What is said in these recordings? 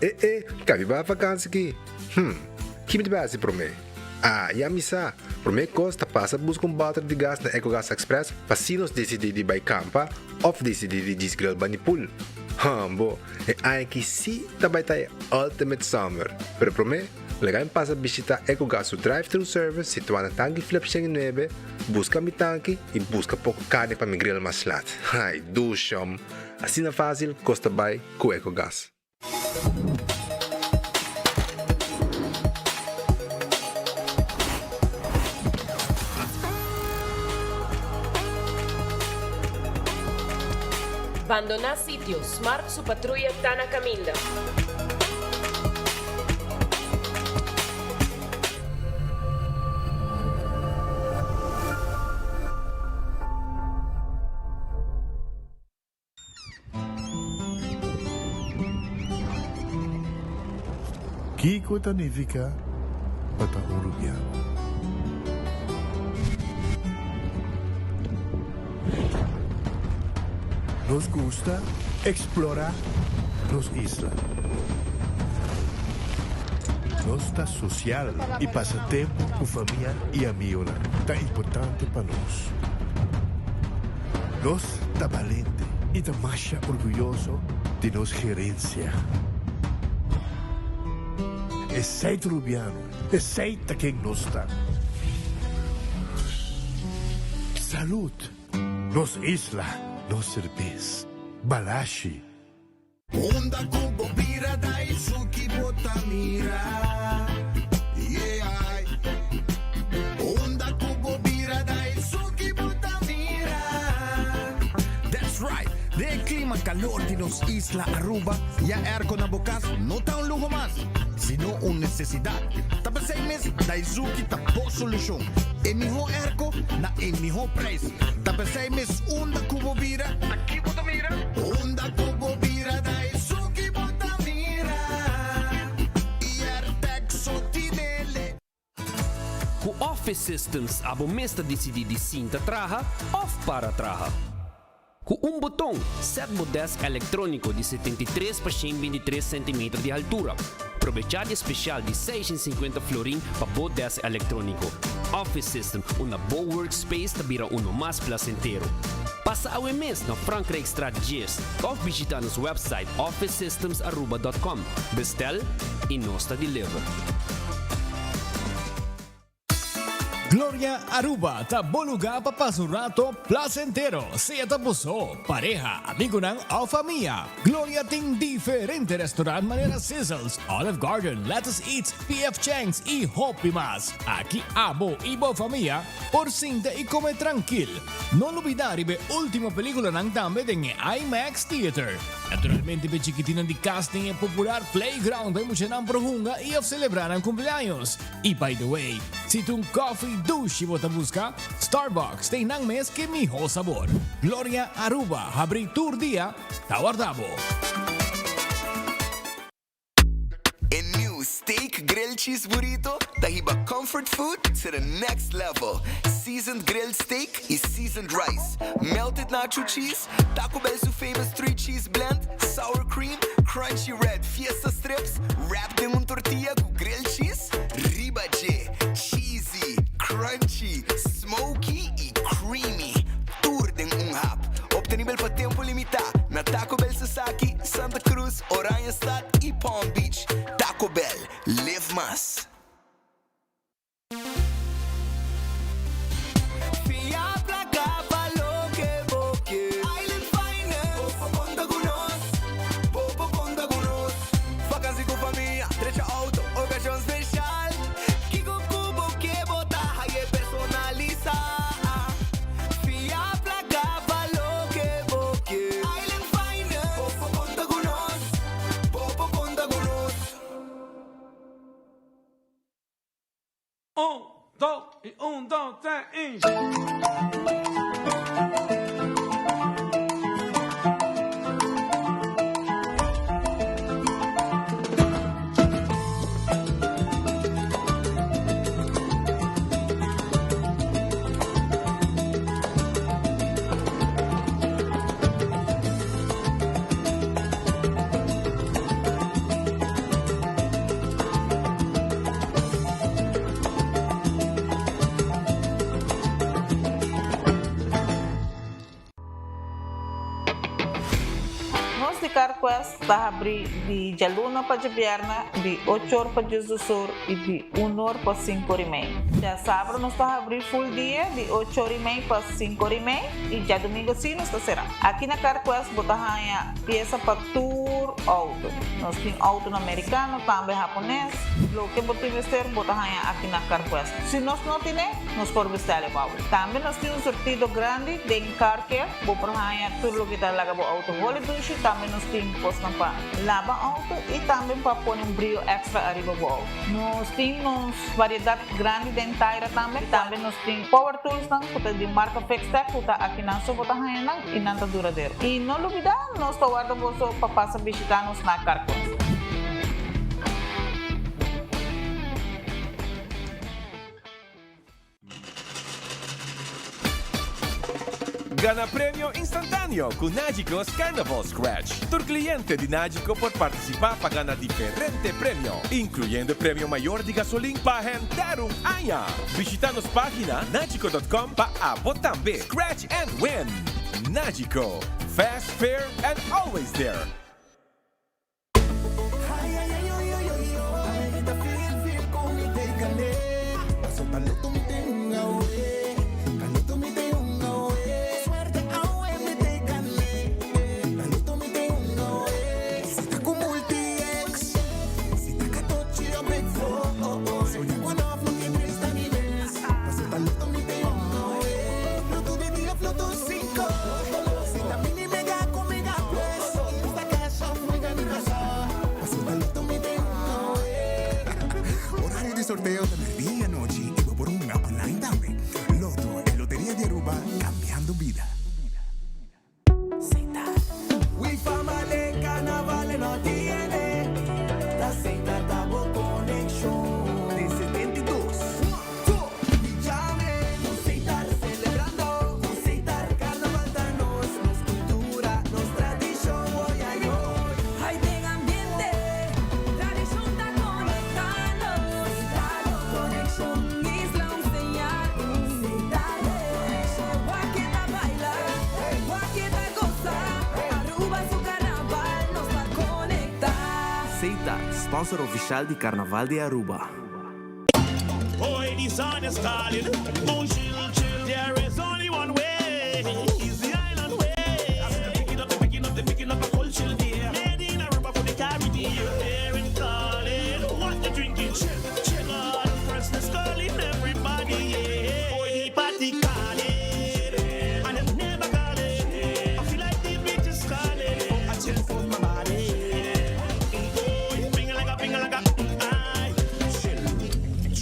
E e, ka mi bai vakansi ki? Hm, ki mi ta bai hasi promé? Ah, ya mi sa! Promé kos ta pasa buska un bòter di gas na Ecogas Express pa si nos disidí di bai kampa òf disidí di djis grill bani pool. Hambo, e aña aki sí ta bai ta e ultimate summer! Pero promé, laga mi pasa bishitá Ecogas su drive-thru service situá na Tanki Flip 109, buska mi tanki i buska poko karni pa mi grill mas lat. Ai, dushom! Asina fásil kos ta bai ku Ecogas. Bandoná sitio, Smart su patruya ta na kaminda. Kiko ta nifiká pa ta un rubiano? Nos gusta eksplorá nos isla. Nos ta sosial i pasa tempu ku famia i amigonan ta importante pa nos. Nos ta balente i ta masha orguyoso di nos gerensia. Esei ta Rubiano, esei ta ken nos ta. Salud! Nos isla, nos serbes. Balashi. Unda ku bo bira Daisuki bo ta mira yeah. Unda ku bo bira Daisuki bo ta mira. That's right! Den e klima kalor di nos isla Aruba, ya airco na bo kas no ta un luho mas, sino un nesesidat. Ta p'esei mes Daizuki ta bo solushon. E mihó airco na e mihó prijs. Ta p'esei mes unda ku bo bira, Ta ki bo ta mira? Unda ku bo bira Daisuki bo ta mira. Airtec so tinele. Ku Office Systems abo mes ta disidí di sinta traha òf para traha. Ku un boton, sèt bo dèsk elektróniko di 73 pa 123 sentimeter di haltura. Probechá di e spesial di 650 florin pa bo dèsk elektróniko. Office System, unda bo workspace ta bira uno mas plasentero. Pasa awe mes na Frankrijkstraat 10 òf bishitá nos wèpsait officesystemsaruba.com. Bestel i nos ta deliver. Gloria Aruba ta bo lugar pa pasa un rato placentero, sea ta bo so, pareha, amigonan of famia. Gloria tin diferente restaurant manera Sizzles, Olive Garden, Lettuce Eats, PF Chang's y hopi mas. Aki abo y bo famia por sinta y come trankil. No lubida riba e ultimo peliculanan tambe den e IMAX Theater. Naturalmente p'e chikitinnan di cas tin e popular playground pa e muchanan por hunga y of celebra nan cumpleaños. Y by the way, si ta un coffee dushi bo ta busca, Starbucks ta einan mes ke miho sabor. Gloria Aruba habri tur dia, ta warda bo. E new Steak Grilled Cheese Burrito ta hiba comfort food to the next level. Seasoned grilled steak y seasoned rice, melted nacho cheese, Taco Bell su famous three cheese blend, sour cream, crunchy red fiesta strips wrapped den un tortilla cu grilled cheese riba dje. Cheesy, crunchy, smoky y creamy. Tur den un hap. Obtenibel pa tempo limita na Taco Bell Sasaki, Santa Cruz, Oranjestad y Palm Beach. Taco Bell, live mas. Fia placa pa loke bo ke. Island Finance. Bo por conta cu nos. Bo por conta cu nos. Vakantie cu famia, trecha auto, ocasion special. Kico cu bo ke bo ta haye personalisa. Fia placa pa loke bo ke. Island Finance. Bo por conta cu nos. Bo por conta cu nos. Un, dos i un, dos, tres i. Carquest ta habri di djaluna pa djabièrnè di ocho or pa diesdos or i di un or pa sinku or i mei. Djasabra nos ta habri full dia di ocho or i mei pa sinku or i mei i djadumingu si nos ta será. Aki na Carquest bo ta haña piesa pa tur outo. Nos tin outonan merikano, tambe hapones. Loke bo tin mester bo ta haña aki na Carquest. Si nos no tine, nos por bestèl e pa bo. Tambe nos tin un surtido grandi den Car Care. Bo por haña tur loke ta laga bo outo holi dushi. Tambe nos tin kosnan pa laba outo i tambe pa pone un brio èkstra ariba bo outo. Nos tin nos variedat grandi den taira tambe. Tambe nos tin power toolsnan ku ta di marka Fixtech ku ta akinan so bo ta haña nan i nan ta duradero. I no lubidá, nos ta warda boso pa pasa bishitá nos na Carquest. Gana premio instantáneo ku Nagico's Carnival Scratch. Tur kliente di Nagico por partisipá pa gana diferente premio, inkluyendo e premio mayor di gasolin pa henter un aña. Bishitá nos página nagico dot com pa abo tambe scratch and win! Nagico, fast, fair and always there! Horario di sorteo ta merdia y anochi y bo por hunga online tambe. Lotto, e loteria di Aruba, cambiando bida. Seita, sponsor oficial di Carnaval di Aruba.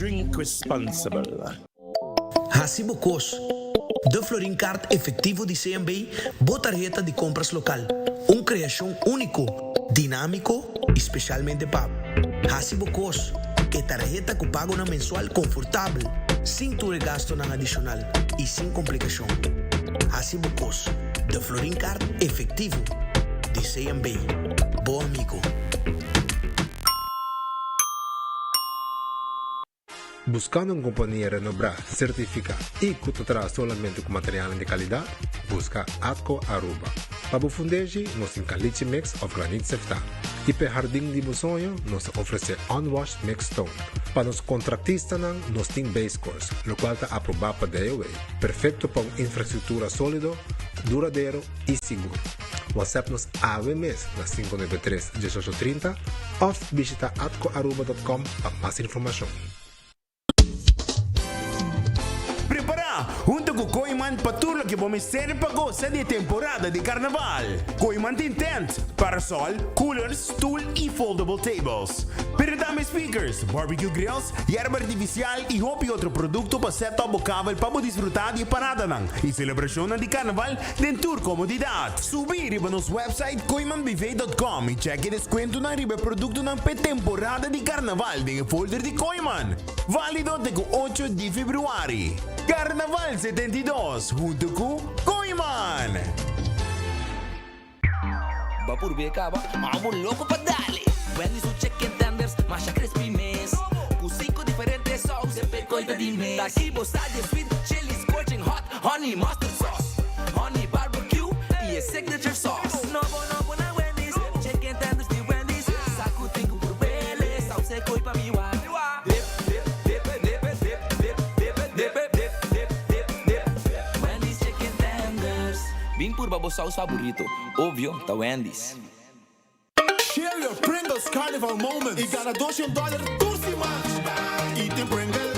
Drink responsible. Hasi bo kos. De Florin Card Efectivo di CMB, bo tarheta di compras local. Un creacion unico, dinamico y specialmente pa bo. Hasi bo kos. E tarheta cu pagonan mensual confortabel, sin tur e gastonan adicional y sin complicacion. Hasi bo kos. De Florin Card Efectivo di CMB. Bo amigo. Buscando un compania renobrá, certificá y cu ta traha solamente cu materialnan di calidad? Busca Atco Aruba. Pa bo fundeshi, nos tin caliche mix of granit seftá. Y p'e hardin di bo soño, nos ta ofrece unwashed mixed stone. Pa nos contractistanan, nos tin base course, locual ta aprobá pa DOW, perfecto pa un infrastructura solido, duradero y sigur. WhatsApp nos awe mes na 593 1830 of bishita atcoaruba.com pa mas informacion. Prepará hunto ku Kooyman pa tur loke bo mester pa gosa di e temporada di Karnaval. Kooyman tin tent, parasol, coolers, stoel i foldable tables. Pero tambe speakers, barbecue grills, yerba artifisial i hopi otro produkto pa set up bo kabel pa bo disfrutá di e paradanan i selebrashonnan di Karnaval Den tur komodidat. Subi riba nos website kooimanbv.com i chèk e deskuentonan riba e produktonan p'e temporada di karnaval den e folder di Kooiman. Válido te ku ocho di febrüari. Karnaval 72 huntu ku Kooiman! Bo a purba e caba? Amo loco pa dale! Wendy's su chicken tenders masha crispy mes. Cu cinco diferente saus e pecoy ta di mes. Taki bo sa di e sweet chili scorching hot honey mustard sauce, honey barbecue y e signature sauce. Nobo nobo na Wendy's chicken. Purba bo saus faborito. Obvio, ta Wendy's. Share your Pringles Carnival moments y gana 200 dollar tur siman. Eating Pringles,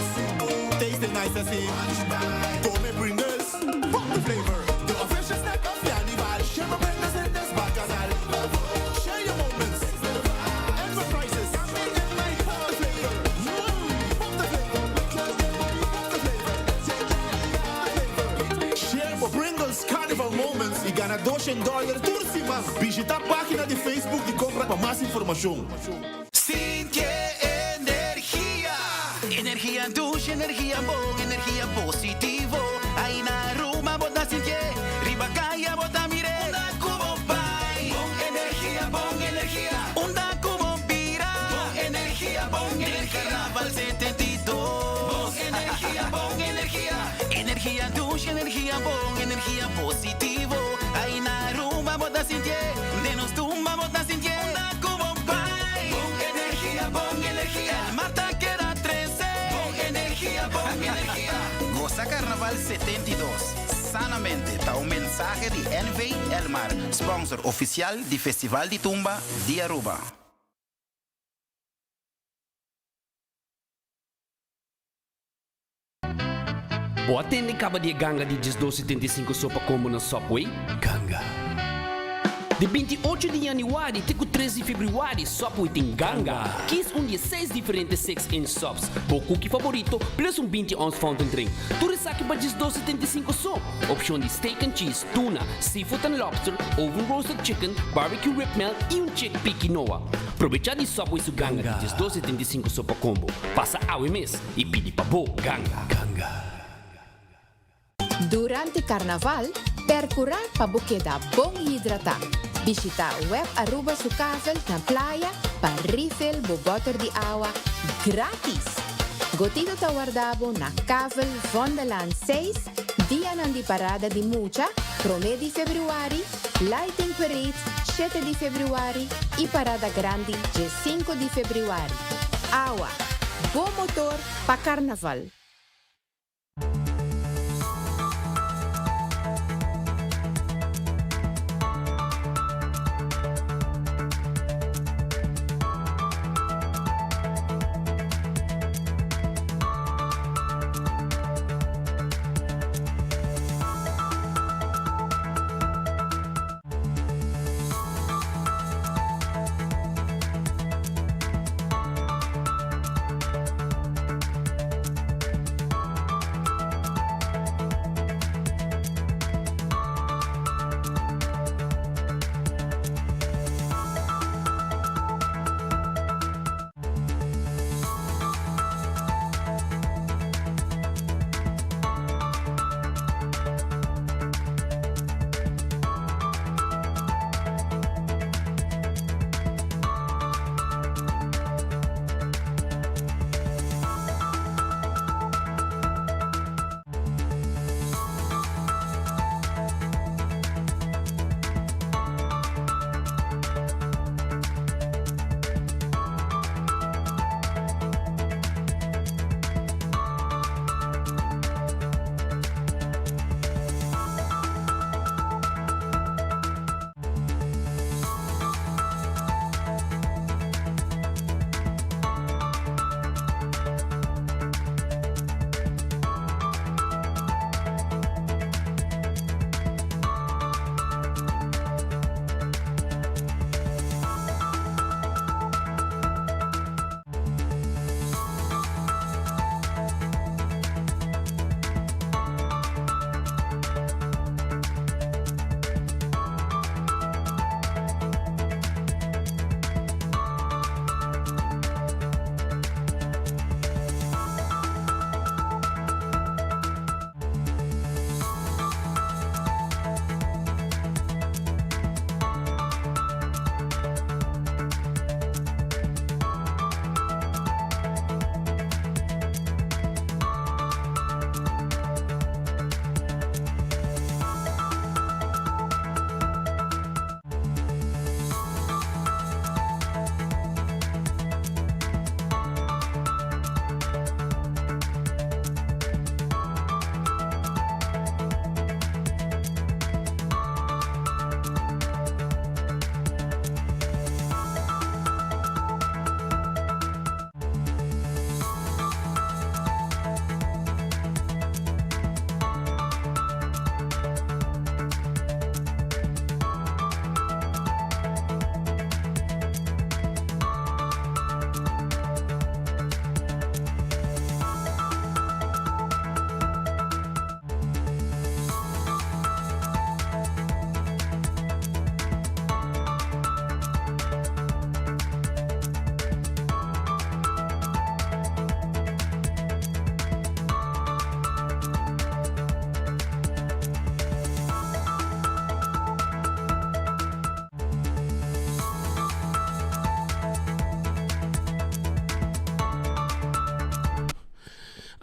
tasting nice asina. Come Pringles, pop the flavor. The official snack of Carnival. Share my Pringles in this bacchanal. Share your moments. Enterprises. Pop the flavor. Pop the flavor. Pop the flavor. Share bo Pringles Carnival moments y gana 200 dollar tur siman. Bishita pagina di Facebook di Compra pa mas informacion. Sinti energia. Energia dushi, energia bon, energia positivo. Ey na Aruba bo ta sinti, riba caya bo ta mira. Unda cu bo bay. Bon energia, bon energia. Unda cu bo bira. Bon energia, bon energia. Carnaval 72. Bon energia, bon energia. Energia dushi, energia bon, energia positivo. Ey na Aruba bo ta sinti, den nos tumba bo ta sinti. Unda cu bo bay. Bon energia, bon energia. Marta keda 13. Bon energia, bon energia. Goza Carnaval 72. Sanamente, ta un mensahe di NV Elmar, sponsor oficial di Festival di Tumba di Aruba. Bo a tende caba di e ganga di 12,75 so pa combo na Subway? Ganga. Di 28 di januari te cu 3 di februari, Subway tin ganga. Kies un di seis diferente 6-inch subs, bo cookie favorito, plus un 20 ounce fountain drink. Tur esaki pa 12,75 so. Opcion di steak and cheese, tuna, seafood and lobster, oven roasted chicken, barbecue rib melt y un chickpea quinoa. Aprovecha di Subway su ganga di 12,75 so pa combo. Pasa awe mes y pidi pa bo ganga. Ganga. Durante Carnaval, percura pa bo keda bon hidrata. Bishita Web Aruba su kavel na Playa pa refill bo boter di awa gratis. Gotito ta warda bo na Kavel Vondellaan 6, dianan di parada di mucha, 1 di februari, Lighting Parade 7 di februari y Parada Grandi 5 di februari. Awa, bo motor pa Carnaval.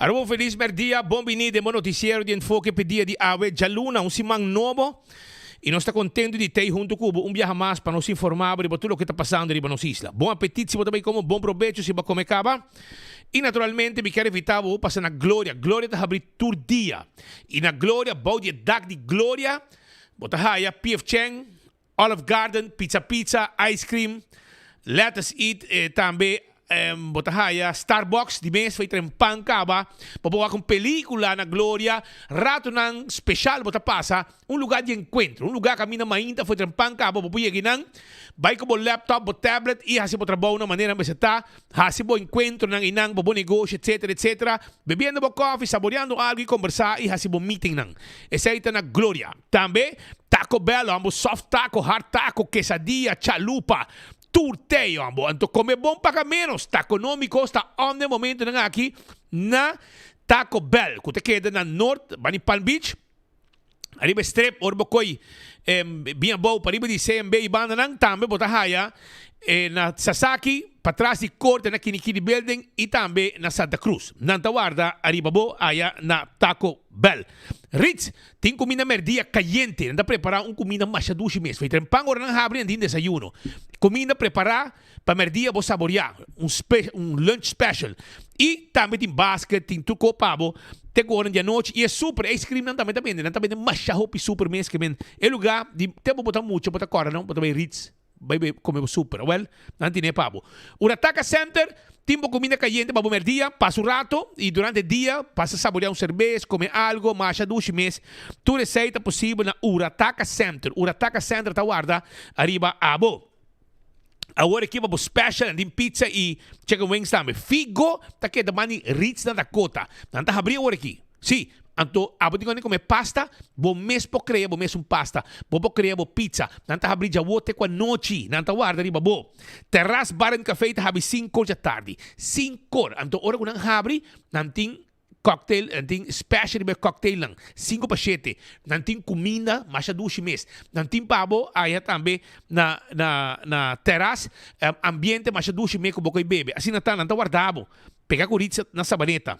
Aruba un felis merdia, bon bini den bo noticiero di Enfoke p'e dia di awe djaluna, un siman nobo y nos ta contento di tey hunto cu bo un biaha mas pa nos informa bo riba tur loke ta pasando riba nos isla. Bon apetit si bo ta bay come, bon probecho si bo a come caba y naturalmente mi kier invita bo pasa na Gloria. Gloria ta habri tur dia y na Gloria, bou di e dak di Gloria, bo ta haya PF Chang, Olive Garden, Pizza Pizza, Ice Cream, Let Us Eat, tambe bo ta haya Starbucks di mes fai tren pan caba, bo por wak un pelicula na Gloria, ratonan special bo ta pasa, un lugar di encuentro, un lugar caminda mainta fai tren pan caba bo por yega einan, bay cu bo laptop, bo tablet y haci bo trabou na manera mester ta, haci bo encuentronan einan pa bo negoshi etc etc, bebiendo bo koffie, saboreando algo y combersa y haci bo meetingnan. Esey ta na Gloria. Tambe Taco Bell ambo soft taco, hard taco, quesadilla, chalupa, tur tey ambo. Anto come bon paga menos. Taconomico sta on den momentonan aki na Taco Bell cu ta keda na Noord bani Palm Beach. Ariba e strip ora bo coy bien abou pariba di CMB y bandanan tambe bo ta haya na Sasaki patras di corte na Kinikini Building y tambe na Santa Cruz. Nan ta warda ariba bo aya na Taco Bell. Ritz Tin kuminda merdia kayente. Nan ta prepará un kuminda masha dushi mes. Fei trempan ora nan habri nan tin desayuno. Kuminda prepará pa merdia bo saboriá. Un spe un lunch special. I tambe tin basket, tin tur kos pa bo te ku ora di anochi. I e super, e ice cream nan tambe ta bende. Nan ta bende masha hopi super mes ke men e lugá di te bo bo ta mucha bo ta kòrda nan bo ta bai Ritz. Bai bai come bo super. Awel, nan tine pa bo. Urataka Center tin bo cuminda cayente pa bo merdia, pasa un rato y durante dia pasa saborea un cerbes, come algo, masha dushi mes. Tur esey ta posibel na Urataka Center. Urataka Center ta warda ariba abo. Awor aki pa bo special nan tin pizza y chicken wings tambe. Figo ta keda bandi Ritz na Dakota. Nan ta habri awor aki. Sí, anto abo tin gana di come pasta, bo mes por crea bo mes un pasta, bo por crea bo pizza. Nan ta habri djawo te cu anochi, nan ta warda riba bo. Terras Bar and Café ta habri cincor dja tardi. Cincor! Anto ora cu nan habri, nan tin cocktail, nan tin special riba e cocktailnan, cinco pa shete. Nan tin cuminda masha dushi mes. Nan tin pa bo aya tambe na na na terras, ambiente masha dushi mes cu bo coy bebe. Asina ta, nan ta warda bo. Pega cu Ritz na Sabaneta.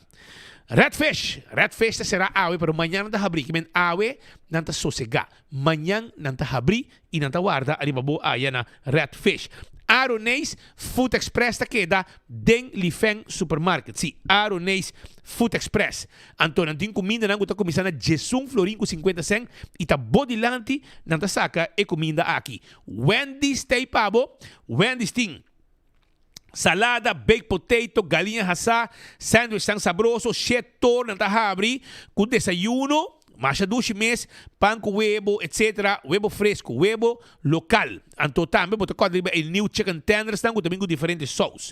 Red Fish, Red Fish ta sera awe pero mañan nan ta habri. Kimen awe nan ta sosega. Mañan nan ta habri y nan ta warda ariba bo aya na Red Fish. Aroneis Food Express ta keda den Lifeng Supermarket. Si, Aroneis Food Express. Anto nan tin cumindanan cu ta cuminsa na diesun florin cu cincuenta cent y ta bo dilanti nan ta saca e cuminda aki. Wendy's ta ey pa bo. Wendy's tin. Salada, baked potato, galiña hasá, sandwichnan sabroso, shet tor nan ta habri ku desayuno, masha dushi mes, pan ku webo, etc. Webo fresco, webo lokal. Anto tambe bo ta kòrda riba e new chicken tendersnan ku ta bin ku diferente sous.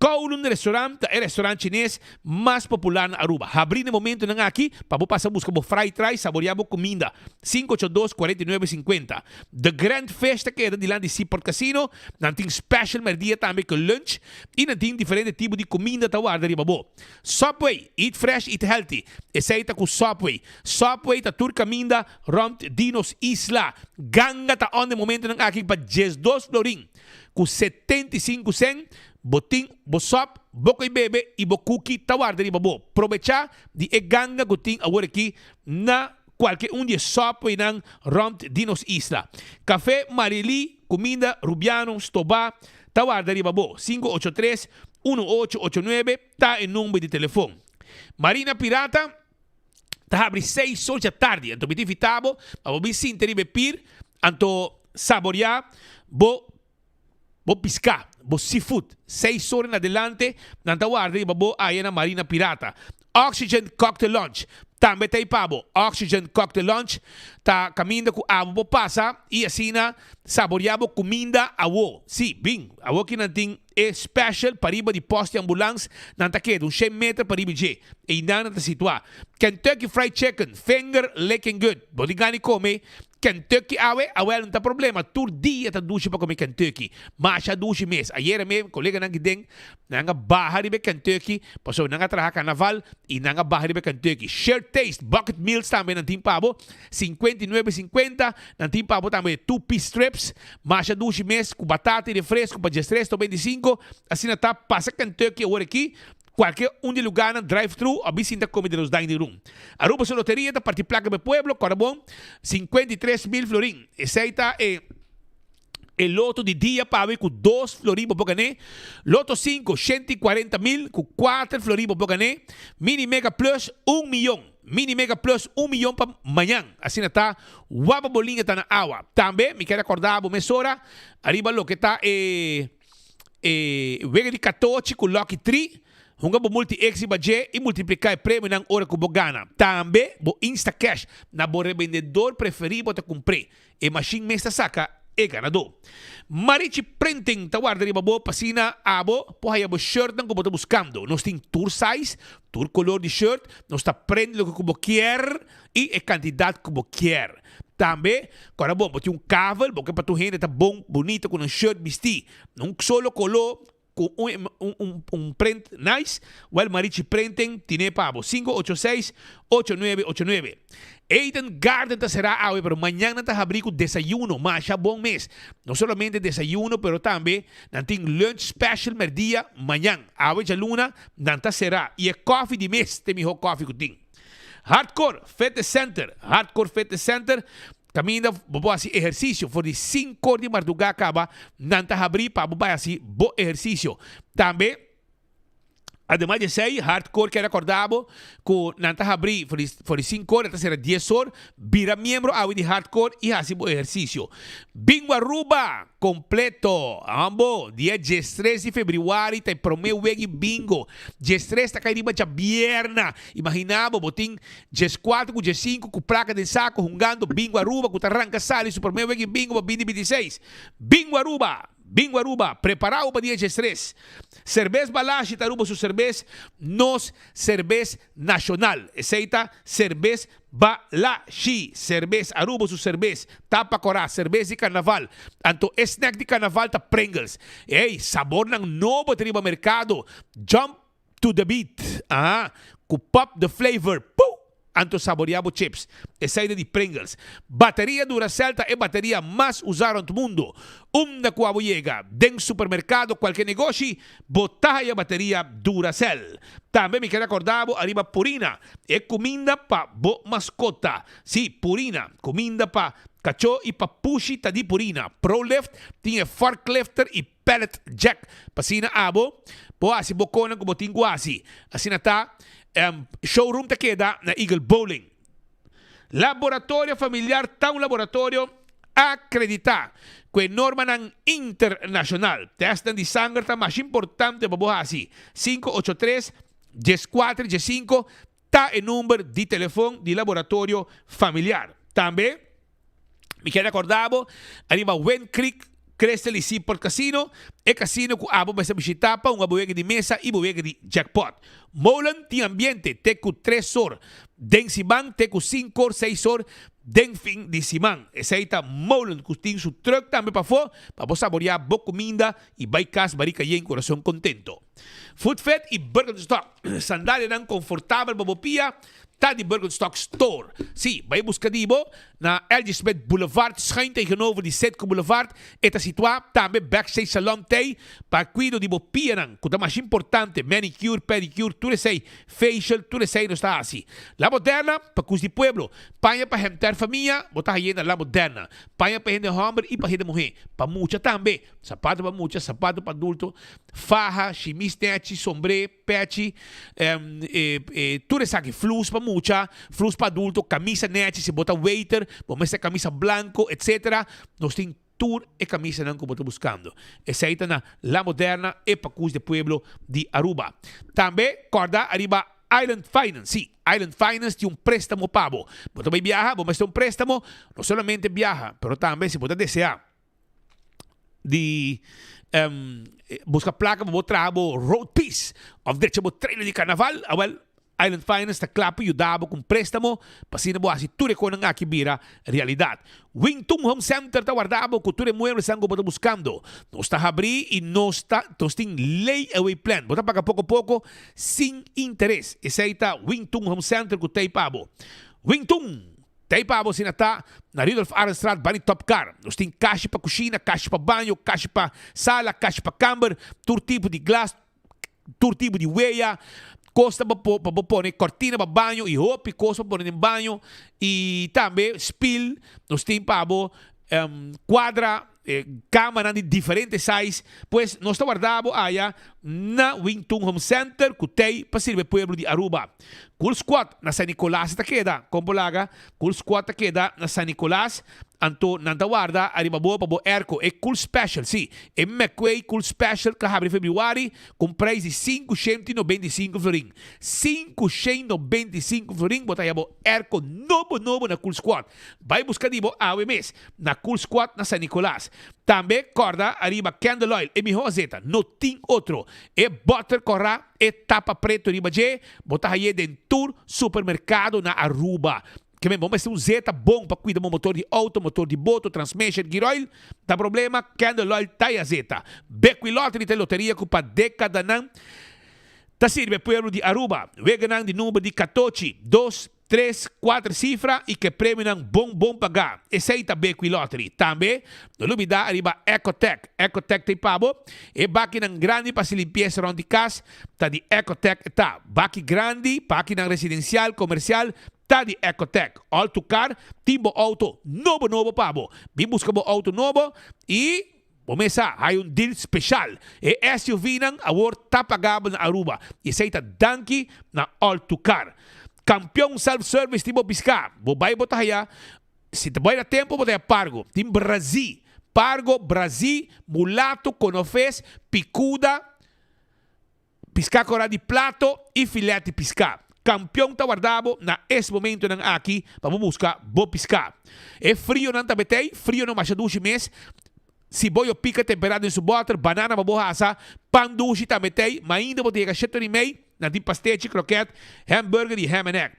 Kowloon Restaurant ta e restaurant chines mas popular na Aruba. Habri na e momentonan aki pa bo pasa buska bo fried rice, saborea bo kuminda. 582 49 50. The Grand Fish ta keda dilanti Seaport Casino. Nan tin special merdia tambe cu lunch y nan tin diferente tipo di cuminda ta warda riba bo. Subway, eat fresh, eat healthy. Esey ta cu Subway. Subway ta tur caminda rond di nos isla. Ganga ta on den momentonan aki pa 12 florin cu 75 cent. Bo tin bo sop, bo coy bebe y bo cookie ta warda riba bo. Probecha di e ganga cu tin awor aki na Kualke un di e subwaynan rònt di nos isla. Kafé Marilí, kuminda Rubiano, stobá, ta warda riba bo. 583 1889 ta e number di telefon. Marina Pirata ta habri seis or djatardi, anto mi ta invitá bo pa bo bin sinta riba e pir, anto saboriá bo Bo piská, bo seafood, seis ora en adelante nan ta warda riba bo aya na Marina Pirata. Oxygen Cocktail Lounge tambe ta ei pa bo. Oxygen Cocktail Lounge ta kaminda ku abo por pasa i asina saboreá bo kuminda awo. Sí, bin, awo ki nan tin e special pariba di pòst di ambulans, nan ta keda un shen meter pariba dje. Einan nan ta situá. Kentucky Fried Chicken, finger licking good. Bo tin gana di kome Kentucky awe? Awel no ta problema, tur dia ta dushi pa come Kentucky. Masha dushi mes. Ayera mi coleganan ki den, nan a baha riba e Kentucky, pasobra nan a traha carnaval y nan a baha riba e Kentucky. Share Taste, bucket meals tambe nan tin pa bo, 59 cincuenta, nan tin pa bo tambe two piece strips, masha dushi mes, cu batata y refresco pa 13 to 25, asina ta pasa Kentucky awor aki. Kualke un di lugánan drive thru òf bin sinta kome den nos dining room. Aruba su loteria ta parti plaka pa e pueblo, kòrda bon, 53 mil florin. Esei ta e e loto di dia pa awe ku dos florin bo por gané. Loto sinku, 140 mil ku kuater florin bo por gané. Mini Mega Plus, un miyon. Mini Mega Plus, un miyon pa mañan. Asina ta, waba bo liña ta na awa. Tambe mi kier rekordá bo mesora ariba loke ta e e wega di katochi ku Lucky Tree. Hunga bo multi exi ba dje i multipliká e premionan ora ku bo gana. Tambe bo Instacash na bo rebendedor preferí bo ta kumpr'é. E mashin mes ta saka e ganadó. Marichi Printing ta warda riba bo pa asina abo por haya bo shirtnan ku bo ta buskando. Nos tin tur size, tur kolor di shirt, nos ta prende loke ku bo kier i e kantidat ku bo kier. Tambe, kòrda bon, bo tin un kavel, bo ke pa tur hende ta bon, bunita ku nan shirt bistí na un solo koló ku un un un print nice, well Marichi Printing tine pa bo, 586 8989. Eden Garden ta será awe pero mañan nan ta habrí ku desayuno, masha bon mes. No solamente desayuno pero tambe nan tin lunch special merdia mañan. Awe djaluna nan ta será i e kòfi di mes ta e mihó kòfi ku tin. Hardcore Fitness Center, Hardcore Fitness Center Kaminda bo por hasi ehersisio for di sinkor di mardugá kaba nan ta habrí pa bo bai hasi bo ehersisio. Tambe, ademas di esei, Hardcore kier rekordá bo ku nan ta habrí for di for di sinkor e ta sera dies or. Bira miembro awe di Hardcore i hasi bo ehersisio. Bingo Aruba! Completo! Ambo, dia diestres di febrüari ta e promé weg'i bingo. Diestres ta kai riba djabierna. Imaginá bo, bo tin dieskuater ku diesinku ku plaka den sako hungando Bingo Aruba ku ta ranka sali su promé weg'i bingo pa binti 26. Bingo Aruba! Bingo Aruba! Prepará bo pa dia diestres. Serbes Balashi ta Aruba su serbes, nos serbes nashonal. Esei ta Serbes Balashi, serbes, Aruba su serbes, tapa corá, serbes di carnaval. Anto e snack di carnaval ta Pringles. Ey, sabornan nobo ta riba mercado. Jump to the beat, aha, cu pop the flavor, puu! Anto saborea bo chips. Esey ta di Pringles. Bateria Duracell ta e bateria mas usa rond mundo. Unda cu abo yega, den supermercado, cualke negoshi, bo ta haya bateria Duracell. Tambe mi ker acorda bo ariba Purina. E kuminda pa bo maskota. Sí, Purina. Kuminda pa kachó i pa pushi ta di Purina. ProLift tin e forklifter i pallet jack pa asina abo por hasi bo konan ku bo tin ku hasi. Asina ta, showroom ta keda na Eagle Bowling. Laboratorio Familiar ta un laboratorio akreditá ku e normanan internashonal. Tèstnan di sanger ta masha importante pa bo hasi. 583. 14 15 ta e number di telefon di Laboratorio Familiar. Tambe mi kier recorda bo ariba Wind Creek Crystal y Seaport Casino, e casino cu abo mester bishita pa hunga bo wega di mesa y bo wega di jackpot. Molen tin ambiente te cu tres or den siman te cu cinco or seis or den fin di siman. Esey ta Molen cu tin su truck tambe pafo pa bo saborea bo cuminda y bay cas barica yen corazon contento. Footfit y Birkenstock, sandalianan confortabel pa bo pia, ta di Birkenstock Store. Sí, bai busca di bo na LG Smith Boulevard, schuin tegenover di Citgo Boulevard. E ta situa tambe backstage Salon Thee pa cuido di bo pianan, cu ta mas importante, manicure, pedicure, tur esey, facial, tur esey nos ta haci. La Moderna, pa cus di pueblo. Paña pa henter famia, bo ta haye na La Moderna. Paña pa hende homber y pa hende muhe. Pa mucha tambe. Sapato pa mucha, sapato pa adulto, faha, shimis nechi, sombré, pechi, tur esaki, flus pa mucha, flus pa adulto, camisa nechi, si bo ta waiter, bo mester camisa blanco, etcetera. Nos tin tur e camisanan cu bo ta buscando. Esey ta na La Moderna, e Pacus de Pueblo di Aruba. Tambe corda ariba Island Finance, si, Island Finance tin un prestamo pa bo. Bo ta bay biaha, bo mester un prestamo, no solamente biaha, pero tambe si bo ta desea. di busca placa pa bo traha bo road piece of drecha bo trailer di carnaval, awel Island Finance ta cla pa yuda bo cu un prestamo pa asina bo haci tur e conan aki bira realidad. Wingtum Home Center ta warda bo cu tur e mueblesnan cu bo ta buscando. Nos ta habri y nos ta nos tin lay away plan. Bo ta paga poco poco sin interes. Esey ta Wingtum Home Center cu t'ey pa bo. Wingtum! Tei pa abo asina ta na Rudolf Arendstraat bani Top Car. Nos tin kashi pa kushina, kashi pa baño, kashi pa sala, kashi pa kamber, tur tipo di glas, Tur tipo di weya, kos ta pa bo pone kortina pa baño i hopi kos pa pone den baño i tambe spil nos tin pa bo kuadra kamanan di diferente size. Pues nos ta warda bo aya na Wing Tun Home Center ku tei pa sirbi e pueblo di Aruba. Cool Squad na San Nicolas ta keda. Kon bo laga? Cool Squad ta keda na San Nicolas. Anto nan ta warda ariba bo pa bo airco e Cool Special, sí, e McQuay Cool Special ka habri febrüari ku un prijs di 595 florin. 595 florin bo ta haya bo airco nobo nobo na Cool Squad. Bai buska di bo awe mes na Cool Squad na San Nicolas. Tambe kòrda ariba Candle Oil, e mihó azeta, no tin otro. E bòter kòrá, e tapa preto riba dje, bo ta hay'é den tur supermerkado na Aruba. Ke men bo mester un zeta bon pa kuida bo motor di auto, motor di boto, transmission, gear oil ta problema, candle oil ta e azeta. Bequi Lottery ta e loteria ku pa dekadanan ta sirbi e pueblo di Aruba. Weganan di number di katochi, dos, tres, kuater sifra i ke premionan bon bon pagá. Esei ta Bequi Lottery. Tambe no lubidá ariba Ecotec. Ecotec ta e pa bo. E bakinan grandi pa hasi limpiesa rònt di kas ta di Ecotec e ta. Baki grandi, bakinan residensial, komersial, Ta di Ecotec. All to car tin bo auto nobo nobo pa bo. Bin busca bo auto nobo y bo mes sa hay un deal special. E SUV nan awor ta pagabel na Aruba y esey ta danki na All to Car. Campeon Self Service tin bo pisca. Bo bay bo ta haya si ta bay na tempo bo ta haya pargo. Tin brazi, pargo, brazi, mulato, conofes, picuda. Piská kora di plato i filet di piská. Kampion ta warda bo na es momentonan aki pa bo buska bo piská. E frionan ta betei, frio no masha dushi mes. Siboyo pika temperá den su bòter, banana pa bo hasa, pan dushi ta betei, ma ainda bo ta yega shetor i mei, nan tin pastechi, kroket, hamburger i ham and egg.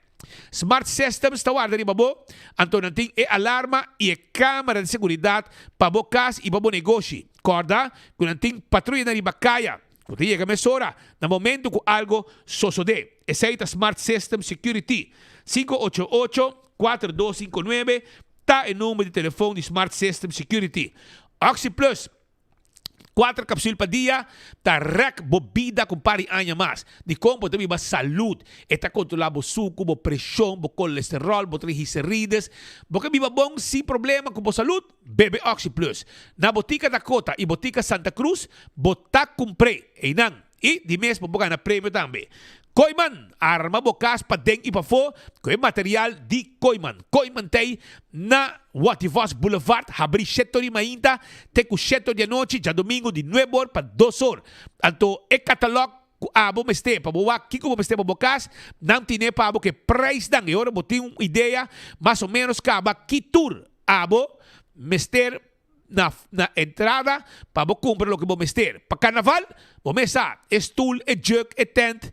Smart Systems ta warda riba bo, anto nan tin e alarma i e kamera di seguridat pa bo kas i pa bo negoshi. Kòrda ku nan tin patruyanan riba kaya. Ku ta yega mesora na momentu ku algo sosodé. Esei ta Smart System Security. 588 4259 ta e number di telefon di Smart System Security. OxyPlus, kuater kapsul pa dia, ta rèk bo bida ku un par di aña mas. Dikon bo ta biba salud. E ta kontrolá bo suku, bo preshon, bo kolesteròl, bo triglicerides. Bo ke biba bon sin problema ku bo salud? Bebe Oxi Plus. Na Botica Dakota y Botica Santa Cruz bo ta cumpr'é eynan y di mes bo por gana premio tambe. Kooyman, arma bo cas paden y pafó cu e material di Kooyman. Kooyman t'ey na Wativos Boulevard, habri shetor di mainta te cu shetor di anochi, djadomingo di nuebe or pa dos or. Anto e catalog cu abo mester pa bo wak kico bo mester pa bo cas, nan tine pa abo cu e prijsnan. E ora bo tin un idea mas o menos caba ki tur Abo mester na na entrada pa bo cumpra loke bo mester. Pa carnaval, bo mes sa, e stoel, e jug, e tent,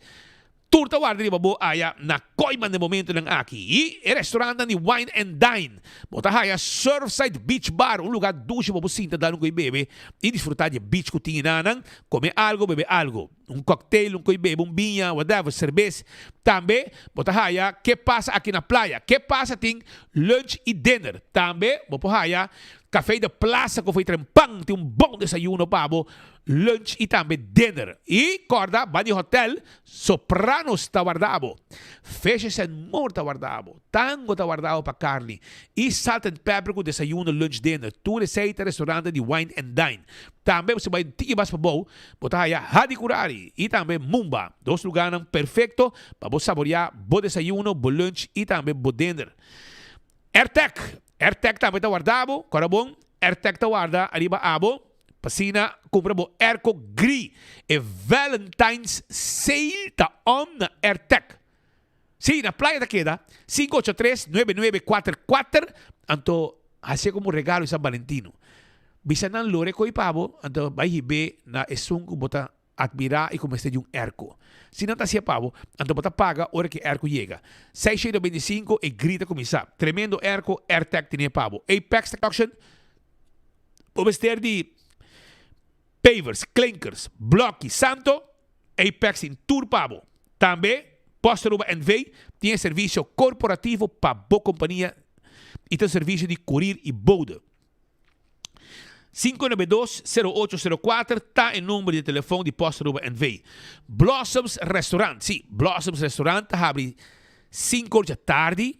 tur ta warda riba bo aya na Kooiman den momentonan aki. Y e restaurantnan di Wine and Dine. Bo ta haya Surfside Beach Bar, un lugar dushi pa bo sinta dal un koe bebe y disfruta di e beach cu tin enanan, come algo, bebe algo. Un cocktail, un koe bebe, un biña, whatever, serbes. Tambe bo ta haya Ke Pasa Aki Na Playa. Ke Pasa tin lunch y dinner. Tambe bo por haya Café de Plaza cu foi trempan tin un bon desayuno pa bo, lunch y tambe dinner. Y corda ba di hotel Sopranos ta warda bo. Fishes and More ta warda bo. Tango ta warda bo pa carni. Y Salt and Pepper cu desayuno, lunch, dinner. Tur esey ta restaurante di Wine and Dine. Tambe bo si bay un tiki mas pabou, Bo ta haya Hadicurari y tambe Mumba, dos lugarnan perfecto pa bo saborea bo desayuno, bo lunch y tambe bo dinner. Airtec, Airtec tambe ta warda bo, kora bon, Airtec ta warda ariba abo pa asina cumpra bo airco gri. E Valentine's Sale ta on na Airtec. Si, na playa ta keda, 583 9944, anto hacié como un regalo di San Valentino. Bisa nan lore koe pa bo, anto bai hib'é na esun ku bo ta admirá i ku mester di un erko. Si nan ta hasié pa bo, anto bo ta paga ora ku e erko yega. 625 e grita kuminsá. Tremendo erko Airtec ten'é pa bo. Apex Construction, bo mester di pavers, klinkers, blòki, santo, Apex tin tur pa bo. Tambe, Post Aruba NV tin e servisio korporativo pa bo kompania i ta un servisio di kurir i bode. 592 0804 ta e number di telefon di Post Aruba NV. Blossoms Restaurant, si, Blossoms Restaurant ta habri 5 or djatardi.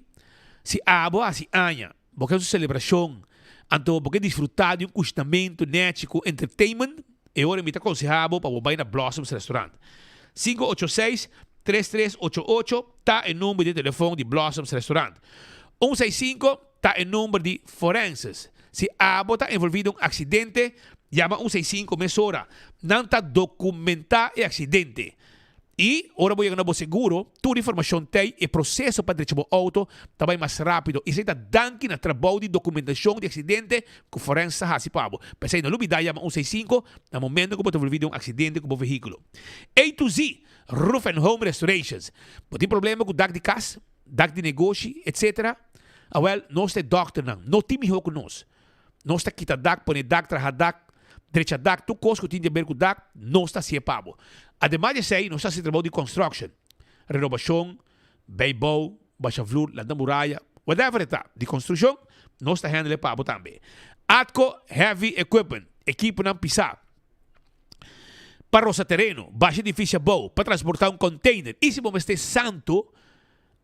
Si abo hasi aña, bo ke su celebracion, anto bo ke disfruta di un cushnamento nechi cu entertainment, e ora mi ta conseha bo pa bo bay na Blossoms Restaurant. 586 3388 ta e number di telefon di Blossoms Restaurant. 165 Ta e number di forenses. Si abo ta envolvi den un accidente, yama un 65 mesora. Nan ta documenta e accidente. Y ora bo yega na bo seguro, tur informacion t'ey, e proceso pa drecha bo auto ta bay mas rapido. Esey ta danki na trabou di documentacion di accidente cu forenses ta haci pa bo. P'esey no lubida yama un 65 na momento cu bo ta envolvi den un accidente cu bo vehiculo. A to Z Roof and Home Restorations. Bo tin problema cu dak di cas? Dak di negoshi, etc. Awel, nos ta e dòkternan. No tin mihó ku nos. Nos ta kita dak, pone dak, traha dak, drecha dak, tur kos ku tin di aber ku dak, nos ta hasié pa bo. Ademas di esei, nos ta hasi trabou di construction, renobashon, bijbouw, basha vloer, lanta muraya, whatever e ta, di construccion, nos ta handle pa bo tambe. Atco Heavy Equipment, ekiponan pisá. Pa rosa tereno, basha edifisio abou, pa transportá un container i si bo mester santu,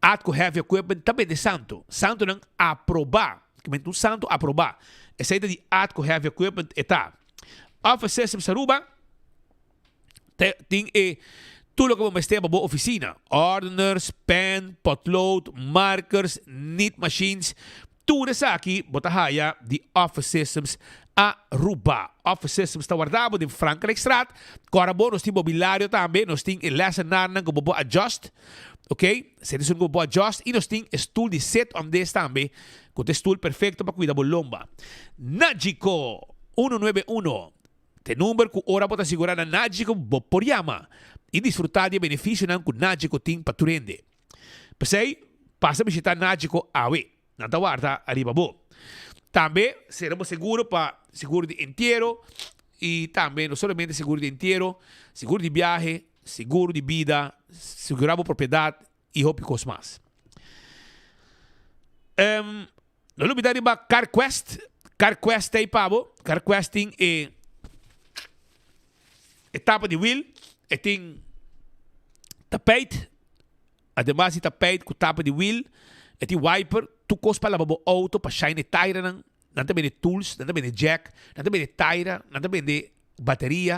Atco Heavy Equipment ta bende santu. Santunan aprobá. Kimente un santu aprobá. Esei ta di Atco Heavy Equipment e ta. Office Systems Aruba ta tin e tur loke bo mester pa bo oficina. Ordeners, pen, potlood, markers, nit machines, Tur esaki bo ta haya di Office Systems Aruba. Office Systems ta warda bo den Frankrijkstraat. Kora bo, nos tin mobilario tambe, nos tin e lessenaarnan ku bo por adjust, ok, esei ta esun ku bo por adjust, i nos tin e stoel di sit on this tambe, ku ta e stoel perfecto pa kuida bo lomba. Nagico 191 ta e number ku ora bo ta sigura na Nagico bo por yama i disfruta di e beneficionan ku Nagico tin pa tur hende. P'esei, pasa bishitá Nagico awe. Nan ta warda ariba bo. Tambe, sera bo seguro pa seguro di entiero i tambe no solamente seguro di entiero, seguro di biahe, seguro di bida, segurá bo propiedat i hopi kos mas. No lubida riba CarQuest. CarQuest ta ei pa bo. CarQuest tin e e tapa di wiel, e tin tapijt, ademas di tapijt ku tapa di wiel, e tin wiper, tur kos pa laba bo auto, pa shine e tairenan. Nan ta bende tools, nan ta bende jack, nan ta bende taira, nan ta bende bateria,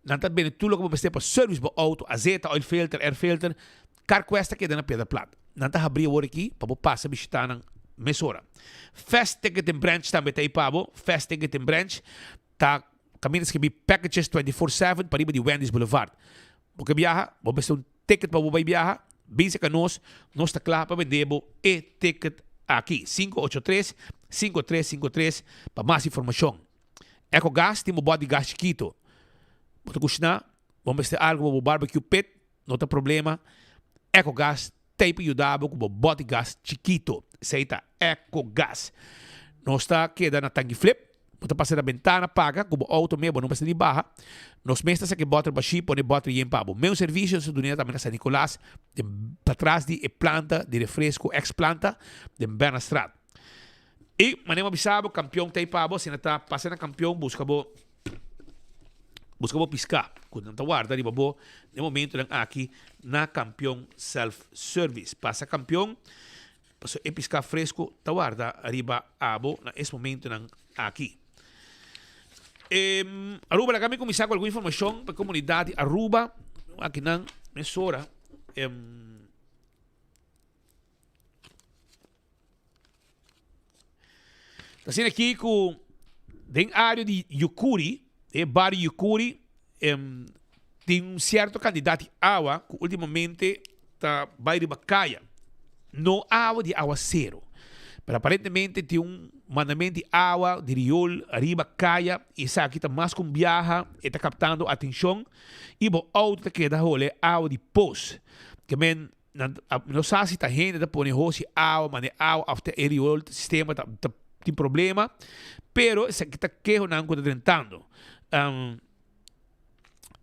nan ta bende tur loke bo mester pa service bo auto, azeta, oil filter, air filter. CarQuest ta keda na Piedra Plat. Nan ta habri awor aki pa bo pasa bishita nan mesora. Fast Ticketing Branch tambe ta ei pa bo. Fast Ticketing Branch ta kaminda skibi Packages 24/7 pariba di Wendy's Boulevard. Bo ke biaha, bo mester un ticket pa bo bai biaha, bin serka nos, nos ta kla pa bende bo e ticket aki. 583 5353 pa mas informashon. Ecogas tin bo bòt di gas chikito. Bo ta kushiná, bo mester algu pa bo barbecue pit, No ta problema, Ecogas t'ei pa yuda bo ku bo bòt di gas chikito. Esei ta Ecogas. Nos ta keda na Tangi Flip. Bo ta pasa na bentana paga ku bo outo mee, bo no mester di baha. Nos mes ta saka e bòter bashí, pone e bòter yen pa bo. Meun servisio nos ta dun'e tambe na San Nicolas, den patras di e planta di refresco, ex planta, den Bernastraat. I manera mi a bisa bo, Kampion t'ei pa bo, asina ta pasa na Kampion buska bo. Buska bo piská ku nan ta warda riba bo den momentonan aki na Kampion Self Service. Pasa Kampion pasobra e piská fresku ta warda riba abo na es momentonan aki. Aruba laga mi kuminsá ku algun informashon pa e komunidat di Aruba. Akinan mesora. Ta asina aki ku den área di Yukuri, e bario Yukuri, tin un sierto kantidat di awa ku últimamente ta bai riba kaya. No awa di awasero, pero aparentemente tin un mandamentu di awa di riol riba kaya i esaki ta mas ku un biaha, e ta kaptando atenshon i bo outo ta keda hole awa di pos. Ke men Nan no sa si ta hende ta pone hosi awa, mane awa of ta e riool sistema ta ta tin problema, pero esaki ta kehonan ku ta drentando.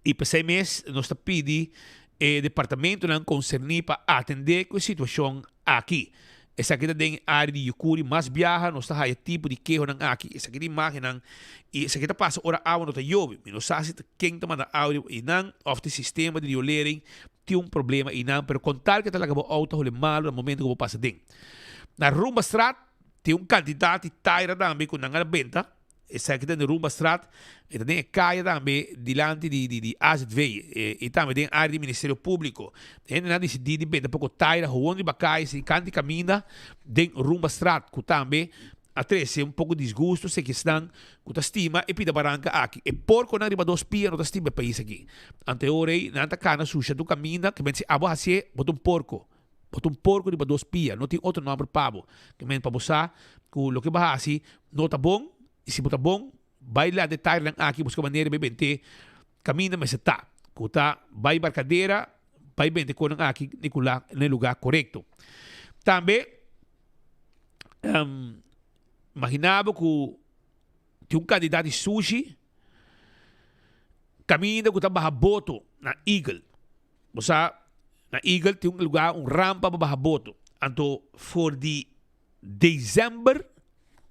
I p'esei mes nos ta pidi e departamentonan konserní pa atendé ku e situashon aki. Esaki ta den e área di Yucuri. Mas biaha nos ta haya tipo di kehonan aki. Esaki ta imágennan i esaki ta pasa ora awa no ta yobe. Mi no sa si ta ken ta manda awa riba einan òf ta e sistema di riolering tin un problema einan, pero kon tal ke ta laga bo outo hole malu na momento ku bo pasa den. Na Rumbastraat tin un kantidat di taira tambe ku nan a benta. Esaki ta den Rumbastraat, e ta den e kaya tambe dilanti di di di AZV i tambe den área di Ministerio Públiko. E hendenan a disidí di benta poko taira howon riba kaya sin kanti kaminda den Rumbastraat ku tambe a trese un poko disgusto seki esnan ku ta stima e pida baranka aki. E porkonan riba dos pia no ta stima e pais aki. Anto e ora ei nan ta kana susha tur kaminda ke men si abo hasié bo ta un porko. Bo ta un porko riba dos pia, no tin otro nòmber pa bo. Ke men pa bo sa ku loke bo hasi no ta bon, i si bo ta bon, bai la detayenan aki buska manera bai bent'é kaminda mester ta, ku ta bai Barkadera, bai bente konan aki Nicola na e lugá korekto. Tambe, imagina bo ku tin un kantidat di sushi kaminda ku ta baha boto na Eagle. Bo sa, na Eagle tin un lugar, un rampa pa baha boto. Anto for di december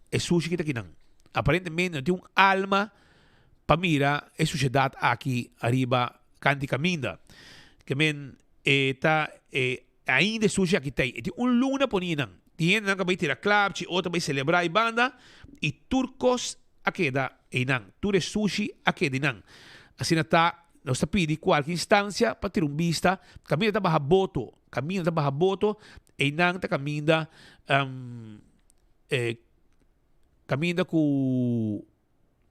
e sushi kita kinan. Aparentemente no tin un alma pa mira e sushedad aki ariba kanti kaminda. Ke men e ta e ainda e sushi aki ta ei. E tin un luna poni nan. Tin hendenan ku a bai tira klapchi, otro a bai selebrá ei banda i tur kos a keda einan. Tur e sushi a keda einan. Asina ta Nos ta pidi kualke instansia pa tira un bista, kaminda ta baha boto, kaminda ta baha boto, einan ta kaminda kaminda ku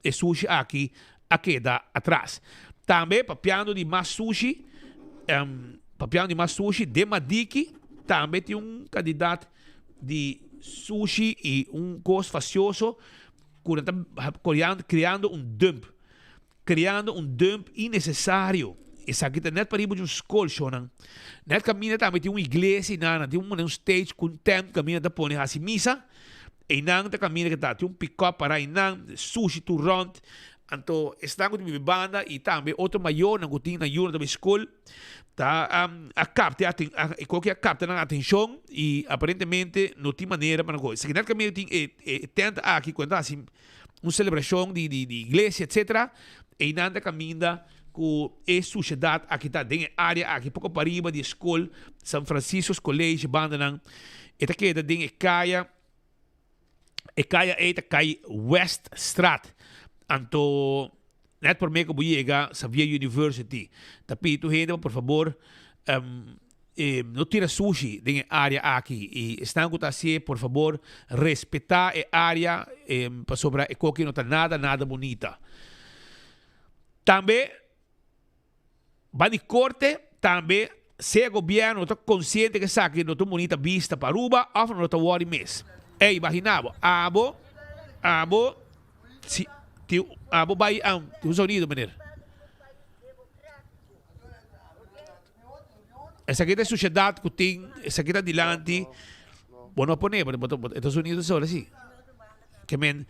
e sushi aki a keda atras. Tambe papiando di mas sushi, papiando di mas sushi, den Madiki tambe tin un kandidat di sushi i un kos fasioso ku nan ta kreando un dump. Creando un dump innecesario. Esaki ta net pariba di un school, shownan. Net caminda tambe tin un iglesia y nan tin un stage cu un tent caminda ta pone haci misa. Eynan ta caminda cu ta tin un pick-up para eynan, sushi tur rond. Anto esnan cu ta biba banda y tambe otro mayornan cu tin nan yunan ta bay school ta a capta e koki a capta nan atencion y aparentemente no tin manera pa nan coge. Esaki net caminda tin e tent aki cu nan ta haci un celebracion di di di iglesia etcetera, einan ta caminda cu e suciedad aki ta den e area aki poco pariba di e school San Franciscus College bandanan e ta keda den e caya e caya ey ta cay Weststraat anto net prome cu bo yega Xavier University ta pidi tur hende pa por fabor E no tira sushi den e area aki y esnan cu ta hacié por fabor respeta e area pasobra e koki no ta nada nada bunita. Tambe ban di corte tambe sea gobierno no ta consciente cu esaki no ta un bunita bista pa Aruba of no ta worry mes. Ey imagina bo abo abo si tin abo bay tin un sonido meneer. Esaki ta e sushedad ku tin, esaki ta dilanti. Bo no pone, bo bo bo Estados Unidos ta sola si. Ke men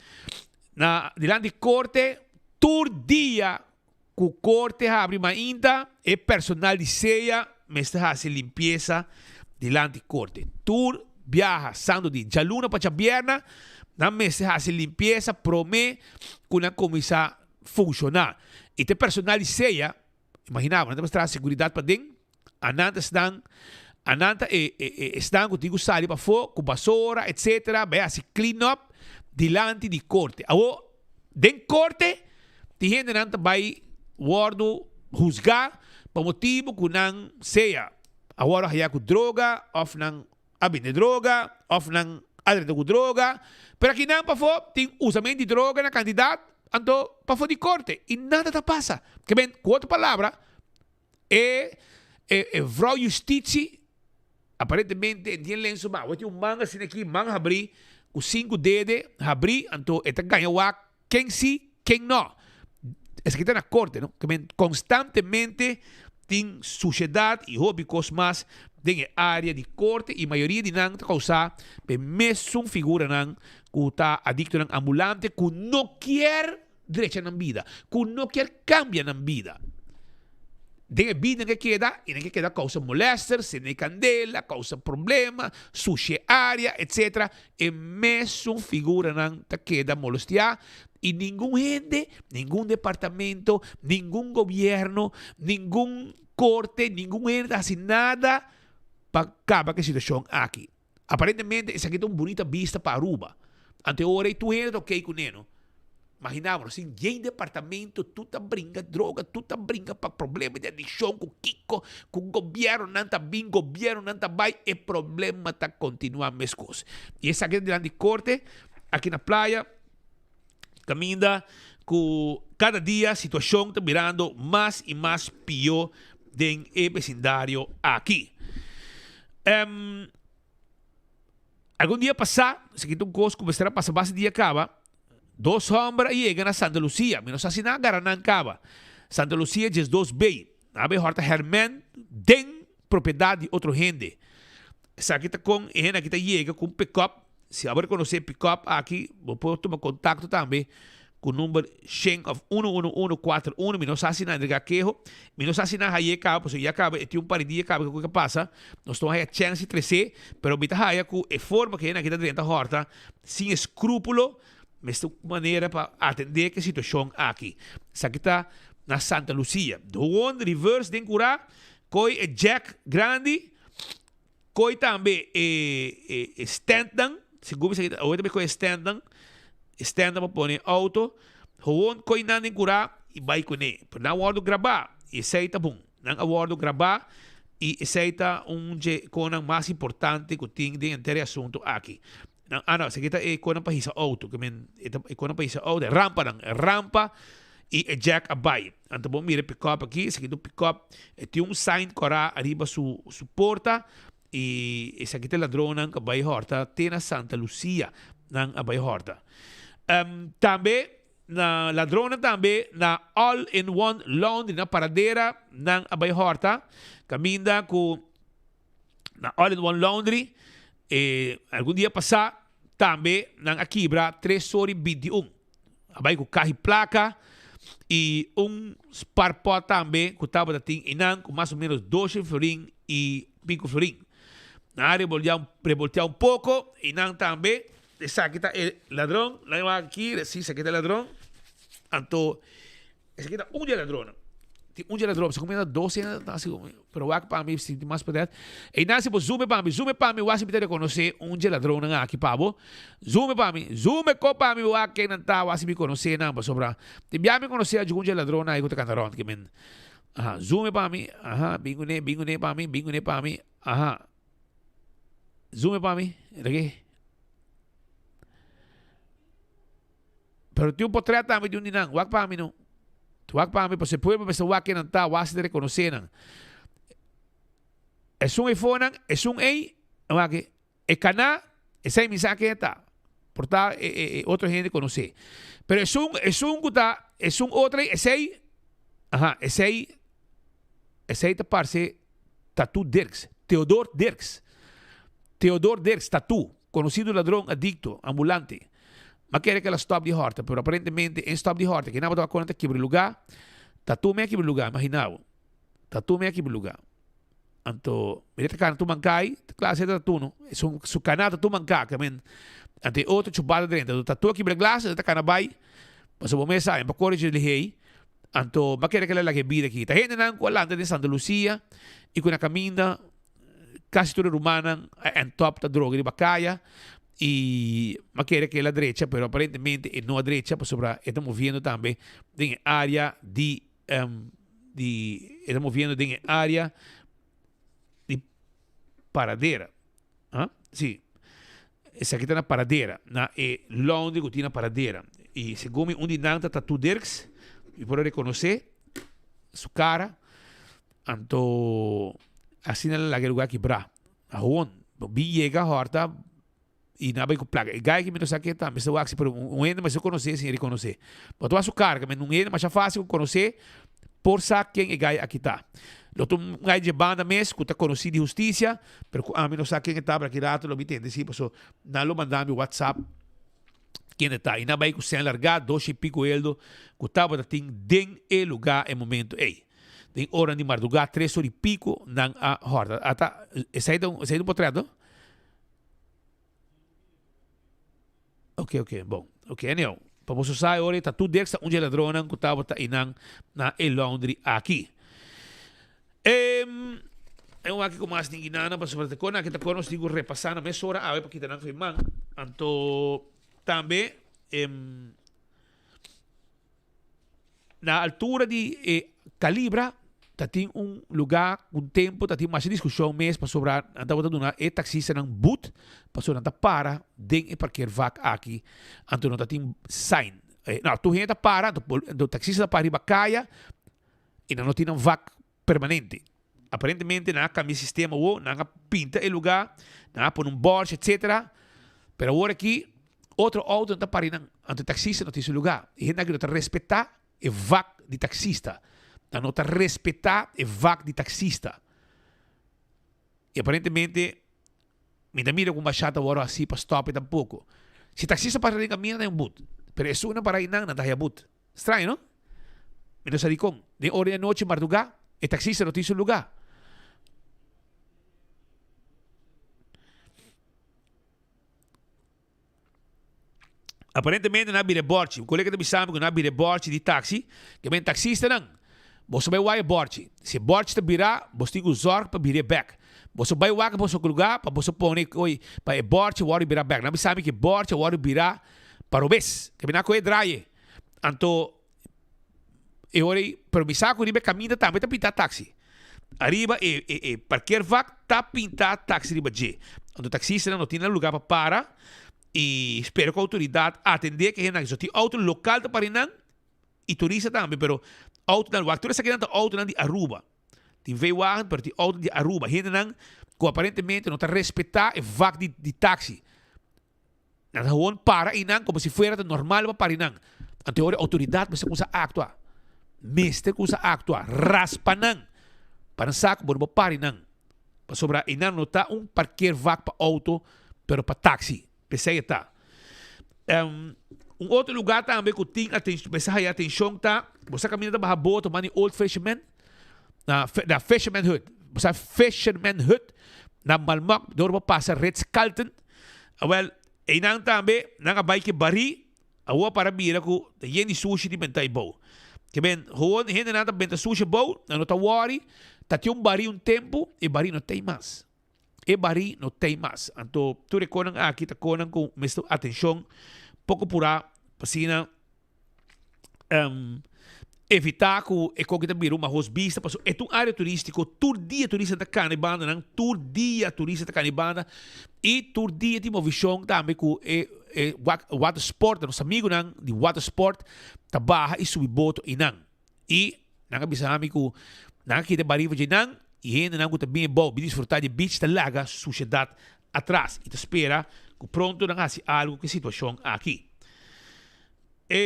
na dilanti korte tur dia ku korte habri mainta e personal di sea mester hasi limpiesa dilanti korte. Tur biaha santo di djaluna pa djabierna nan mester hasi limpiesa prome ku nan kuminsá funshoná. I ta e personal di sea Imagina bo, nan ta mester traha seguridat paden, anan ta esnan, anan ta e e e esnan ku tin ku sali pafó ku basora etcetera bai hasi clean up dilanti di korte. Awor den korte tin hendenan ta bai wòrdu husgá pa motibu ku nan sea a wòrdu haya ku droga òf nan a bende droga of nan a drenta ku droga, pero akinan pafó tin usament di droga na kantidat, anto pafó di korte i nada ta pasa. Ke men, ku otro palabra, e e vrouw justitie aparentemente e tin lensu ma, awor tin un man asina aki, man habrí ku sinku dede habrí, anto e ta gaña wak ken si, ken no. Esaki ta na korte, no? Ke men konstantemente tin sushedat i hopi kos mas den e área di korte i mayoria di nan ta kousá pa e mesun figuranan ku ta adiktonan ambulante ku no kier drecha nan bida, ku no kier kambia nan bida. Den e bida nan ke keda i nan ke keda kousa molester, sende kandela, kousa problema, sushi e área, etsetera. E mesun figuranan ta keda molestiá i ningun hende, ningun departamento, ningun gobièrnu, ningun korte, ningun hende ta hasi nada pa kaba ku e situashon aki. Aparentemente esaki ta un bunita bista pa Aruba. Anto e ora ei tur hende ta okey kuné no. Maginá bo, nos tin yen departamento, tur ta bringa droga, tur ta bringa pa problema di adikshon ku kiko, ku gobiernonan ta bin, gobiernonan ta bai, e problema ta kontinuá meskos. I esaki ta dilanti korte aki na Playa, kaminda ku kada dia situashon ta birando mas i mas pió den e besindario aki. Algun dia pasá, esaki ta un kos ku mester a pasa basta dia kaba, dos hòmber a yega na Santa Lucia, mi no sa si nan a gara nan kaba, Santa Lucia 12 bay, nan a bay hòrta hèrmènt den propiedat di otro hende. Esaki ta kon e hende aki ta yega ku un pikòp, si abo rekonosé e pikòp aki, bo por tuma kontakto tambe ku number shen of uno uno uno kuater uno, mi no sa si nan entrega keho, mi no sa si nan haye kaba, pasobra ya kaba e tin un par di dia kaba ke ku a pasa, nos no haya chèns di tres'é, pero mi ta haya ku e forma ku e hende aki ta drenta hòrta sin eskrupulo, mester un manera pa atendé ku e situashon aki. Esaki ta na Santa Lucia. Gewoon reverse den kurá, koi e jack grandi, Koe tambe e e standnan, segun mi sa kita, awe tambe koe e standnan, e standnan pa pone auto, gewoon koe nan den kura i bai kuné. Pero nan a wòrdu grabá i esei ta bon. Nan a wòrdu grabá i esei ta un dje konan mas importante ku tin den henter e asuntu aki. Nan, ah no, esaki ta e konan pa hisa auto, ke men e ta e konan pa hisa auto, e rampanan, e rampa i e jack a bai. Anto bo mira e pick-up aki, esaki ta un pick-up, e tin un sign kòrá ariba su su porta i esaki ta e ladronnan ku a bai hòrta te na Santa Lucia nan a bai hòrta. Tambe na ladronnan tambe na All in One Laundry na Paradera nan a bai hòrta kaminda ku na All in One Laundry e algun dia pasá tambe nan a kibra tres ora i binti un. A bai ku kahi plaka i un sparpot tambe ku tabata tin einan ku mas o menos doshen florin i piko florin. Nan a reboltea reboltea un poko einan tambe. Esaki ta e ladron, nan wak aki, si esaki ta e ladron. Anto Esaki ta un di e ladronnan. Tin un di e ladron, segun mi ta dos hende ta hasi ku mi, pero wak pa mi si tin mas poder. Einan si bo zoom e pa mi, zoom e pa mi wak si mi ta rekonosé un di e ladronnan aki pa bo. Zoom e pa mi, zoom e ko pa mi wak ken nan ta wak si mi konosé nan pasobra tin bia mi konosé algun di e ladronnan ei ku ta kanta rònt ke men. Aha, zoom e pa mi, aha, bin kuné, bin kuné pa mi, bin kuné pa mi, aha. Zoom e pa mi, reke. Pero tin un potret tambe di un di nan. Wak pa mi no. Wak pa mi, pasobra e pueblo mester wak ken nan ta, wak si ta rekonosé nan. Esun eifonan, esun ei, wak e, e kaná, esei mi sa ken e ta. Por ta e, e, e otro hende konosé. Pero esun, esun ku ta, esun otro ei, esei, aha, esei, esei ta parse Tatu Dirks, Theodor Dirks. Theodor Dirks, Tatu. Conocido ladron adicto, ambulante. M'a kere cu el a stop di horta, pero aparentemente en stop di horta, kinan bo tabata con ta kibra lugar, ta tur mi a kibra lugar, imagina bo. Ta tur mi a kibra lugar. Anto, mi ta cana tur mancai, ta clase ta tur no. Su, su cana ta tur manca, ke men, anto e otro chubata drenta, anto ta tur a kibra glas, ta cana bay, pasobra bo mes sa, en pa core dje lihei, anto m'a kere cu el a laga e bida aki. Ta hendenan cu a lanta den Santa Lucia y cu na caminda, Casi tur e rumannan a end up ta droga riba caya y m'a kere cu el a drecha pero aparentemente e no a drecha pasobra e ta moviendo tambe den e area di di e ta moviendo den e area di Paradera ah si esaki ta na Paradera na e laundry cu tin na Paradera y segun mi un di nan ta Tatu Dirks mi por a reconoce su cara. Anto asina el a laga e lugar kibrá. Awor, bo bin yega hòrta i nan a bai ku plaka. E gai ki mi no sa ken ta, mester wak si, pero un hende mester konosé sin rekonosé. Bo ta wak su kara, men un hende masha fásil ku konosé por sa ken e gai aki ta. Lo ta un gai dje banda mes ku ta konosí di hustisia, pero ku ami no sa ken e ta, pero aki rato lo mi tende si, paso nan lo manda mi whatsapp ken e ta. I nan a bai ku sèn largá, doshi i piko eldo ku tabata tin den e lugá e momento ei. Den oranan di mardugá, tres or i pico, nan a hòrta. Ata, esei ta un, esei ta un potret, no? Ok, ok, bon. Ok, anyhow, pa boso sa e ora ei ta tur deks ta un dje ladronnan ku tabata einan na e laundry aki. Em, e un aki ku mas tin guinana pasobra ta kon aki ta kon nos tin ku repasá na mesora awe pa kita nan for e man. Anto tambe em, Na altura di e Calibra ta tin un luga un tempo ta tin masha discusion mes pasobra nan tabata duna e taxistanan boet pasobra nan ta para den e parkeervak aki anto no ta tin sign. No, tur hende ta para anto taxista ta para riba caya y nan no tin nan vak permanente. Aparentemente nan a cambia e sistema awo, nan a pinta e lugar, nan a pone un bordje etcetera, pero awor aki otro auto nan ta pari nan, anto e taxista no tin su lugar. E hende aki no ta respeta e vak di taxista, nan no ta respeta e vak di taxista. Y aparentemente mi ta mira cu bashata awor haci pa stop e tampoco. Si taxista pasa den camina nan e un but, pero esunnan para eynan nan ta haya but. Straño, no? Mi no sa dikon. Den ora di anochi mardugá, e taksista no tin su lugá. Aparentemente nan a bira e bòrchi. Un kolega ta bisa mi ku nan a bira e bòrchi di taksi. Ke men taksistanan, boso bai wak e bòrchi. Si e bòrchi ta birá, boso tin ku zòrg pa bir'é bèk. Boso bai wak boso lugá pa boso pone oye pa e bòrchi wòrdu birá bèk. Nan a bisa mi ku e bòrchi a wòrdu birá pa robes. Ke men nan a kohe draye. Anto e ora ei, pero mi sa ku riba e kaminda tambe ta pinta taksi. Ariba e e e parkeervak ta pinta taksi riba dje. Anto taksistanan no tin nan luga pa para i spera ku outoridat atendé ku e hendenan. So tin outo lokal ta para einan i turista tambe, pero outonan wak tur esakinan ta outonan di Aruba. Tin veewagen pero tin outo di Aruba. Hendenan ku aparentemente no ta respetá e vak di di taksi. Nan ta gewoon para einan como si fuera ta normal pa para einan. Anto e ora e autoridad mester cuminsa actua. Mester cuminsa actua. Raspa nan. Pa nan sa cu bo no por para einan. Pasobra einan no ta un parkeervak pa auto, pero pa taxi. P'esei e ta. Um, un otro lugar tambe cu tin atencion, mester haya atencion ta, bo sa caminda ta baha boto man di Old Fisherman, na, na Fisherman Hut. Bo sa Fisherman Hut na Malmok, door bo pasa Ritz Carlton. Awel, einan tambe nan a bai ke barí, awor para mira ku ta yen di sushi di benta ei bou. Ke men, gewoon hendenan ta benta sushi bou, nan no ta wòri, ta tin un barí un tempu, e barí no t'ei mas. E barí no t'ei mas. Anto tur e konan aki ta konan ku mester atenshon poko purá pa asina evitá ku e koki ta bira un mahos bista pasobra e ta un área turístiko tur dia turista ta kana e bandanan tur dia turista ta kana e banda i tur dia tin movishon tambe ku e e watersport nos amigunan di watersport ta baha i subi boto einan i nan a bisa ami ku nan a kita e bariba dje nan i hendenan ku ta bin e bou bin disfrutá di e beach ta laga sushedat atras i ta spera ku pronto nan hasi algu ku e situashon aki. E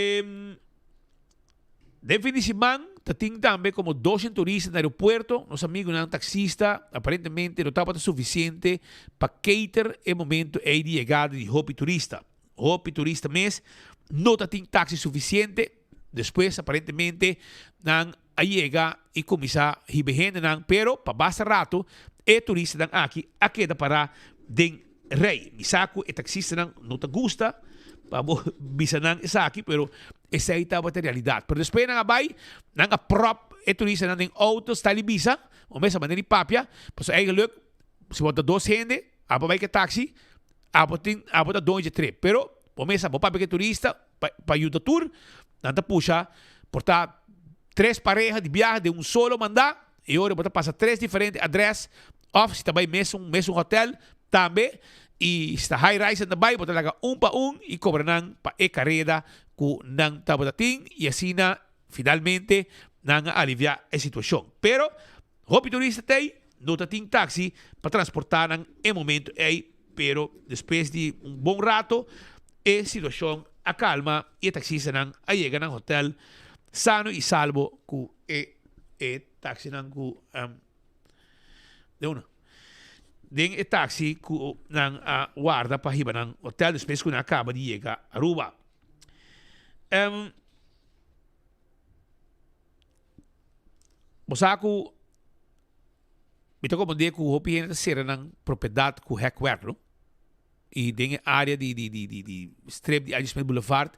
den fin di siman ta tin tambe como 200 turista na aeropuerto. Nos amigunan taxista aparentemente no tabata suficiente pa cater e momento ey di yegada di hopi turista. Hopi turista mes no ta tin taxi suficiente. Despues aparentemente nan a yega y cuminsa hiba e hendenan pero pa basta rato e turistanan aki a keda para den Rey, mi sa cu e taxistanan no ta gusta pa bo bisa nan esaki, pero esey tabata realidad. Pero despues nan a bay, nan a prop e turistanan den auto, style di bisa, o mesa manera di papia, pasobra eigenlijk si bo ta dos hende, abo bay cu e taxi, abo tin, abo ta doño dje trip. Pero bo mesa bo papia cu e turista pa pa yuda tur, nan ta pusha por ta tres pareha di biaha den un solo manda, E ora bo ta pasa tres diferente adres of si ta bay mesun mesun hotel tambe y si ta high rise nan ta bay bo ta laga un pa un y cobra nan pa e careda cu nan tabata tin y asina finalmente nan a alivia e situacion. Pero hopi turista t'ey no ta tin taxi pa transporta nan e momento ey pero despues di un bon rato e situacion a calma y e taxistanan a yega nan hotel sano y salvo cu e E taxinan ku de una den e taxi ku nan a warda pa hiba nan hotel despues ku nan a kaba di yega Aruba. Bo sa ku mi ta komprendé ku hopi hende ta sera nan propiedat ku hekwerk, no? I den e área di di di di di strip di Adje Smith Boulevard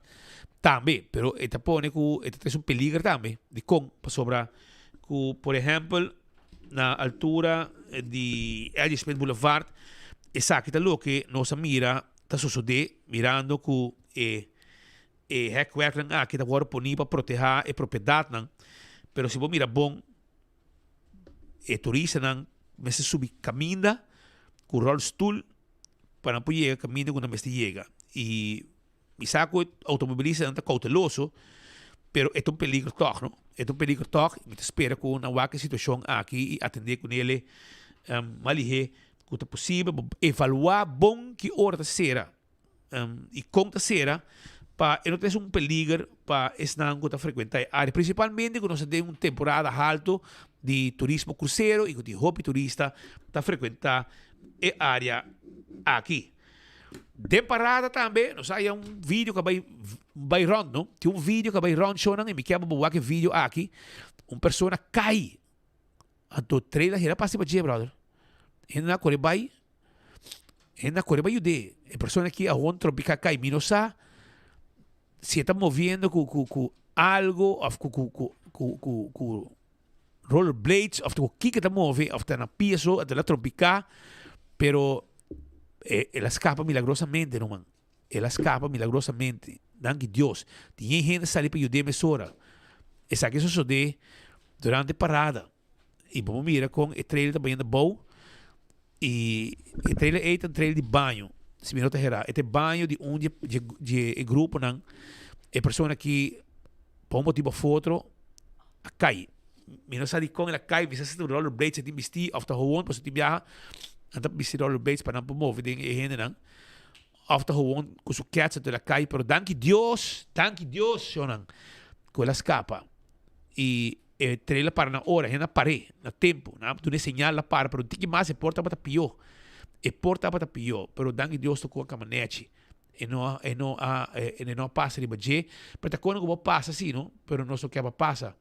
tambe, pero e ta pone ku e ta trese un peliger tambe. Dikon? Pasobra ku por ehèmpel na altura di Adje Smith Boulevard esaki ta loke nos a mira ta sosodé mirando ku e E hekwerknan aki ta wòrdu poní pa protehá e propiedatnan, pero si bo mira bon, e turistanan mester subi kaminda ku ròlstul pa nan por yega kaminda ku nan mester yega. I mi sa ku e outomobilistanan ta kouteloso, pero e ta un peligro tòg, no? E ta un peligro tòg i mi ta spera ku nan wak e situashon aki i atendé kuné mas lihé ku ta posibel. Bo evaluá bon ki ora ta sera. i kon ta sera pa e no trese un peliger pa esnan ku ta frekuentá e área, prinsipalmente ku nos ta den un temporada haltu di turismo krusero i ku tin hopi turista ta frekuentá e área aki. Den parada tambe nos haya un video ku a bai bai rònt no, tin un video ku a bai rònt shownan i mi kier pa bo wak e video aki, un persona kai anto trailer hera pasa riba dje brother, hende nan a kore bai. Hende a kore bai yud'é. E persona aki a hon trompiká kai. Mi no sa si e ta moviendo ku ku ku algo òf ku ku ku ku ku ku rollerblades òf ku kiko e ta move òf ta na pia so el a trompiká pero e el a skapa milagrosamente ruman. El a skapa milagrosamente. Danki Dios. Tin yen hende a sali pa yud'é mesora. Esaki a sosodé durante parada. I bo por mira kon e trailer ta bayendo bou i e trailer ei ta un trailer di baño, si mi no ta herá. E ta e baño di un di e di e gruponan. E persona aki pa un motibu òf otro a kai. Mi no sa dikon el a kai, mi sa si ta rollerblades e tin bistí òf ta howon pasobra tin biaha nan ta bisti rollerblades pa nan por move den e hendenan òf ta howon ku su kèts anto el a kai. Pero danki Dios, danki Dios, shownan, ku el a skapa. I E trailer para na ora, hende a par'é na tempu. Nan a duna e señal, a para, pero un tiki mas e por tabata pió. E por tabata pió, pero danki Dios tokó a kama nèchi. E no a, e no a, e no a pasa riba dje. Pero ta kone ku bo pasa si, no? Pero nos no ke pa pasa.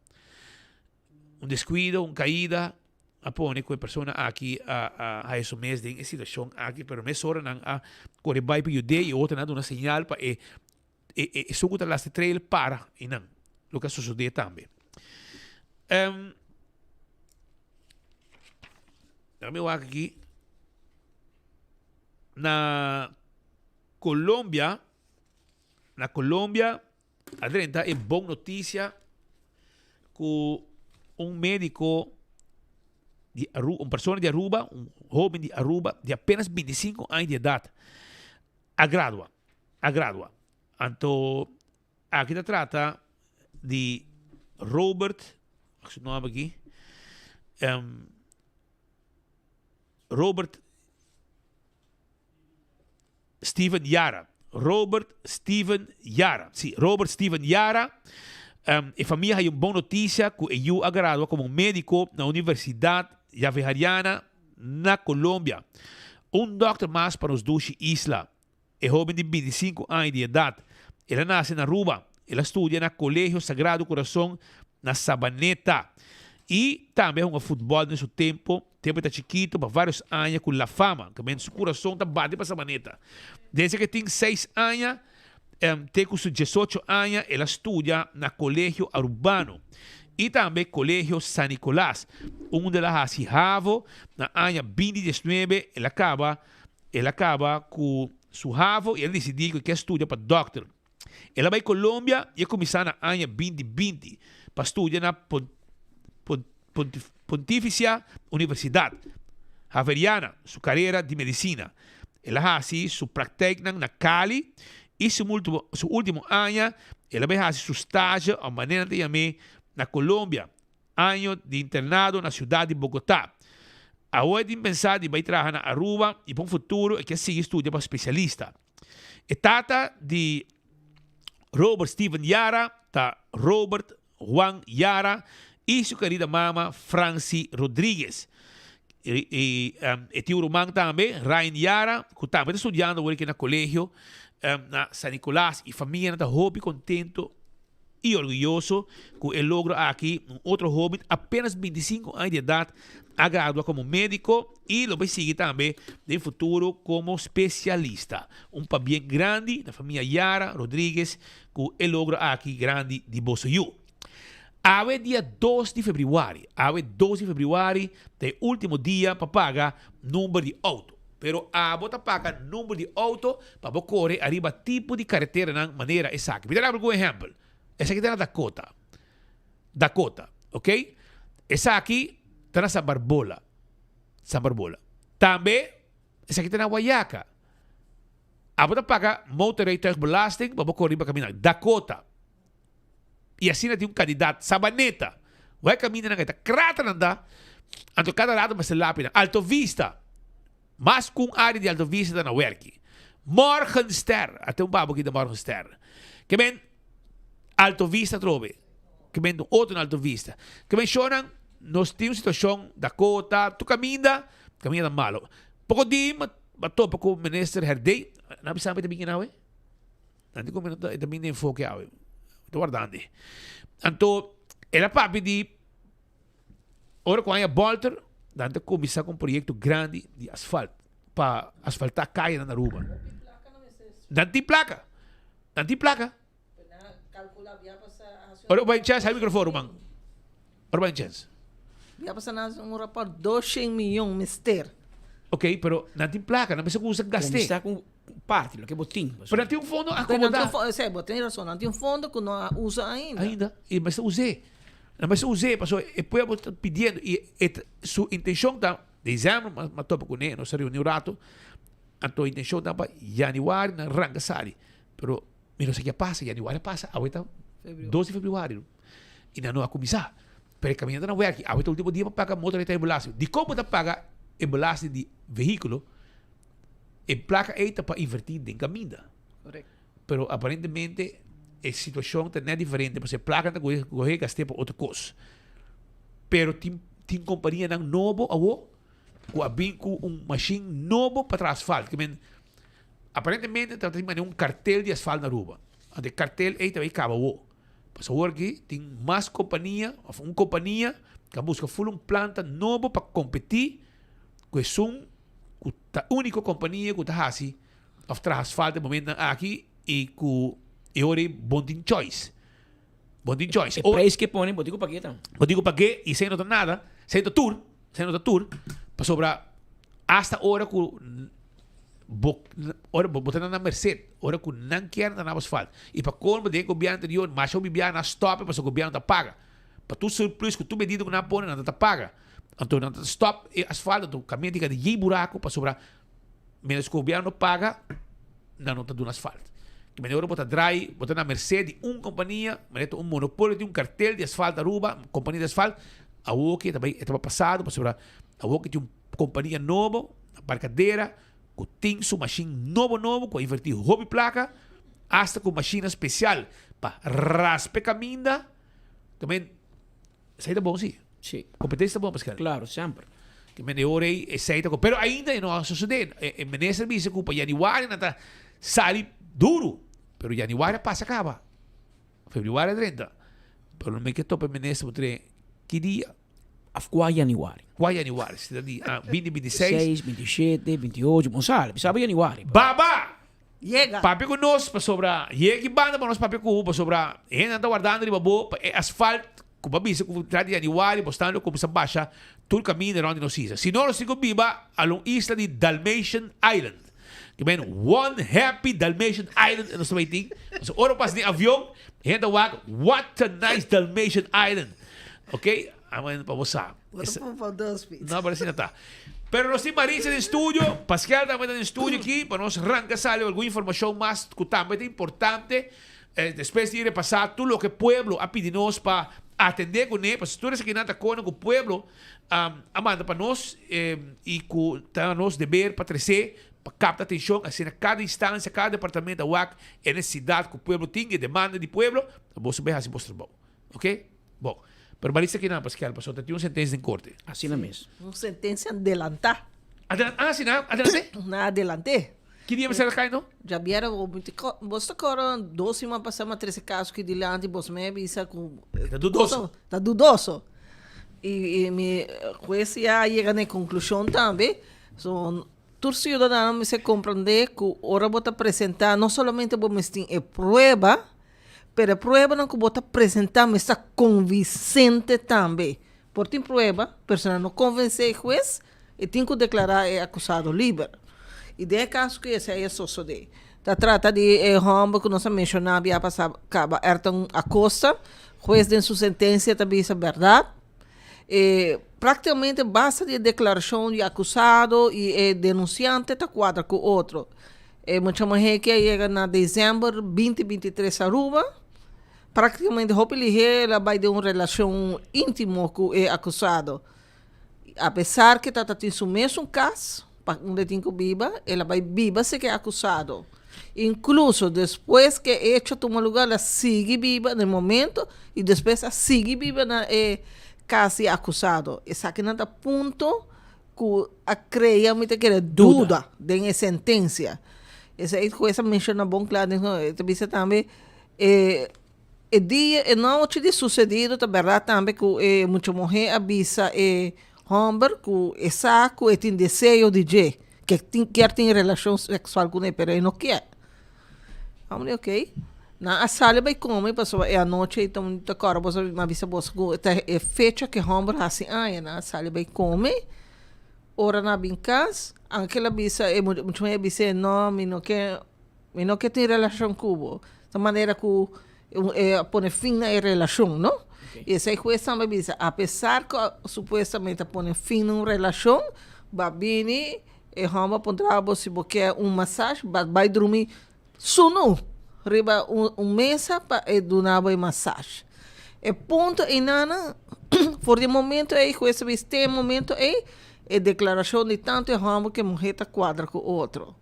Un deskuido, un kaida a pone ku e persona aki a a haya su mes den e situashon aki, pero mesora nan a kore bai pa yud'é i otronan a duna señal pa e E e esun ku ta lasti trail para einan. Loke a sosodé tambe. Um, Dame wak aki. Na Colombia, na Colombia a drenta e bon noticia ku un médico di Aruba, un persona di Aruba, un hoben di Aruba di apenas 25 aña di edad a gradua. A gradua. Anto aki ta trata di Robert, wak su nomber aki, um, Robert Steven Yara. Robert Steven Yara. Si, Robert Steven Yara. Um, e famia hay un bon noticia cu e yu a gradua como medico na Universidad Javeriana na Colombia. Un dokter mas pa nos dushi isla. E hoben di bintisinku aña di edat. El a nase na Aruba. El a studia na Colegio Sagrado Corazon na Sabaneta. I tambe a hunga futbòl den su tempu, tempu e ta chikito, pa vários aña ku La Fama. Kaminda su kurason ta bati pa Sabaneta. Desde ku e tin seis aña te ku su diesocho aña el a studia na Colegio Arubano i tambe Colegio San Nicolas, unda el a hasi havo. Na aña binti diesnuebe el a kaba El a kaba ku su havo i el a disidí ku e ke studia pa dòkter. El a bai Colombia i a kuminsá na aña binti binti pa studia na Pontificia Universidad Javeriana su karera di medisina. El a hasi su praktijknan na Cali i su último aña el a bai hasi su stage òf manera nan ta yam'é na Colombia. Año di internado na ciudad di Bogotá. Awor e tin pensa di bai traha na Aruba y pa un futuro e kier sigui studia pa specialista. E tata di Robert Steven Yara ta Robert Juan Yara y su kerida mama Francy Rodriguez. Y e tin un ruman tambe, Ryan Yara, cu tambe ta studiando awor aki na colegio na San Nicolas y famianan ta hopi contento. y orguyoso cu e logro aki. Un otro hoben apenas 25 aña di edad a gradua como medico y lo bay sigui tambe den futuro como specialista. Un pabien grandi na famia Yara Rodriguez cu e logro aki grandi di boso yu. Awe dia dos di februari, awe dos di februari ta e ultimo dia pa paga number di auto. Pero abo ta paga number di auto pa bo kore ariba tipo di kareteranan manera esaki. Mi ta daba algun ehèmpel. Esaki ta na Dakota. Dakota, ok. Esaki ta na San Barbola. San Barbola. Tambe esaki ta na Wayaca. Abo ta paga motorrijtuigbelasting pa bo kore riba kaminda Dakota. Y asina tin un kandidat, Sabaneta. Wak kamindanan ei ta kraternan ta, anto kada rato mester lapi nan. Alto Vista, mas ku un área di Alto Vista ta na werki. Morgenster, a tin un babo aki ta Morgenster. Ke men Alto Vista atrobe, ke men un otro na Alto Vista. Ke men shownan, nos tin un situashon, Dakota, tur kaminda, kaminda ta malo. Poko di mi a topa ku Minister Herdé, nan a bisa mi ta bin kina awe? Nan di ku mi no ta, e ta bin den enfoke awe. Mi ta wardandi. Anto, el a papia di ora ku haña Bolter, nan ta kuminsá ku un proyekto grandi di asfalt, pa asfaltá kayanan na Aruba. Nan tin plaka. Nan tin plaka. Ora bai chèns, haña mikrofon, ruman. Ora bai chèns. Bia pasa nan un raport 200 miyon mester. Ok, pero nan tin plaka, nan mester kuminsa gast'é. Kuminsá ku parti loke bo tin. Pero nan tin un fondo akomodá. Sí, bo tin rason, nan tin un fondo ku no a usa ainda. Ainda, i mester us'é. Nan mester us'é pasobra e pueblo ta pidiendo i e ta su intenshon ta, desèmber m'a topa kuné, nos a reuní un rato, anto intenshon ta pa yanüari nan ranka sali. Pero mi no sa ke a pasa, yanüari a pasa, awe ta dos di febrüari. I nan no a kuminsá. Pero e kaminda ta na wèrki. Awe ta ultimo dia pa paga motoreta e belasting. Dikon bo ta paga e belasting di vehíkulo? E plaka ei ta pa invertí den kaminda. Pero aparentemente e situashon ta nèt diferente pasobra e plaka nan ta kohe gast'é pa otro kos. Pero tin tin kompanianan nobo awo ku a bin ku un mashin nobo pa traha asfalt. Ke men aparentemente ta tin manera un kartel di asfalt na Aruba. Anto e kartel ei ta bai kaba awo. Pasobra awor aki tin mas kompania òf un kompania ku a buska ful un planta nobo pa kompetí ku esun ku ta úniko kompania ku ta hasi òf traha asfalto e momentonan aki i ku e ora ei bon tin choice. Bon tin choice. E prijs ku e pone bo tin ku pag'é tambe. Bo tin ku pag'é i esei no ta nada, esei ta tur, esei no ta tur pasobra asta ora ku Bo, ora bo, bo ta na nan merced, ora cu nan kier nan ta na bo asfalt. Y pa colmo den e gobierno anterior, masha hopi biaha nan a stop e pasobra gobierno ta paga. Pa tur surplus cu tur medida cu nan a pone, nan ta ta paga. Anto nan ta stop e asfalt, anto caminda tin cada yey buraco pasobra mientras cu gobierno no paga, nan no ta duna asfalt. Ki manera ora bo ta draai, bo ta na merced di un compania, manera ta un monopolio di un cartel di asfalt Aruba, compania di asfalt, awoki e ta bay, e ta pasado pasobra awoki tin un Kompania nobo na Barcadera ku tin su mashin nobo nobo ku a invertí hopi plaka, asta ku mashinnan spesial pa raspa e kaminda. Ta men, esei ta bon si. Sí. Kompetensia ta bon, Pascal. Klaro, semper. Ke men e ora ei esei ta ko. Pero ainda e no a sosodé. E minister bisa ku pa yanüari nan ta sali duru. Pero yanüari a pasa kaba. Febrüari a drenta. Pero mi ke topa e minister bo trae ki dia. Af kua januari? Kua januari? Si ta di ah, 20, 26. 6, 27, 28, bon sali, bisa januari. Baba! Yega. Papia ku nos pasobra yega ki banda pa nos papia ku bo pasobra hendenan ta wardando riba bo pa e asfalt ku bo a bisa ku tra di januari bo stan lo kuminsá basha tur kaminda rònt di nos isla. Si no nos tin ku biba algun isla di Dalmatian Island. Ke men one happy Dalmatian Island nos ta bai tin. Pasobra ora bo pasa den avion hende ta wak what a nice Dalmatian Island. Ok, amen pa bo sa. Bo ta pon pa dos pizza. No, pero asina ta. Pero nos tin Maritza den studio, Pascal tambe ta den studio aki pa nos ranca sali algun informacion mas cu tambe ta importante. Eh, despues di repasa tur loke pueblo a pidi nos pa atende cune, pasobra tur esakinan ta conan cu pueblo um, a manda pa nos eh, y cu ta nos deber pa trece, pa capta atencion, asina cada instancia, cada departamento a wak e necesidad cu pueblo tin, e demanda di pueblo, boso bay haci boso trabou. Ok? Bon. Pero Marisa kinan Pascal, pasobra ta tin un sentencia den corte. Asina mes. Un sentencia adelantá. Adelan ah, asina? Adelante? Na adelante. Ki dia mester a kai no? Djabièrnè bo ta kòrda dos siman pasá mi a trese kaso aki dilanti bos mi a bisa ku Ta dudoso. Ta dudoso. I mi hues ya a yega na e konklushon tambe. So tur siudadano mester komprendé ku ora bo ta presentá no solamente bo mester tin e prueba, pero e pruebanan ku bo ta presentá mester ta konvinsente tambe. Por tin prueba, persona no konvensé e hues, e tin ku deklará e akusado liber. I den e kaso ku esei a sosodé, ta trata di e hòmber ku nos a menshoná bia pasá kaba, Ayrton Acosta. Hues den su sentensia ta bisa bèrdat. E práktikamente basta di e deklarashon di akusado i e denunsiante ta kuadra ku otro. E mucha muhé ke a yega na desèmber binti 23 Aruba. Práktikamente hopi lihé el a bai den un relashon íntimo ku e akusado. Apesar ku e tabata tin su mesun kas pa unda e tin ku biba, el a bai biba serka e akusado. Inkluso despues ku e echo a tuma lugá, el a sigui biba na e momento i despues a sigui biba na e kas di e akusado. Esakinan ta punto ku a krea, mi ta kere, duda den e sentensia. Esei hues a menshoná bon kla, e ta bisa tambe E e dia, e nochi di susedido ta bèrdat tambe ku e mucha muhé a bisa e hòmber ku e sa ku e tin deseo di dje, ke tin kier tin relashon seksual kuné pero e no kier. Hòmber di okey. Nan a sali bai kome pasobra e anochi ei ta kòrda boso mi a bisa boso ku ta e fecha ku e hòmber hasi aña. Nan a sali bai kome, ora nan a bin kas, anke el a bisa e mucha muhé a bis'é no mi no ke. Mi no ke tin relashon ku bo. Ta manera ku e a pone fin na e relashon, no? I esei hues tambe a bisa, apesar ku supuestamente a pone fin na un relashon, bo a bini, e hòmber a puntra bo si bo ke un masash, bo a bai drumi sunu riba un mesa pa e duna bo e masash. E punto einan, for di e momento ei, hues a bisa, te e momento ei, e deklarashon di tantu e hòmber ku e muhé ta kuadra ku otro.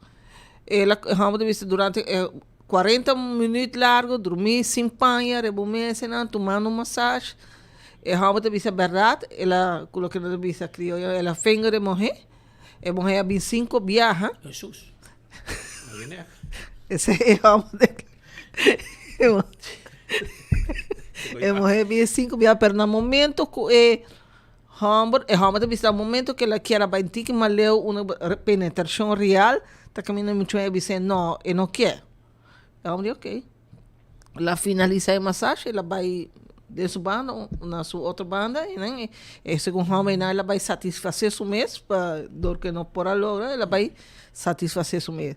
El a hòmber ta bisa durante e kuarenta minüt largu drumí sin paña riba un mesanan tumando un masash. E hòmber ta bisa bèrdat, el a ku loke nan ta bisa krioyo el a finger e muhé. E muhé a bin sinku biaha. Hesus. Esei e hòmber e muhé bin sinku biaha pero na momento ku e Hòmber, e hòmber ta bisa momento ku el a kier a bai tiki mas leu una penetrashon real, ta kaminda muchu e bis'é no, e no kier. E hòmber di okey. El a finalisá e masashi, el a bai den su banda, na su otro banda, i nan e segun hòmber einan el a bai satisfasé su mes, pa dor ku e no por a logra, el a bai satisfasé su mes.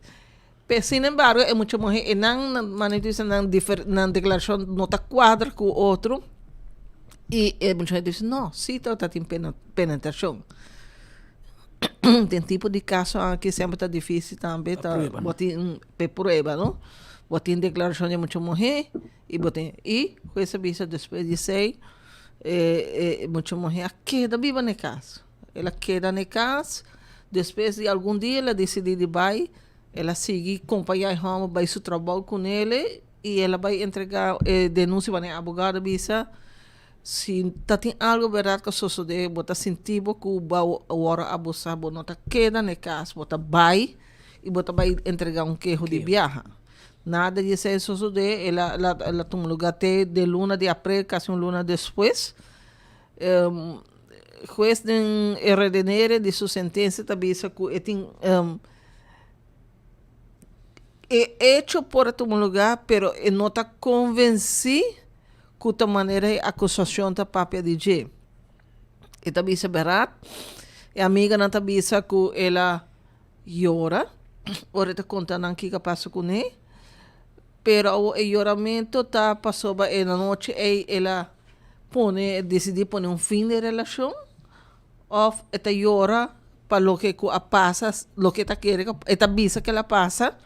Pe sin embargo e mucha muhé einan manera di bisa nan nan deklarashon no ta kuadra ku otro i e mucha muhé ta bisa no si tabata tin penetrashon. Den tipo di kaso aki semper ta difisil tambe ta bo tin pe prueba no bo tin deklarashon di e mucha muhé i bo tin i hues a bisa despues di esei e mucha muhé a keda biba na e kas el a keda na e kas despues di algun dia el a disidí di bai. El a sigui kompañá e hòmber bai su trabou ku nele i el a bai entregá e denunsia wanneer e abogado a bisa, Si ta tin algu bèrdat ku a sosodé, bo ta sinti bo ku bo a wòrdu abusá, bo no ta keda na e kas, bo ta bai i bo ta bai entregá un keho di biaha. Nada di esei a sosodé, el a el a tuma lugá te den luna di aprel, kasi un luna despues. Hues den e redenere di su sentensia ta bisa ku e tin e echo por a tuma lugá pero e no ta konvensí ku ta manera e akusashon ta papia di dje. E ta bisa bèrdat, e amiganan ta bisa ku el a yora ora e ta konta nan kiko a pasa kuné, pero awor e yoramentu ta pasobra e anochi ei el a pone disidí pone un fin den e relashon òf e ta yora pa loke ku a pasa, loke e ta kere ku e ta bisa ku el a pasa.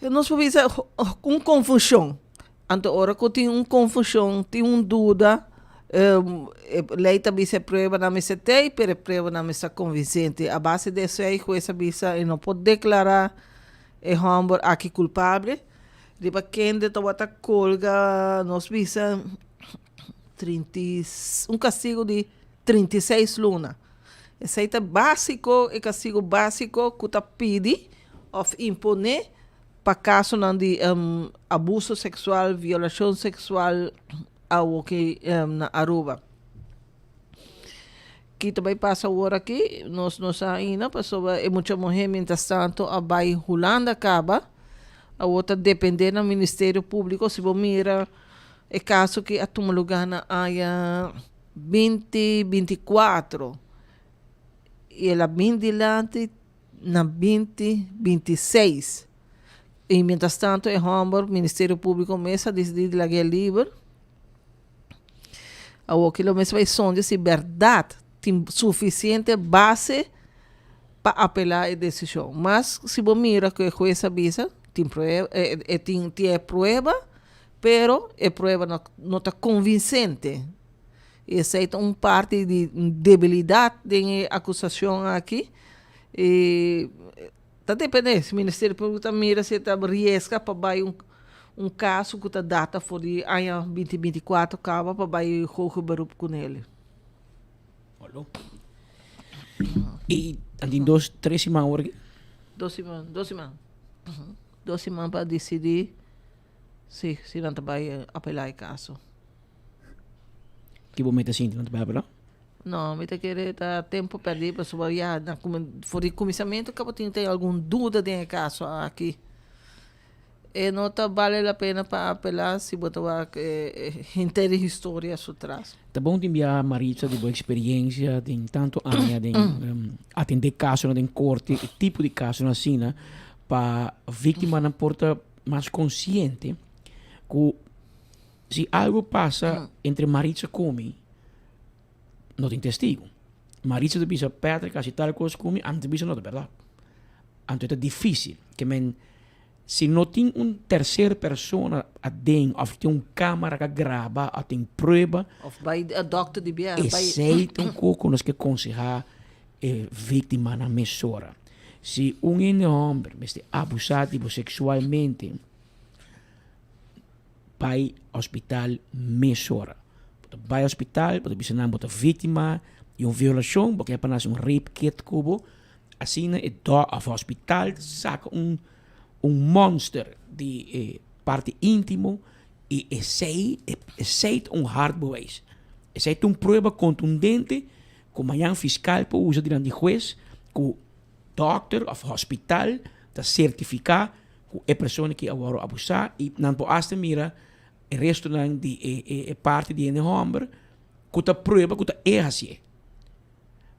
Nos por bisa un konfushon. Anto ora ku tin un konfushon, tin un duda, e lei ta bisa e pruebanan mester t'ei, pero e pruebanan mester ta konvinsente. A base di esei hues a bisa e no por deklará e hòmber aki kulpabel. Riba kende tabata kolga nos bisa un kastigu di 36 luna. Esei ta básiko, e kastigu básiko ku ta pidi òf imponé pa kasonan di abuso seksual, violashon seksual awoki na Aruba. Ki ta bai pasa awor aki? Nos no sa ainda pasobra e mucha muhé mientrastanto a bai Hulanda kaba. Awor ta dependé na Ministerio Públiko. Si bo mira e kaso ki a tuma lugá na aña binti 24 i el a bin dilanti na binti 26. I mientrastanto e hòmber Ministerio Públiko mes a disidí di lag'é liber. Awor ki lo mester bai sonde si bèrdat tin sufisiente base pa apelá e desishon. Mas si bo mira ku e hues a bisa, tin prueba, e tin tin e prueba, pero e prueba no no ta konvinsente. I esei ta un parti di debilidat den e akusashon aki. I ta depende, si Ministerio Públiko ta mira si e ta riesga pa bai un un kaso ku ta data for di aña binti 24 kaba pa bai hoger beroep kunele. Hallo. I antin dos, tres siman awor aki? Dos siman, dos siman. Dos siman pa disidí si, si nan ta bai apelá e kaso. Ki bo meta sinti nan ta bai apelá? No, mi ta kere ta tempo pèrdí pasobra ya na for di kuminsamentu kaba tin tin algun duda den e kaso aki. E no ta bale la pena pa apelá si bo ta wak henter e historia su tras. Ta bon tin bia Maritza di bo experiencia den tanto aña den atende casonan den corte e tipo di casonan asina pa victimanan por ta mas consciente cu si algo pasa entre Maritza cu mi no tin testigo. Maritza ta bisa Patrick a haci tal cos cu mi, ami ta bisa no ta berdad. Anto e ta dificil ke men si no tin un tercer persona aden of tin un camara ka graba of tin prueba. Of bay dokter di bia. Esey ta un cos cu nos ke conseha e victimanan mesora. Si un hende homber mester abusa di bo sexualmente bay hospital mesora. Bo ta bay hospital bo ta bisa nan bo ta victima di un violacion bo ke pa nan haci un rape kit cu bo. Asina e dò of hospital ta saka un un monster di e parti intimo y esey esey ta un hard bewijs. Esey ta un prueba contundente cu mañan fiscal por usa dilanti hues cu dokter of hospital ta certifica cu e persona aki a worde abusa y nan por hasta mira e restonan di e e parti di hende homber cu ta prueba cu ta e haci'e.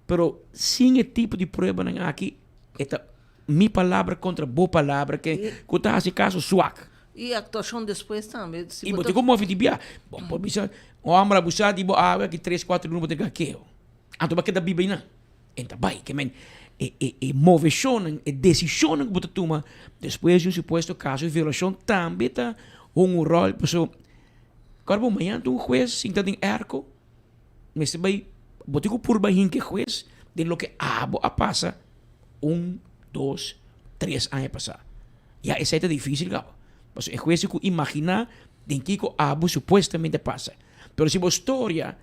Pero sin e tipo di pruebanan aki, e ta mi palabra kontra bo palabra ke ku ta hasi kaso swak. I aktuashon despues tambe. I bo tin ku move di bia. Bo por bisa, un hòmber a busa di bo awe aki tres kuater luna bo tin kakeo. Anto bo a keda biba einan. E ta bai. Ke men e e e moveshonnan, e desishonnan ku bo ta tuma despues di un supuesto kaso di violashon tambe ta hunga un ròl. Pasobra kòrda bo mañana ta un hues sinta den èrko. Mester bai, bo tin ku purba hinka e hues den loke abo a pasa un, dos, tres aña pasá. Ya esei ta difísil kaba. Pasobra e hues tin ku imaginá den kiko abo supuestamente a pasa. Pero si bo storia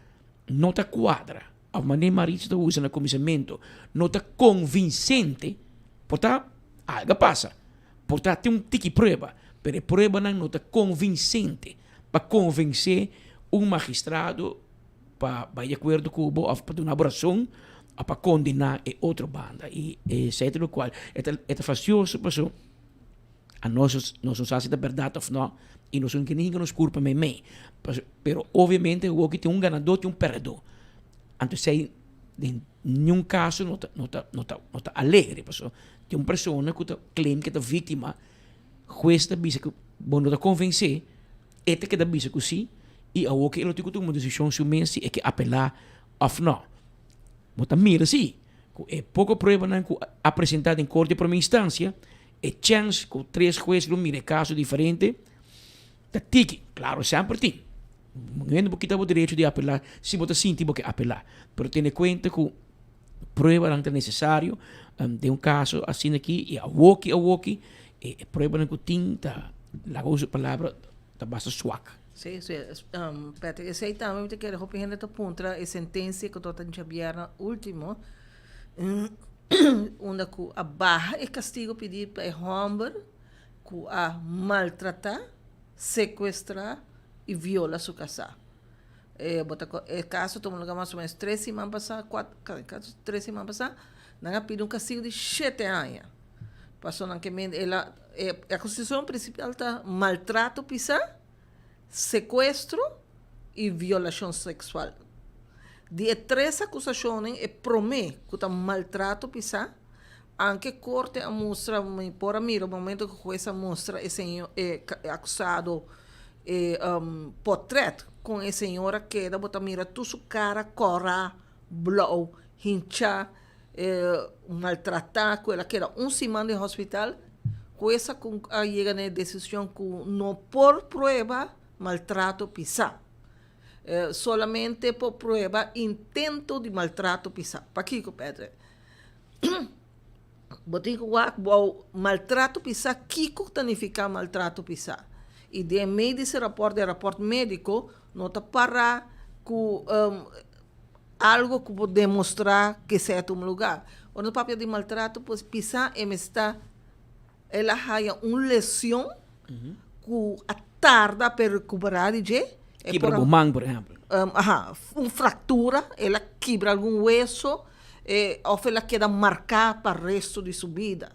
no ta kuadra, òf manera Maritza ta usa na kuminsamentu, no ta konvinsente, por ta algu a pasa, por ta tin un tiki prueba, pero e pruebanan no ta konvinsente pa konvensé un magistrado pa bai di akuerdo ku bo òf pa duna bo rason òf pa kondená e otro banda. I esei ta lokual e ta e ta fastioso pasobra anos nos no sa si ta bèrdat òf nò i nos no kere hinka nos kurpa meimei. Pero obviamente awoki tin un ganadó tin un pèrdedó. Anto esei den niun kaso no ta no ta no ta no ta alegre pasobra tin un persona ku ta claim ku e ta víktima, hues ta bisa ku bo no ta konvensé. E ta keda bisa ku sí, i awor ku e lo tin ku tuma un desishon su mes si e ke apelá òf nò. Bo ta mira sí ku e poko pruebanan ku a presentá den korte di promé instansia, e chèns ku tres hues lo mira e kaso diferente ta tiki. Klaro, semper tin. Hende por kita bo derecho di apelá si bo ta sinti bo ke apelá. Pero tene kuenta ku pruebanan ta nesesario den un kaso asina aki i awoki awoki e pruebanan ku tin ta laga usa palabra ta basta swak. Sí, sí, Patrick, esei tambe mi ta kere hopi hende ta puntra e sentensia ku tabata djabièrnè último. Unda ku a baha e kastigo pidi pa e hòmber ku a maltratá, sekuestrá i viola su kasá. E bo ta e kaso tuma lugá mas o ménos tres siman pasá, kuater, tres siman pasá. Nan a pidi un kastigo di shete aña. Pasobra nan ke mende el a e akusashon prinsipal ta maltrato pisá, sekuestro i violashon seksual. Di e tres akusashonnan e promé ku ta maltrato pisá, anke korte a mustra, mi por a mira momento ku hues a mustra e señor e akusado e potrèt kon e señor a keda bo ta mira tur su kara kòrá, blou, hinchá, maltratá ku el a keda un siman den hospital, hues a a yega na e desishon ku no por prueba maltrato pisá. Solamente por prueba intento di maltrato pisá. Pakiko, Patrick? Bo tin ku wak bou maltrato pisá, kiko ta nifiká maltrato pisá? I den mei di ese rapòrt, den rapòrt médiko, no ta pará ku algo ku por demostrá ke esei a tuma lugá. Ora nos papia di maltrato pisá e mester el a haya un lesion ku a tarda pa e rekuperá di dje. E Kibra bo man, por ehèmpel. Aha, un fraktura, el a kibra algun weso òf el a keda marká pa resto di su bida.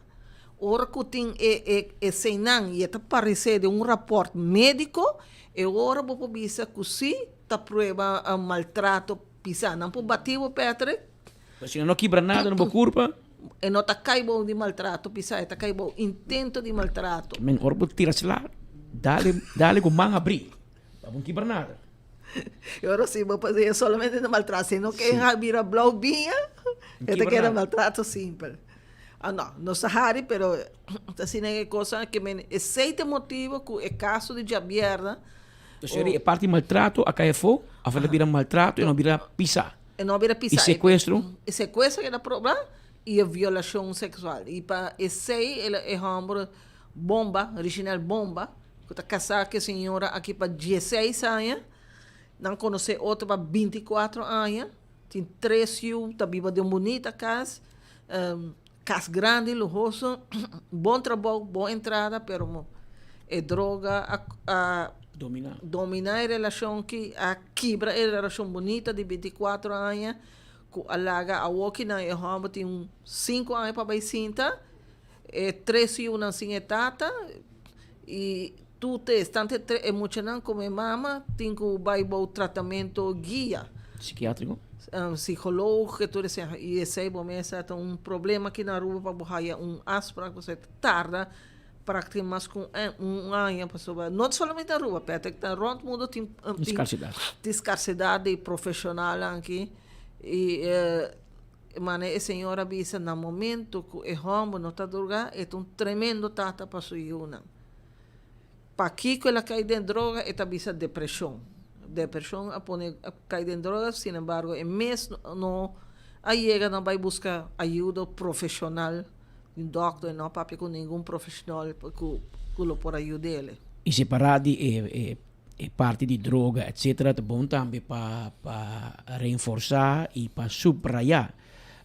Ora ku tin e e eseinan i e ta paresé den un rapòrt médiko, e ora bo por bisa ku sí ta prueba maltrato pisá. Nan por bati bo, Patrick. Pero si nan no kibra nada na bo kurpa. E no ta kai bou di maltrato pisá, e ta kai bou intento di maltrato. Men ora bo tira sla, dale, dale ku man habrí, pa bo no kibra nada. E ora si bo por e solamente na maltrato, si no ke bira blou biña, e ta keda maltrato simpel. Ah no, nos ta hari, pero ta asina e cosa ke men esei ta e motibo ku e kaso di djabièrnè. Entonces e parti maltrato a kai afó, of el a bira maltrato e no bira pisá. E no bira pisá. I sekuestro? E sekuestro keda proba i e violashon seksual. I pa esei el e hòmber Bomba, Reginald Bomba, ku ta kasá ku e señora aki pa dieseis aña, nan konosé otro pa binti kuatro aña, tin tres yu, ta biba den un bunita kas, kas grandi, luhoso, bon trabou, bon entrada, pero e droga a a Dominá. dominá e relashon ki a kibra e relashon bunita di binti kuatro aña ku a laga awoki nan e hòmber tin un sinku aña pa bai sinta, e tres yunan sin e tata i tur tres, tantu e tres e muchanan komo e mama tin ku bai bou tratamento guia. Psikiatriko? Psikoloog tur esei i esei bo mes ta un problema aki na Aruba pa bo haya un afspraak pasobra ta tarda praktikamente mas ku un aña pasobra no solamente Aruba Patrick ta rond mundo tin tin skarsedat di profeshonalnan aki i manera e señor a bisa na momento ku e hòmber no ta droga e ta un tremendo tata pa su yunan. Pakiko el a kai den droga? E ta bisa depreshon. Depreshon a pone a kai den droga, sin embargo e mes no a yega na bai buska ayudo profeshonal di un dòkter, e no a papia ku ningun profeshonal ku ku lo por a yud'el. I separá di e e e parti di droga etcetera ta bon tambe pa pa reinforsá i pa subrayá.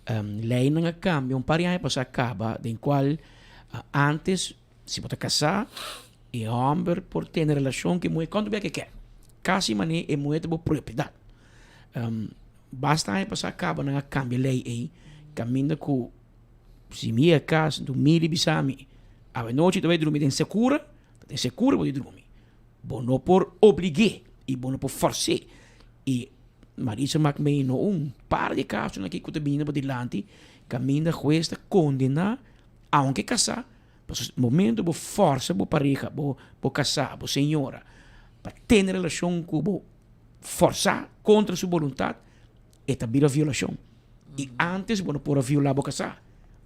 Leinan a kambia un par di aña pasá kaba den kual antes Si bo ta kasá, e hòmber por tene relashon ku e muhé kuantu bia ku e ke. Kasi manera e muhé ta bo propiedat. Basta aña pasá kaba nan a kambia e lei ei, kaminda ku si mi yega kas drumí di bisa mi, awenochi ta bai drumi den sekura, ta den sekura bo di drumi. Bo no por oblig'é i bo no por fòrs'é. I Marisa mak mei no un par di kasonan aki ku ta bini bo dilanti kaminda hues ta kondená Aunke kasá, pasobra momento bo fòrsa bo pareha, bo bo kasá, bo señora, pa tene relashon ku bo fòrsá kontra su boluntat, e ta bira violashon. I ántes bo no por a violá bo kasá,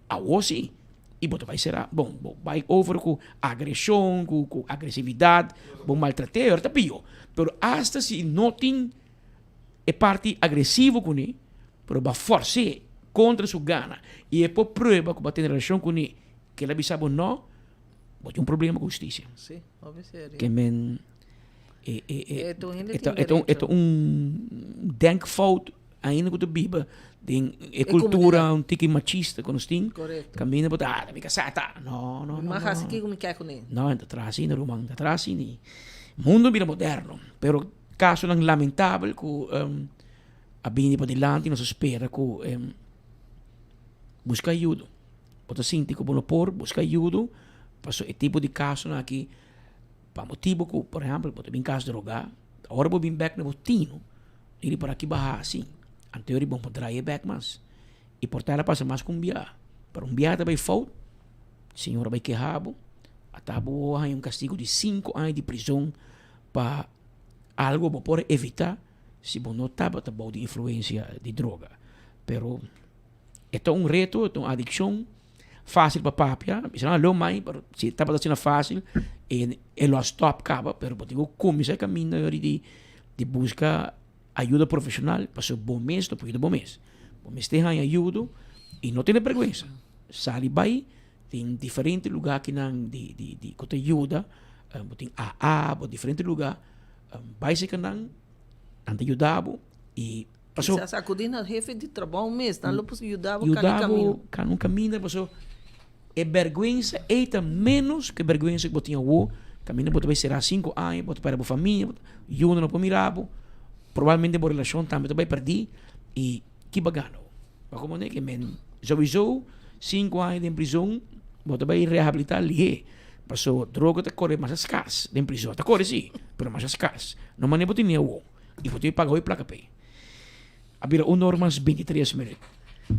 awor sí, i bo ta bai será. Bon, bo bai over ku agreshon, ku ku agresividat, bo maltrat'é, ora ta pió. Pero asta si no tin e parti agresivo kuné, pero bo a fòrs'é kontra su gana i e por prueba ku bo a tene relashon kuné, ku el a bisa bo nò, bo tin un problema ku hustisia. Sí, hopi serio. Ke men e e e E tur hende e ta tin e ta un e ta derecho. un denkfout ainda ku ta biba. Den e cultura un tiki machista cu nos tin. Correcto. Caminda bo ta, ah, mi casá ta. No, no, no. Ma haci kico mi kier cu ne. No, ta traha asina, ruman, ta traha asina. Mundo a bira moderno, pero casonan lamentabel cu a bini padilanti nos a spera cu busca ayudo. Bo ta sinti cu bo no por, busca ayudo, pasobra e tipo di casonan aki pa motibo cu, por ehempel, bo ta bin cas droga, ora bo bin bek na bo tino, Iri por aki baha asi. Anto iri bon por draai e bek mas. I por ta el a pasa mas ku un bia. Pero un bia ta bai fout, señor a bai keha bo, ata bo a haña un kastigu di sinku aña di prizon pa algu bo por evita si bo no tabata bou di influensia di droga. Pero e ta un reto, e ta un adikshon fácil pa papia, mi sa lo mai, pero si tabata asina fácil, e e lo a stop caba, pero bo tin ku kuminsá e kaminda yori di di buska ayuda profeshonal, pasobra bo mes no por yuda bo mes. Bo mester haña ayudo i no tene bergwensa. Sali bai, tin diferente lugá kinan di di di ku ta yuda, bo tin AA, bo diferente lugá, bai serka nan, nan ta yuda bo i Paso, Quizás acudi na hefe di trabou mes, nan lo por yuda bo cana yuda bo cana un caminda, paso e berguensa ey ta menos ke berguensa ku bo tin awo, caminda bo ta bay sera sinku aña, bo ta perde bo famia, yunan no por mira bo, probablemente bo relacion tambe ta bay perdi y ki bo a gana awo? Bo a comprende ke men souiso sinku aña den prizon bo ta bay rehabilita lihe, paso droga ta kore masha skars den prizon, ta kore si, pero masha skars, no manera bo tene awo. I bo tin paga hopi plaka p'e. A bira un or mas bintitres minüt.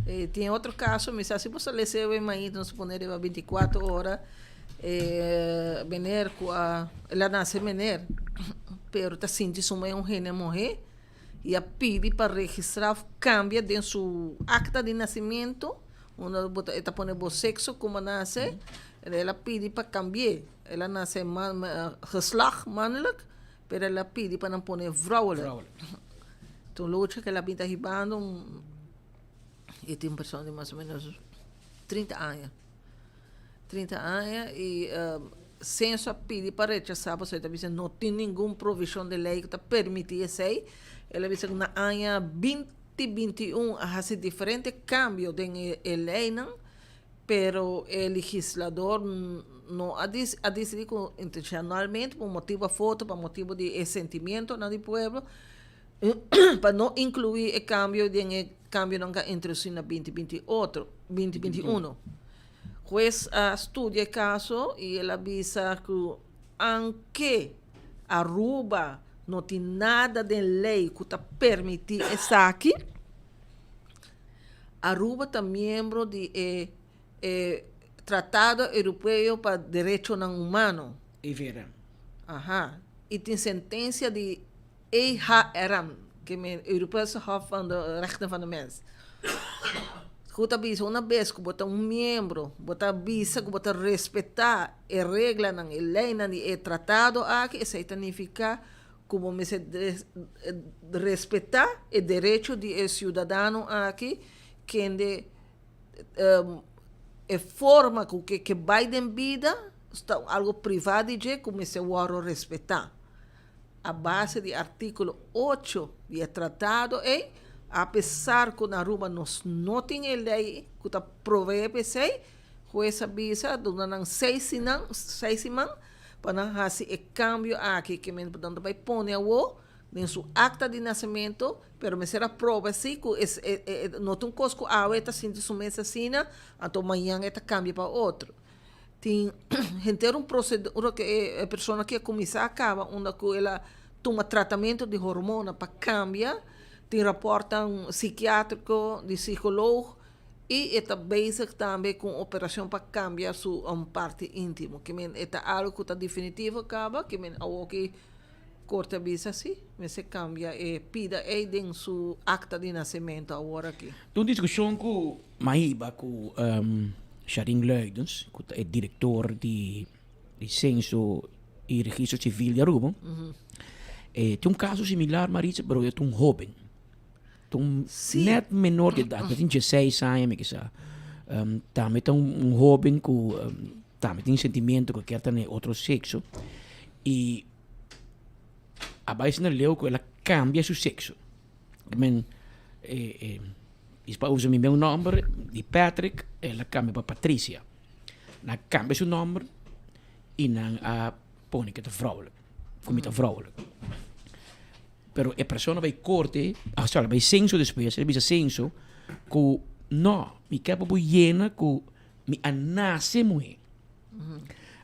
E tin otro kaso, mi sa si bo sa lesa e mainta, nos pone riba binticuatro ora, e meneer ku a, el a nase meneer, pero ta sinti su mei un hende muhé i a pidi pa registrá òf kambia den su akta di nasimentu, unda bo ta e ta pone bo sekso komo a nase, el a pidi pa kambi'é, el a nase man geslacht mannelijk. Pero el a pidi pa nan pone vrouwelijk. Ta un lucha ku el a bin ta hibando i tin un persona di mas o menos trinta aña. Trinta aña i Censo a pidi pa rechasá pasobra e ta bisa no tin ningun provishon di lei ku ta permití esei. El a bisa ku na aña binti binti un a hasi diferente kambio den e leinan. Pero e legislador no a a disidí ku intenshonalmente pa un motibu afoto, pa motibu di e sentimientonan di pueblo, pa no inkluí e kambio den e kambionan ku a introdusí na binti binti otro, binti binti uno. Hues a studia e kaso i el a bisa ku anke Aruba no tin nada den lei ku ta permití esaki, Aruba ta miembro di e e Tratado Europeo pa Derechonan Humano. EVRM. Aha. Y tin sentencia di EHRM, ke men Europese Hof van de Rechten van de Mens. Ku ta bisa una bes ku bo ta un miembro, bo ta bisa ku bo ta respetá e reglanan, e leinan di e tratado aki, esei ta nifiká ku bo mester respetá e derecho di e siudadano aki kende e forma ku ke ke bai den bida ta algu privá di dje ku mester wòrdu respetá. A base di artíkulo ocho di e tratado ei, apesar ku na Aruba nos no tin e lei ku ta proveé pa esei, hues a bisa duna nan seis sinan seis siman Pa nan hasi e kambio aki ke men nan ta bai pone awo den su akta di nasementu, pero mester a proba si ku es e e no ta un kos ku awe e ta sinti su mes asina, anto mañan e ta kambia pa otro. Tin henter un prosedura ku e persona ke a kuminsá a kaba unda ku el a tuma tratamentu di hormona pa kambia, tin rapòrtnan sikiatriko di sikoloog I e ta bezig tambe ku un operashon pa kambia su parti íntimo. Ke men e ta algu ku ta definitivo kaba, ke men awoki korte a bisa si, mester kambia e pida ei den su akta di nasementu awor aki. Ta un diskushon ku mi a hiba ku Sharin Luidens, ku ta e direktor di Senso i Registro Sivil di Aruba. E tin un kaso similar, Maritza, pero e ta un hóben. Ta un net menor di edat, tin dieseis aña mi kisa. Tambe ta un hoben ku tambe tin sentimiento ku kier ta na e otro sekso i a bai asina leu ku el a kambia su sekso. Men e. Is pa usa mi meu nomber di Patrick, el a cambia pa Patricia. Nan a cambia su nomber y nan a pone cu ta vrouwelijk, cu mi ta vrouwelijk. Pero e persona bay corte, ah sorry, bay censo despues, el a bisa censo cu no, mi kier pa bo yena cu mi a nace muhe.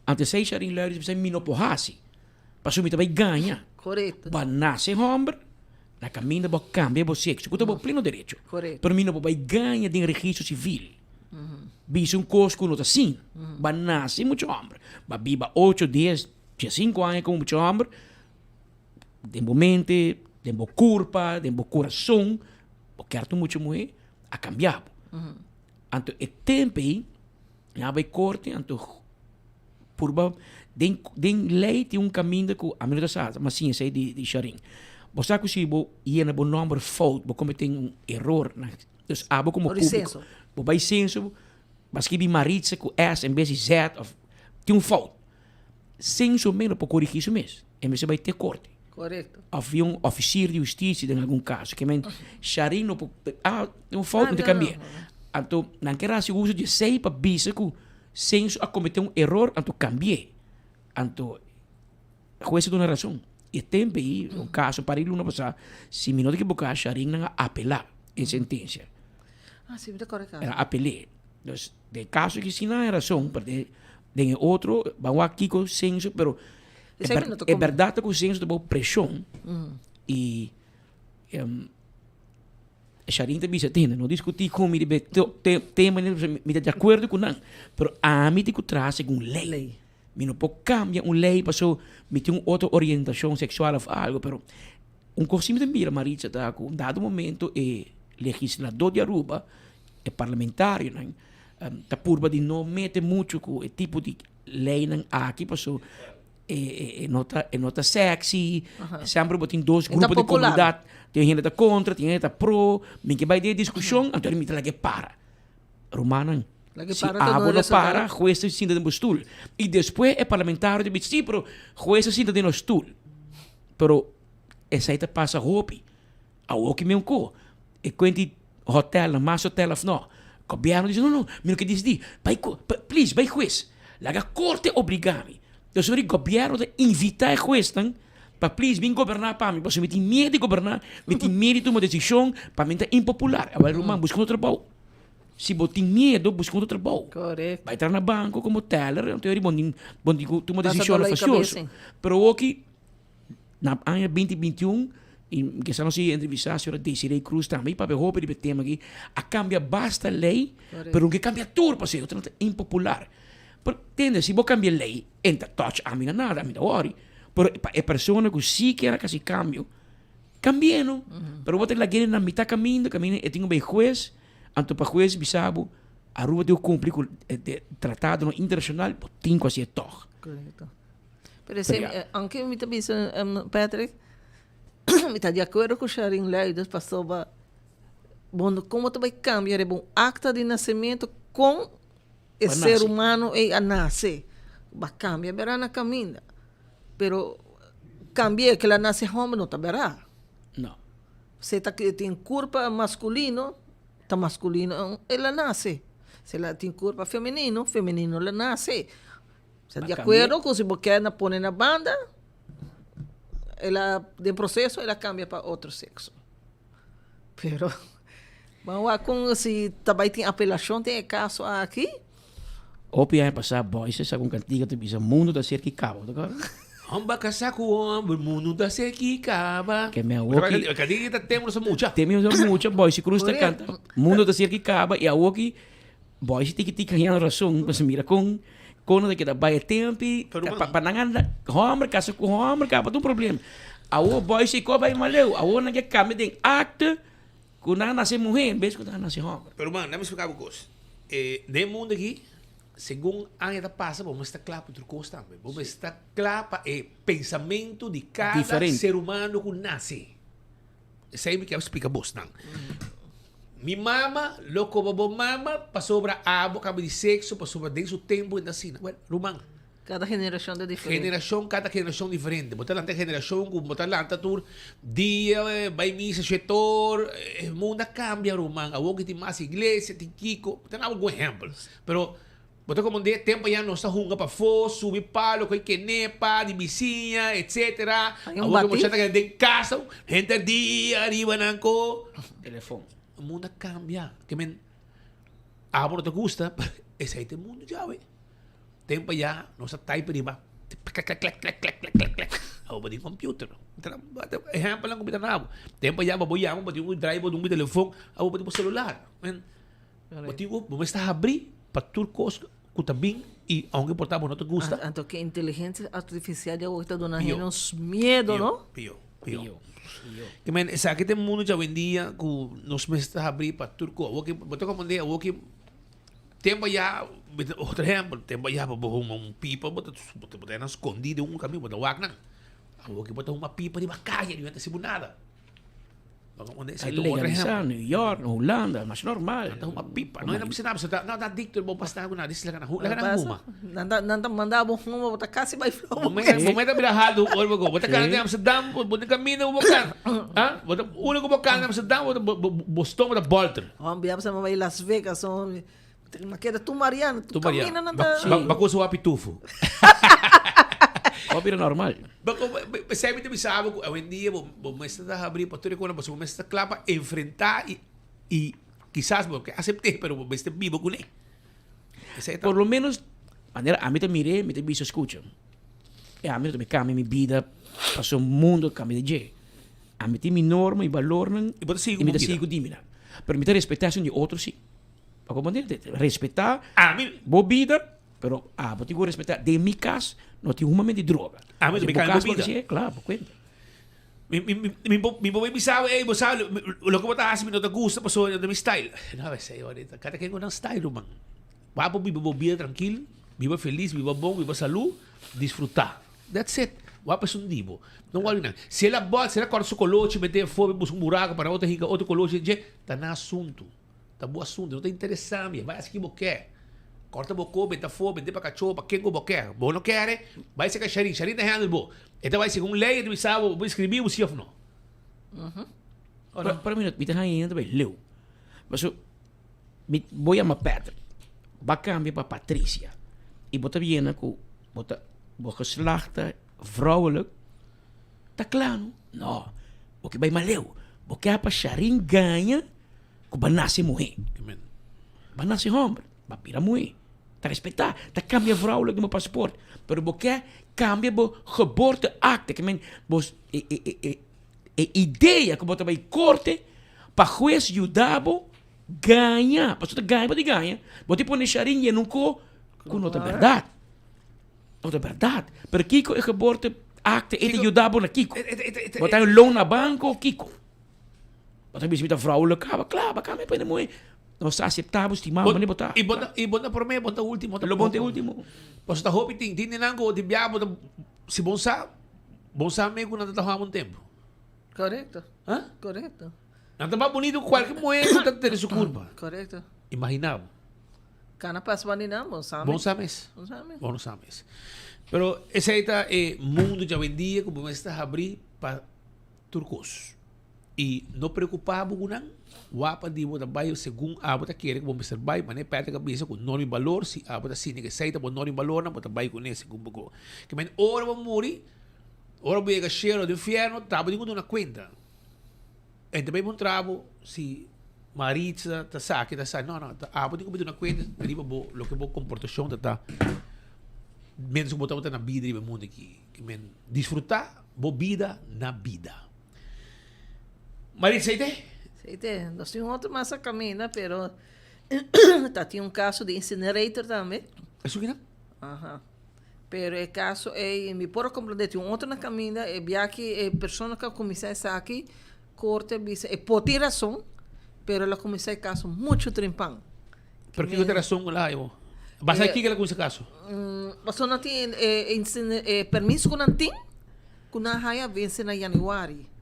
Anto esey Sharin Luiers bisa mi no por haci, pasobra mi ta bay gaña. Correcto. Bo a nace homber, na caminda bo a cambia bo sexo, cu ta bo pleno derecho. Correcto. Pero mi no por bay gaña den registro civil. Bisa un cos cu no ta asina. Bo a nace mucha homber, bo a biba ocho, dies, diescinco aña como mucha homber, Den bo mente, den bo kurpa, den bo kurason, bo kier ta un mucha muhé, a kambia bo. Anto e tempu ei, nan a bai korte, anto purba den den lei tin un kaminda ku ami no ta sa, ma siña esei di di Sharin. Bo sa ku si bo yena bo nòmber fout, bo kometé un eror na, dus abo komo públiko, bo bai senso, bo a skibi Maritza ku S en bes di Z òf tin un fout. Senso mes no por korigí su mes. E mester bai te korte. Korekto. Of via un ofisier di hustisia den algun kaso. Ke men Sharin no por ah tin un fout mi ta kambia. Anto nan ker hasi uso di esei pa bisa ku Senso a kometé un eror anto kambi'é. Anto hues a duna rason. E tempu ei un kaso un par di luna pasá si mi no ta ekiboká Sharin nan a apelá e sentensia. Ah si mi ta kòrda. El a apel'é. Dus den kaso ki si nan a rason pero den den e otro ban wak kiko Senso pero E berdad ta cu Censo ta bao presion y Sharin ta bisa tende no discuti cu mi riba e tema mi ta di acuerdo cu nan pero ami tin cu traha segun ley mi no por cambia un ley paso mi tin un otro orientacion sexual of algo pero un cos si mi ta mira Maritza ta cu un dado momento e legislador di Aruba e parlamentarionan ta purba di no mete mucho cu e tipo di leynan aki paso e no ta e no ta sexy semper bo tin dos grupo di comunidad tin hende ta contra tin hende ta pro mi ke bai den e discusion anto mi ta lag'e para rumannan si abo no para hues ta sinta den bo stoel y despues e parlamentario ta bisa si pero hues ta sinta den nos stoel pero esei ta pasa hopi Awoki mi un ko e kuenti hotelnan, mas hotel of no. Gobierno dice no no, mi no ke disidí, bai ko, please bai hues, laga korte obliga mi. Entonces ora gobierno ta invita e huesnan pa please bin goberná pa mi, pasobra mi tin miedu di goberná, mi tin miedu di tuma desishon, pa mi ta impopular. Awor ruman buska un otro trabou. Si bo tin miedu busca un otro trabou. Bai traha na banko komo teller, anto ora bo tin ku tuma desishonnan fasioso. Pero awoki Na aña binti binti un, y mi kesa nos a entrevista señora Desiree Cruz tambe y papia hopi riba e tema aki, a cambia basta ley, pero no ke cambia tur pasobra otro ta impopular. Pero tende, si bo cambia ley, e no ta touch ami na nada, ami ta worry. Pero pa e persona cu si kier a haci cambio, cambi'e no. Pero bo ta lagu'e na mitad caminda, caminda e tin cu bay huez, anto pa huez bisa bo, Aruba tin cu cumpli cu e tratadonan internacional, bo tin cu haci'e tog. Pero esei, aunke mi ta bisa, Patrick, mi ta di akuerdo ku Sharin Luiders pasobra bo no komo ta bai kambia riba un akta di nasementu kon e ser humano ei a nase. Ba kambia bera na kaminda. Pero kambia ke el a nase hòmber no ta bera. No. Si ta tin kurpa maskulino, ta maskulino el a nase. Si el a tin kurpa femenino, femenino el a nase. Sa di akuerdo ku si bo kier na pone na banda, el a den proseso el a kambia pa otro sekso. Pero ban wak kon si ta bai tin apelashon den e kaso aki. Hopi aña pasá Boyce sa ku un kantiga ta bisa mundu ta serka i kaba, bo ta kòrda? Hòmber kasá ku hòmber, mundu ta serka i kaba. Ke me awoki. Kantiga ta tempu nos a mucha. Tempu nos a mucha, Boyce Cruz ta kanta mundu ta serka i kaba i awoki Boy si tiki tiki haña rason pasobra mira kon kon nan ta keda bai e tempi pa pa nan anda homber kasa ku homber kaba ta un problem awor boy si ko bai maleu awor nan ke kambia den akte ku nan a nase muhe en bes ku nan a nase homber. Pero man dame splika bo kos e den e mundo aki segun aña ta pasa bo mester ta kla pa otro kos tambe bo mester ta kla pa e pensamentu di kada ser humano ku nase. Esei mi kier splika bosnan. Mi mama lo koba bo mama pasobra abo kaba di sekso pasobra den su tempu e ta asina. Well, ruman. Kada generashon ta diferente. Generashon, kada generashon diferente. Bo ta lanta generashon ku bo ta lanta tur dia, bai misa shetor, e mundo a kambia ruman. Awor ku tin mas iglesia, tin kiko. Ta na algun ehèmpel. Pero bo ta komprendé tempu ya nos ta hunga pafó, subi palo, koi kenepa di bisiña, etsetera. Awor ku mucha ta keda den kasa, henter dia riba nan ko. Telefon. E mundo a kambia. Ke men abo no ta gusta, pero esei ta e mundo djawe. Tempo ya nos a type riba klek klek klek klek klek klek klek klek abo bo tin computer. Ehempelnan ku mi ta nabo. Tempo ya bo bo yama bo tin ku drive bo un telefon abo bo tin bo celular. Bo tin ku bo mester habri pa tur kos ku ta bin i aunke por ta bo no ta gusta. Anto ke inteligencia artificial di awor ta duna hende nos miedo no? Pio pio pio. Ke men esaki ta e mundo djawendia ku nos mester habri pa tur kos. Awor ki bo ta komprende awor ki. Tempo ya, otro ehempel, tempo ya bo huma un pipa, bo ta bo ta nan skondi den un kaminda, bo ta wak nan. Awor ki bo ta huma pipa riba kaya, niun ta hasi bo nada. Ta legalisá New York, na Hulanda, mas normal. Nan ta huma pipa, no bisa nada, pasobra nan ta adikto, bo pasa ku nan, laga nan laga nan huma. Nan ta manda bo huma, bo ta kasi bai flou. Bo mester bira haltu ora bo go, bo ta kana den Amsterdam, bo den kaminda bo kana, bo ta unda ku bo kana den Amsterdam, bo stoma ta bolter. Juan bia sa bai Las Vegas so ma keda tu Mariano tu camina nan ta Ba cosa wa pitufo. Wa bira normal. Ba ko pesey mi ta bisa bo ku awendia bo bo mester ta habri pa tur e kona pasobra bo mester ta kla pa enfrenta i i kisas bo ke asepte pero bo mester biba kuné. Esey ta. Por lo menos manera ami ta mir'é mi ta bisa skucha e ami no ta cambia mi bida pasobra mundo cambia di dje. Ami tin mi norma, mi balornan I bo ta sigui i mi ku ta bo sigui bida. ku di mi nan. Pero mi ta respetá esun di otro sí. Pa komprendé? Respetá Ami. bo bida, pero abo tin ku respetá. Den mi kas no tin humamento di droga. Ami Si ta bo mi kas bida. bo hasié, kla, bo kuenta. Mi mi mi mi bo mi bo bai bisa bo, ey bo sa loke bo ta hasi mi no ta gusta pasobra no ta mi style. No, esei ahorita kada ken ku nan style ruman. Wak bo biba bo bida trankil, biba felis, biba bon, biba salú, disfrutá. That's it. Wak pa esun di bo. No worry nan. Si el a bòt, si el a kòrta su kolochi mete afó, buska un buraku para otro hinka otro kolochi den dje, ta nan asuntu. Ta bo asuntu. No ta interesá mi. Bai hasi ki bo ke. Kòrta bo kó, benta afó, bende pa kachó, pa ken ku bo ke. Bo no kere, bai seka Sharin. Sharin ta handle bo. E ta bai segun lei, e ta bisa bo, bo inskribí bo si òf no. Ora, pero mi no, mi ta haña hende ta bai leu. Pasobra mi bo yama Patrick, bo a kambia pa Patricia i bo ta yena ku bo ta bo geslacht ta vrouwelijk, ta kla no? No, bo ke bai maleu, bo ke pa Sharin gaña ku bo a nase muhé, bo a nase hòmber, bo a bira muhé, ta respetá, ta kambia vrouwelijk den bo paspoort, pero bo ke kambia bo geboorteakte, ke men bo e e e idea ku bo ta bai korte pa hues yuda bo gaña, pasobra ta gaña bo ta gaña, bo ta pone Sharin yena un ko ku no ta bèrdat. No ta bèrdat. Pero kiko e geboorte akte e ta yuda bo na kiko? Bo ta un loan na banko o kiko? Bo ta bisa mi ta vrouwelijk kaba, kla, baka mi pone muhé. Nos ta aseptá bo, stimá bo, manera bo ta. I bo ta, i bo ta promé, bo ta último. Lo bon ta e último. Pasobra ta hopi tin, tin di nan ku di biaha bo ta, si bon sa, bon sa mi ku nan ta traha un tempu. Korekto. Ha? Korekto. Nan ta mas bonito ku kualke muhé ku ta tene su kurpa. Korekto. Imaginá bo. Kana pas bani nan, bon sa mes. Bon sa mes. Bon sa mes. Bon sa mes. Pero esei ta e mundo djawendia ku bo mester habrí pa tur kos. I no preokupá bo ku nan, wak pa di bo ta bai segun abo ta kere ku bo mester bai, manera Patrick a bisa ku norma i balor, si abo ta sinti ku esei ta bo norma i balornan, bo ta bai kuné segun bo go. Ke men ora bo muri, ora bo yega shelu òf infierno, ta bo tin ku duna kuenta. E ta bai puntra bo si Maritza ta sa ki ta sa. No, no, ta abo tin ku duna kuenta riba bo loke bo komportashon ta ta mientras ku bo tabata na bida riba e mundu aki. Ke men disfrutá bo bida na bida. Maritza, ei te? Ei te. Nos tin otro mas a kaminda, pero ta tin un kaso di incinerator tambe. Esun kinan? Aha. Pero e caso ey mi por a comprende tin un otro na caminda e bia ki e persona cu a cuminsa esaki corte a bisa e por tin razon pero el a cuminsa e caso mucho trempan. Pero kico ta e razon cu el a haya bo? Basa di kico el a cuminsa e caso? Pasobra nan tin e permiso cu nan tin cu nan haya a vence na januari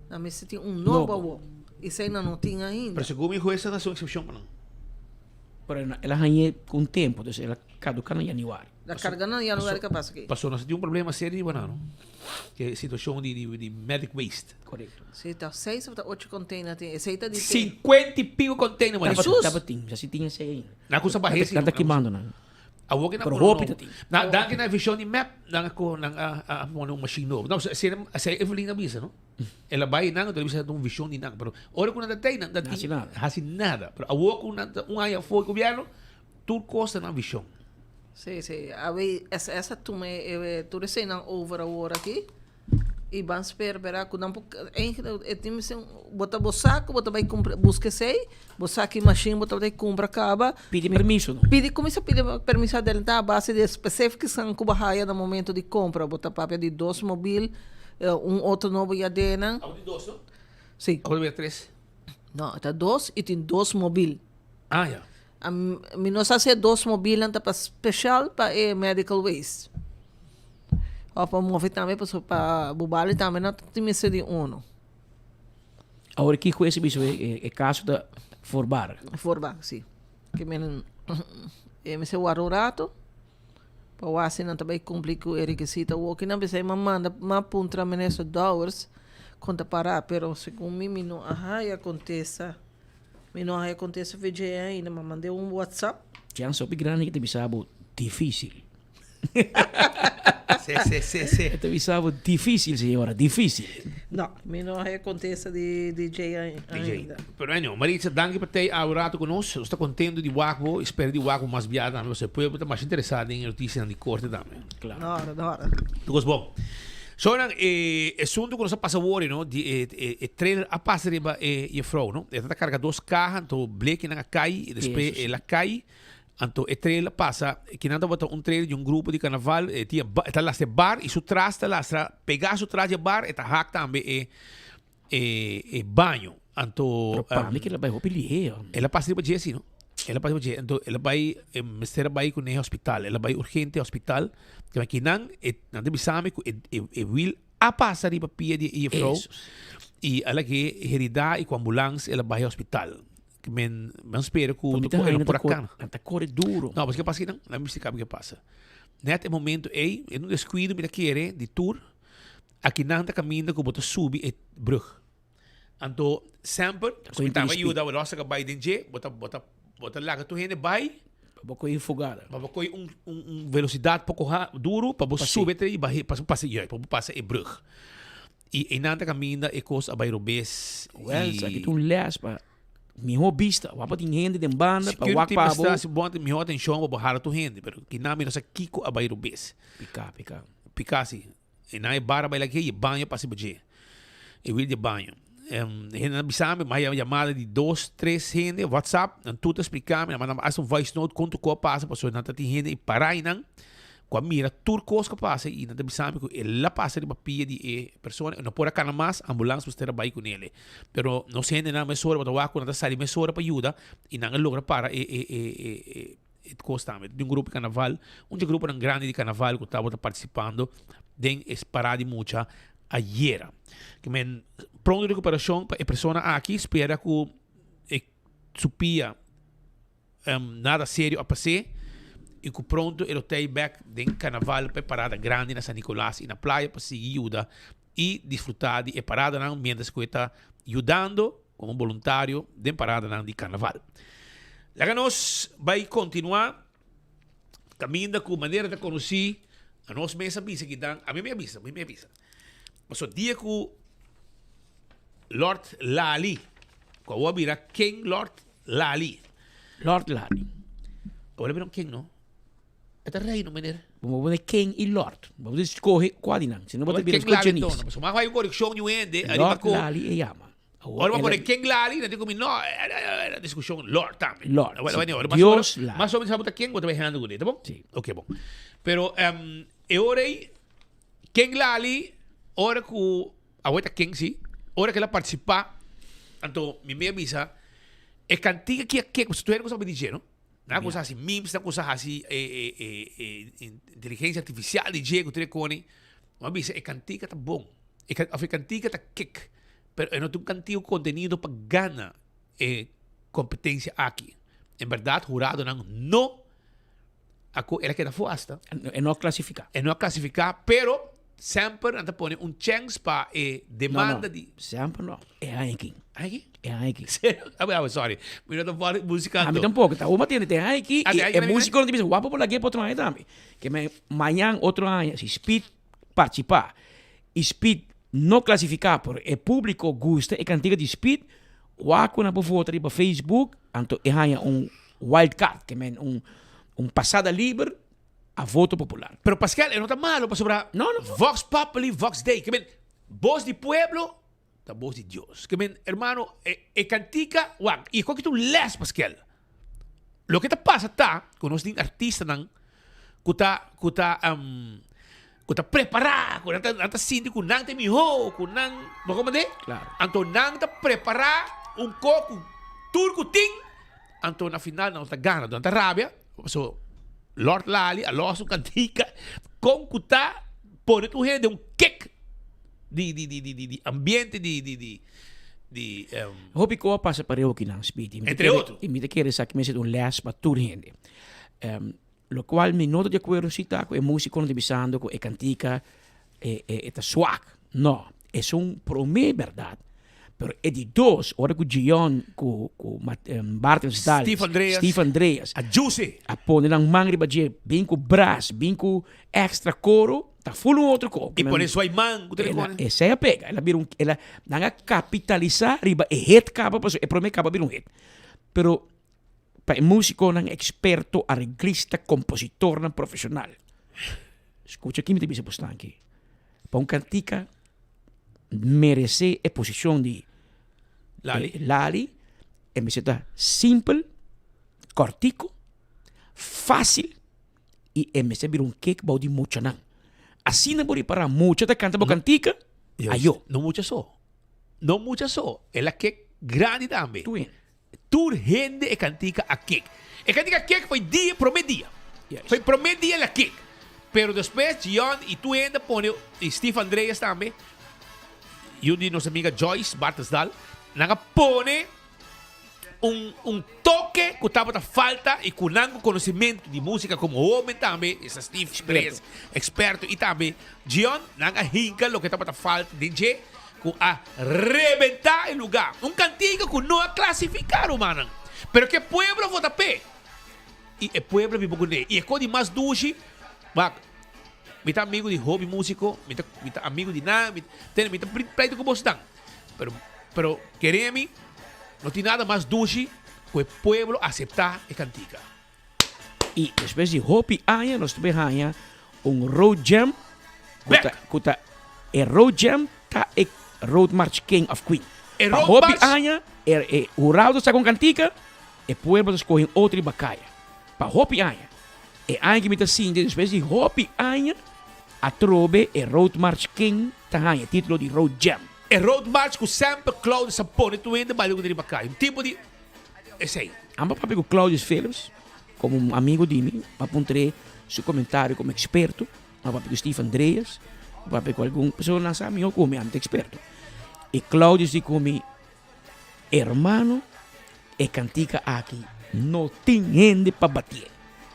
nan mester tin un nobo awo esey nan no tin ainda. Pero segun mi hues nan a haci un excepcion pa nan. Pero el a hañ'é ku un tempu, entonces el a kaduká na yanüari. Da carga nan januari ka pasa aki. Paso nos tin un problema serio di banano. Ke situacion di di di medic waste. Correcto. Si ta seis of ta ocho container tin. Esey ta di te. Cincuenta y pico container man. Tabata tabatin. Ya si tin esey ainda. Nan cusa bahe si. Nan ta kimando nan. Awor ke nan Pero pone hopi nobo. ta tin. Na danki na e vision di mep nan a ko nan a a pone un machine nobo. No, esey esey Evelyn a bisa no. El a bai nan enton el a bisa ta un vision di nan. Pero ora ku nan ta tey nan ta tin. Hasi nada. Hasi nada. Pero awor ku nan ta un aña afo di gobierno Tur cos ta nan vision. Sí, sí. Awe SS a tuma e tur eseinan over awor aki y ban spera bera cu nan por eigenlijk e tin mester bo ta bo sa cu bo ta bay cumpra busca esey bo sa ki machine bo ta bay cumpra caba. Pidi permiso no. Pidi cuminsa pidi permiso adelanta a base di e specificacion cu bo haya na momento di compra bo ta papia di dos mobil un otro nobo yadenan. Abo tin dos no? Sí. Abo ta bira tres? No, ta dos y tin dos mobil. Ah ya. Mi no sa si e dos mobilnan ta pa special pa e medical waste. Of pa move tambe pasobra pa Bubali tambe no ta tin mester di uno. Awor ki hues a bisa e caso ta voorbarig? Voorbarig, si. Ke men e mester warda un rato pa wak si nan ta bay cumpli cu e requisito. Awor ki nan bisa e manda ma puntra minister Dowers con ta para pero segun mi mi no a haya contesta. Mi no a haya contesta VJ ainda, ma mand'é un WhatsApp. Chance hopi grandi ke ta bisa bo dificil. Se, se, se, se. E ta bisa bo dificil, señora, dificil. No, mi no a haya contesta di DJ ainda. DJ. Pero bueno, Maritza, danki pa tei awe rato cu nos. Nos ta contento di wak bo y spera di wak bo mas bia tambe, pasobra e pueblo ta masha interesa den e noticianan di corte tambe. Claro. No ora, no ora. Tur cos bon. Sonan, e asunto ku nos a pasa wori, no, di e e e trailer a pasa riba e jefrouw, no. E ta karga dos kaha, anto blekinan a kai, i despues el a kai, anto e trailer a pasa, kinan tabata un trailer di un grupo di karnaval, e tin e ta lastra e bar i su tras ta lastra, pegá su tras di e bar e ta hak tambe e e e baño. Anto, Pero pa mi ke el a bai hopi lihé, hombre. El a pasa riba dje si, no. El a pasa riba dje. Anto el a bai, e mester a bai kuné hospital. El a bai urgente hospital. Te maki nan, e, nan ta bisa mi ku e, e, e wiel a pasa riba pia di e jefrouw. Esos. I a lag'é heridá i ku ambulans el a bai hospital. Ke men, men spera ku Pa mi ta el haña no nan por ta a kore, kana. nan ta kore duro. No, paske pasa kinan? Nan mi splika mi ke pasa. Net e momento ei, en un descuido mi ta kere di tur, Akinan ta kaminda ku bo ta subi e brug. Anto semper Ku mi taba speed. yuda bo losa ka bai den dje, bo ta bo ta bo ta laga tur hende bai. Pa bo kohe fogada. Pa bo kohe un un un velosidat poko ha duru pa bo Pase. subi e i bahe pa bo pasa juist pa bo pasa e brug. I einan ta kaminda e kos a bai robes Wèl, i esaki ta un lès pa mihó bista. Wak pa tin hende den banda pa wak Security pa bo. mester hasi bon mihó atenshon pa bo hala tur hende, pero kinan mi no sa kiko a bai robes. Pika, pika. Pika si. E nan e bara bai laki e baño pasa riba dje. E wil di e baño. Hende nan bisa mi, m'a yamada di dos, tres hende, WhatsApp, nan tur ta splika mi, nan manda hasta un voice note kon tur kos a pasa, pasobra nan ta tin hende i para einan ku a mira tur kos ku a pasa i nan ta bisa mi ku el a pasa riba pia di e persona, e no por a kana mas, ambulans mester a bai ku nele. Pero nos hendenan mesora bo ta wak ku nan ta sali mesora pa yuda i nan a logra para e e e e E kos tambe di un grupo di karnaval, un di e gruponan grandi di karnaval ku tabata partisipando den e parada di mucha ayera. Ke men pronto rekuperashon pa e persona aki, spera ku e su pia nada serio a pas'é i ku pronto e lo tei bèk den karnaval pa e parada grandi na San Nicolas i na playa pa sigui yuda i disfrutá di e paradanan miéntras ku e ta yudando komo boluntario den paradanan di karnaval. Laga nos bai kontinuá kaminda ku manera ta konosí a nos mes a bisa kidan, ami mi a bisa, mi mi a bisa. Pasobra dia ku Lord Lali, ku awor a bira King Lord Lali. Lord Lali. Awor a bira un king no? E ta reino, meneer. Bo por pone king i lord. Bo por skohe kua di nan. Si no bo ta bira King Lali skochenis. enton. Pasobra mas hay un korekshon di un hende ariba Lord ku. Lali e yama. Ora bo pone King Lali, nan tin ku mi no, diskushon Lord tambe. Lord, Bueno, si. bueno, mas Dios o menos, Lali. mas o menos sa bo ta ken bo ta bai hando kuné, ta bon? Si. Ok, bon. Pero e ora ei, King Lali, ora ku, awor ta king si, ora ku el a partisipá, anto mi mei a bisa, e kantika ki a kek, pasobra tur hende ku sa bo di dje, no? Nan a kuminsá hasi memes, nan a kuminsá hasi inteligencia artificial di dje ku tur e koni. Mi a bisa e kantika ta bon, e òf e kantika ta kik, pero e no ta un kantika ku kontenido pa gana e kompetensia aki. En bèrdat huradonan no. Ako el a keda afó asta. E no a klasifiká. E no a klasifiká, pero semper nan ta pone un chèns pa e demanda di. No, no, semper no. E aña aki. Aña aki? E aña aki. Serio? A ber, sorry. Mi no ta for músika anto. Ami tampoko. Ta hopi tende te aña aki i e músikonan ta bisa wapo por lag'é pa otro aña tambe. Ke men mañan otro aña si Speed partisipá i Speed no klasifiká pero e públiko gusta e kantika di Speed, wak ku nan por vota riba Facebook anto e haña un wild card, ke men un un pasada liber a voto popular. Pero Pascal, e no ta malo pasobra No, no. Vox Populi, Vox Dei. Ke men, bos di pueblo ta bos di Dios. Ke men, hermano, e, e kantika, wak, i koki ta un les, Pascal. Loke ta pasa ta ku nos tin artistanan ku ta, ku ta, um, ku ta prepará, ku nan ta, nan ta sinti ku nan ta e mihó, ku nan, bo komprendé? Claro. Anto nan ta prepará un ko ku tur ku tin, anto na final nan no ta gana, nan ta rabia, paso Lord Lali a los un kantika kon ku ta pone tur hende un kick di di di di di di ambiente di di di di um, Hopi ko a pasa pareu akinan, Speedy. Entre otro. I mi ta kere esaki mester un les pa tur hende. Um, Locual mi no ta di acuerdo si ta cu e musiconan ta bisando cu e cantica e e ta swak. No, esun prome berdad. Pero e di dos, ora cu Gion cu cu Bartels Dal, Steve Andreas, Steve Andreas a djuse. A pone nan man riba dje, bin cu bras, bin cu extra coro, ta full un otro co. Y pone su man cu ta Ela, pone. esey a pega, el a bira un, el a, nan a capitalisa riba e hit caba pasobra e prome caba a bira un hit. Pero Pa e músikonan eksperto, areglista, kompositornan profeshonal. Skucha ki mi ta bisa bo stanki. Pa un kantika meresé e posishon di Lali. Lali, e mester ta simpel, kòrtiku, fásil i e mester bira un kek bou di muchanan. Asina bo ripará mucha ta kanta bo kantika, ayo. No mucha so. No mucha so. El a kek grandi tambe. Tur hende. Tur hende e kantika a kek. E kantika a kek foi dia, prome dia. Foi prome dia el a kek. Pero despues Gion i tur hende a pone, i Steve Andreas tambe, i un di nos amiga Joyce Bartelsdal, nan a pone un un toke ku tabata falta i ku nan ku konosementu di musika komo hoben tambe, esta Steve Andreas, eksperto, i tambe Gion, nan a hinka loke tabata falta den dje. Ku a rebentá e lugá. Un kantiga ku no a klasifiká, rumannan. Pero ku e pueblo a vota p'e. I e pueblo a biba kuné. I e kos di mas dushi, wak, mi ta amigu di hopi músiko, mi ta, mi ta amigu di nan, mi, tende, mi ta pleita ku bosnan. Pero, pero kere mi, no tin nada mas dushi ku e pueblo aseptá e kantiga. I despues di hopi aña nos ta bin haña un road jam ku ta ku ta e road jam ta e road march king of queen. E Pa road hopi march. aña e e hurado ta saka un kantika, e pueblo ta skohe otro riba kaya. Pa hopi aña. E aña ki mi ta sinti despues di hopi aña atrobe e road march king ta haña e titulo di road jam. E road march ku semper Claudius a pone tur hende baila ku riba kaya. Un tipo di esei. Amba papia ku Claudius Philips komo un amigo di mi, m'a puntr'é su komentario komo eksperto, m'a papia ku Steve Andreas, m'a papia ku algun persona nan sa mihó ku mi, ami ta eksperto. I Claudius di ku mi, Hermano, e kantika aki no tin hende pa batié.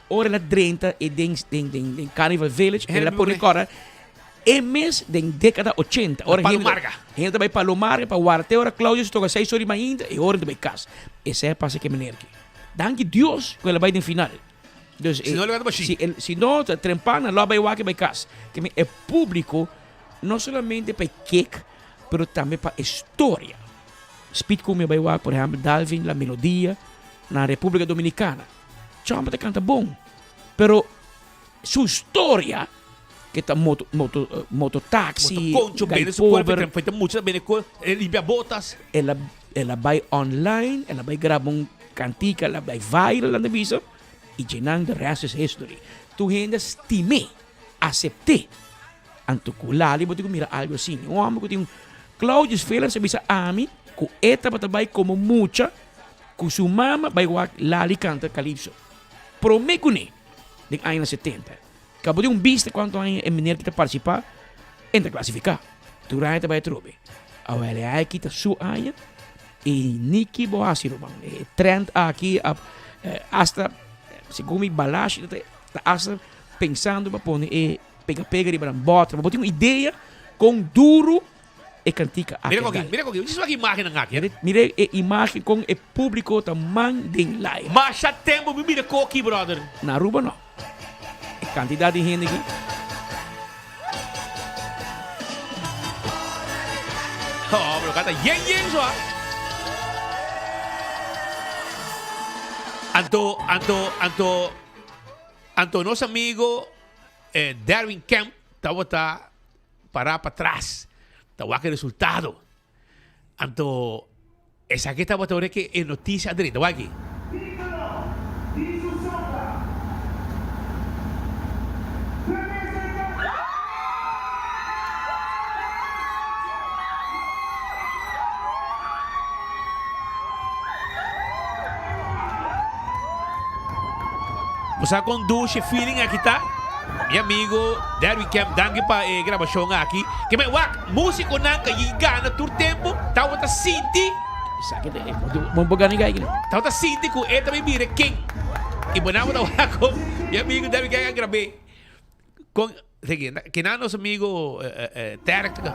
Ora el a drenta e den den den Carnival Village, el a pone kòrda e mes den dékada ochenta. Ora Palo hende Marga. hende ta bai Palo Marga pa warda te ora Claudius toka seis ora di mainta e ora ta bai kas. Esei a pasa ku e meneer aki. Danki Dios ku el a bai den final. Dus Si no, el a bai si el si no ta trempa nan lo a bai wak i bai kas. Ke men e públiko no solamente pa e kek pero tambe pa e storia. Speed ku mi a bai wak por ehèmpel Dalvin La Melodia na Repúblika Dominikana. Chomba ta canta bon, pero su historia que ta moto moto moto taxi, Moto concho, gai bende su cuerpo, pober. ta mucha bende co, e limpia botas. El a el a bai online, el a bai graba un cantica, el a bai viral nan ta bisa, y djenan the rest is history. Tur hende a stim'é, acept'é. Anto cu Lali bo tin cu mira algo asina. Un homber cu tin un Claudius Phillips a bisa ami cu e tabata bai como mucha Ku su mama bai wak Lali kanta Calypso. Promé kuné den añanan setenta. Kabo den un bista kuantu aña e meneer ki ta partisipá en ta klasifiká. Tur aña ta bai atrobe. Awel e aña aki ta su aña i ni ki bo hasi ruman. E trend aki a hasta segun mi Balashi ta. Ta hasta pensando pa pone e pega pega riba nan bòter. Bo tin un idea kon duru e kantika aki Mira a koki, dal. mira koki. Djis wak imagennan aki. Mira, mira e imagen kon e públiko ta man den laira. Masha tempu mi mira koki, brother. Na Aruba no. E kantidat di hende aki. Oh, bro, kata yen yen so ah. Anto, anto, anto, anto nos amigo eh, Darwin Kemp tabata pará patras, ta wak e resultado. Anto esaki tabata ora ke e noticia a drenta. Wak aki. Bo sa kon dushi e feeling aki ta? Mi amigo Derwin Kemp, danki pa e grabashon aki. Ke men wak, musikonan ka yin gana tur tempu tabata sinti. Esaki ta e bon bo gana gai kina. Tabata sinti ku e ta bin bira king. I bo nan bo ta wak kon mi amigo Derwin Kemp a grab'é. Kon, seki, kinan nos amigo Terk ta.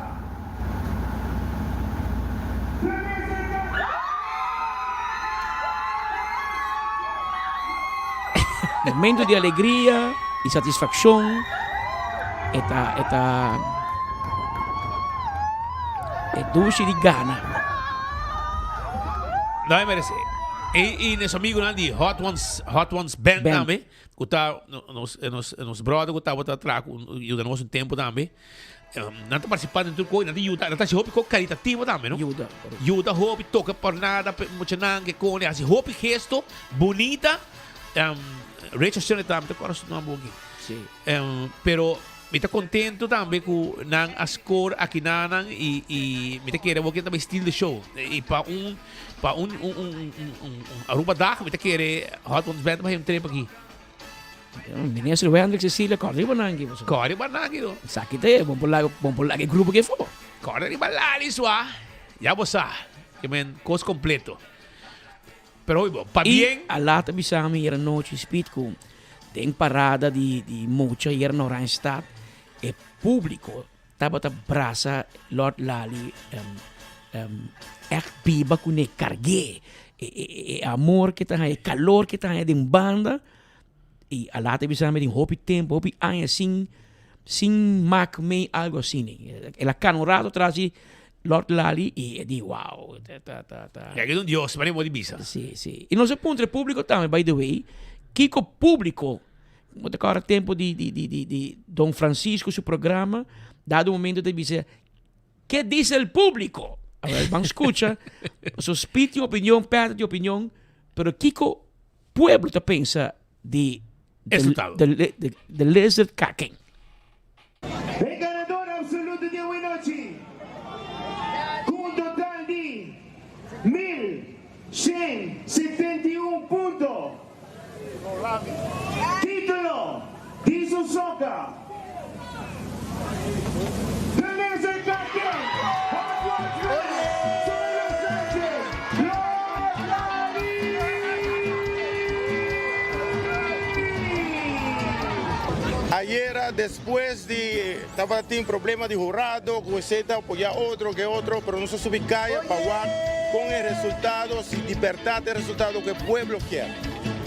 Momento di alegria y satisfaccion e ta e ta e dushi di gana. No e merece. Y, y nos amigonan di Hot Ones, Hot Ones Band, Band. tambe, cu ta nos, nos, nos brother cu tabata traha cu yuda nos un tempo tambe. Nan ta participa den tur koe, nan ta yuda, nan ta haci hopi koe caritativo tambe, no? Yuda. Yuda hopi, toca por nada, pe muchanan ke kone, haci hopi gesto bunita. Richard Sennett tambe, ta acorda su nomber aki. Sí. Pero mi ta contento tambe cu nan a score akinanan y, y mi ta kere awor ke nan ta bay steal the show. Y pa un, pa un, un, un, un, un, un Aruba dag mi ta kere Hot Ones Band ta bay haci un trip aki. Minister Wendrick Cecilia, kòrda riba nan aki boso. Kòrda riba nan aki no. Esaki ta e, bon por laga, bon por laga e grupo aki afó. Kòrda riba Lali sua. Ya bo sa. Ke men kos kompleto. Pero hoy bo, pabien. I a laat a bisa mi ayer anochi, Speed, ku den parada di di mucha ayer na Oranjestad, e públiko tabata brasa Lord Lali ègt biba kuné, karg'é. E e e amor ke ta haña, e kalor ke ta haña den banda. Y a later bisa mi tin hopi tempo, hopi aña sin sin mak mee algo asina. El a cana un rato tras di Lord Lali y e di wow, ta ta ta ta. Ya que un Dios, mane bo di bisa. Si, si. Y nos a puntra e publico tambe, by the way, kico publico, bo ta acorda tempo di di di di di Don Francisco su programa, dado momento ta bisa, Ke dice el publico? Awel, ban scucha, pasobra Speed tin opinion, Patrick tin opinion, pero kico pueblo ta pensa di Resultado. The, the, the lizard kaking? E ganador absoluto di awenochi cu un total di 1171 punto. Titulo di su soca, The Lizard Kaking, Hot Ones Band, Zoilo Sanchez, Lord Lali! Ayera despues di tabatin problema di hurado cu esey ta apoya otro ke otro pero nos a subi caya pa wak con e resultado si di berdad e resultado cu e pueblo kier.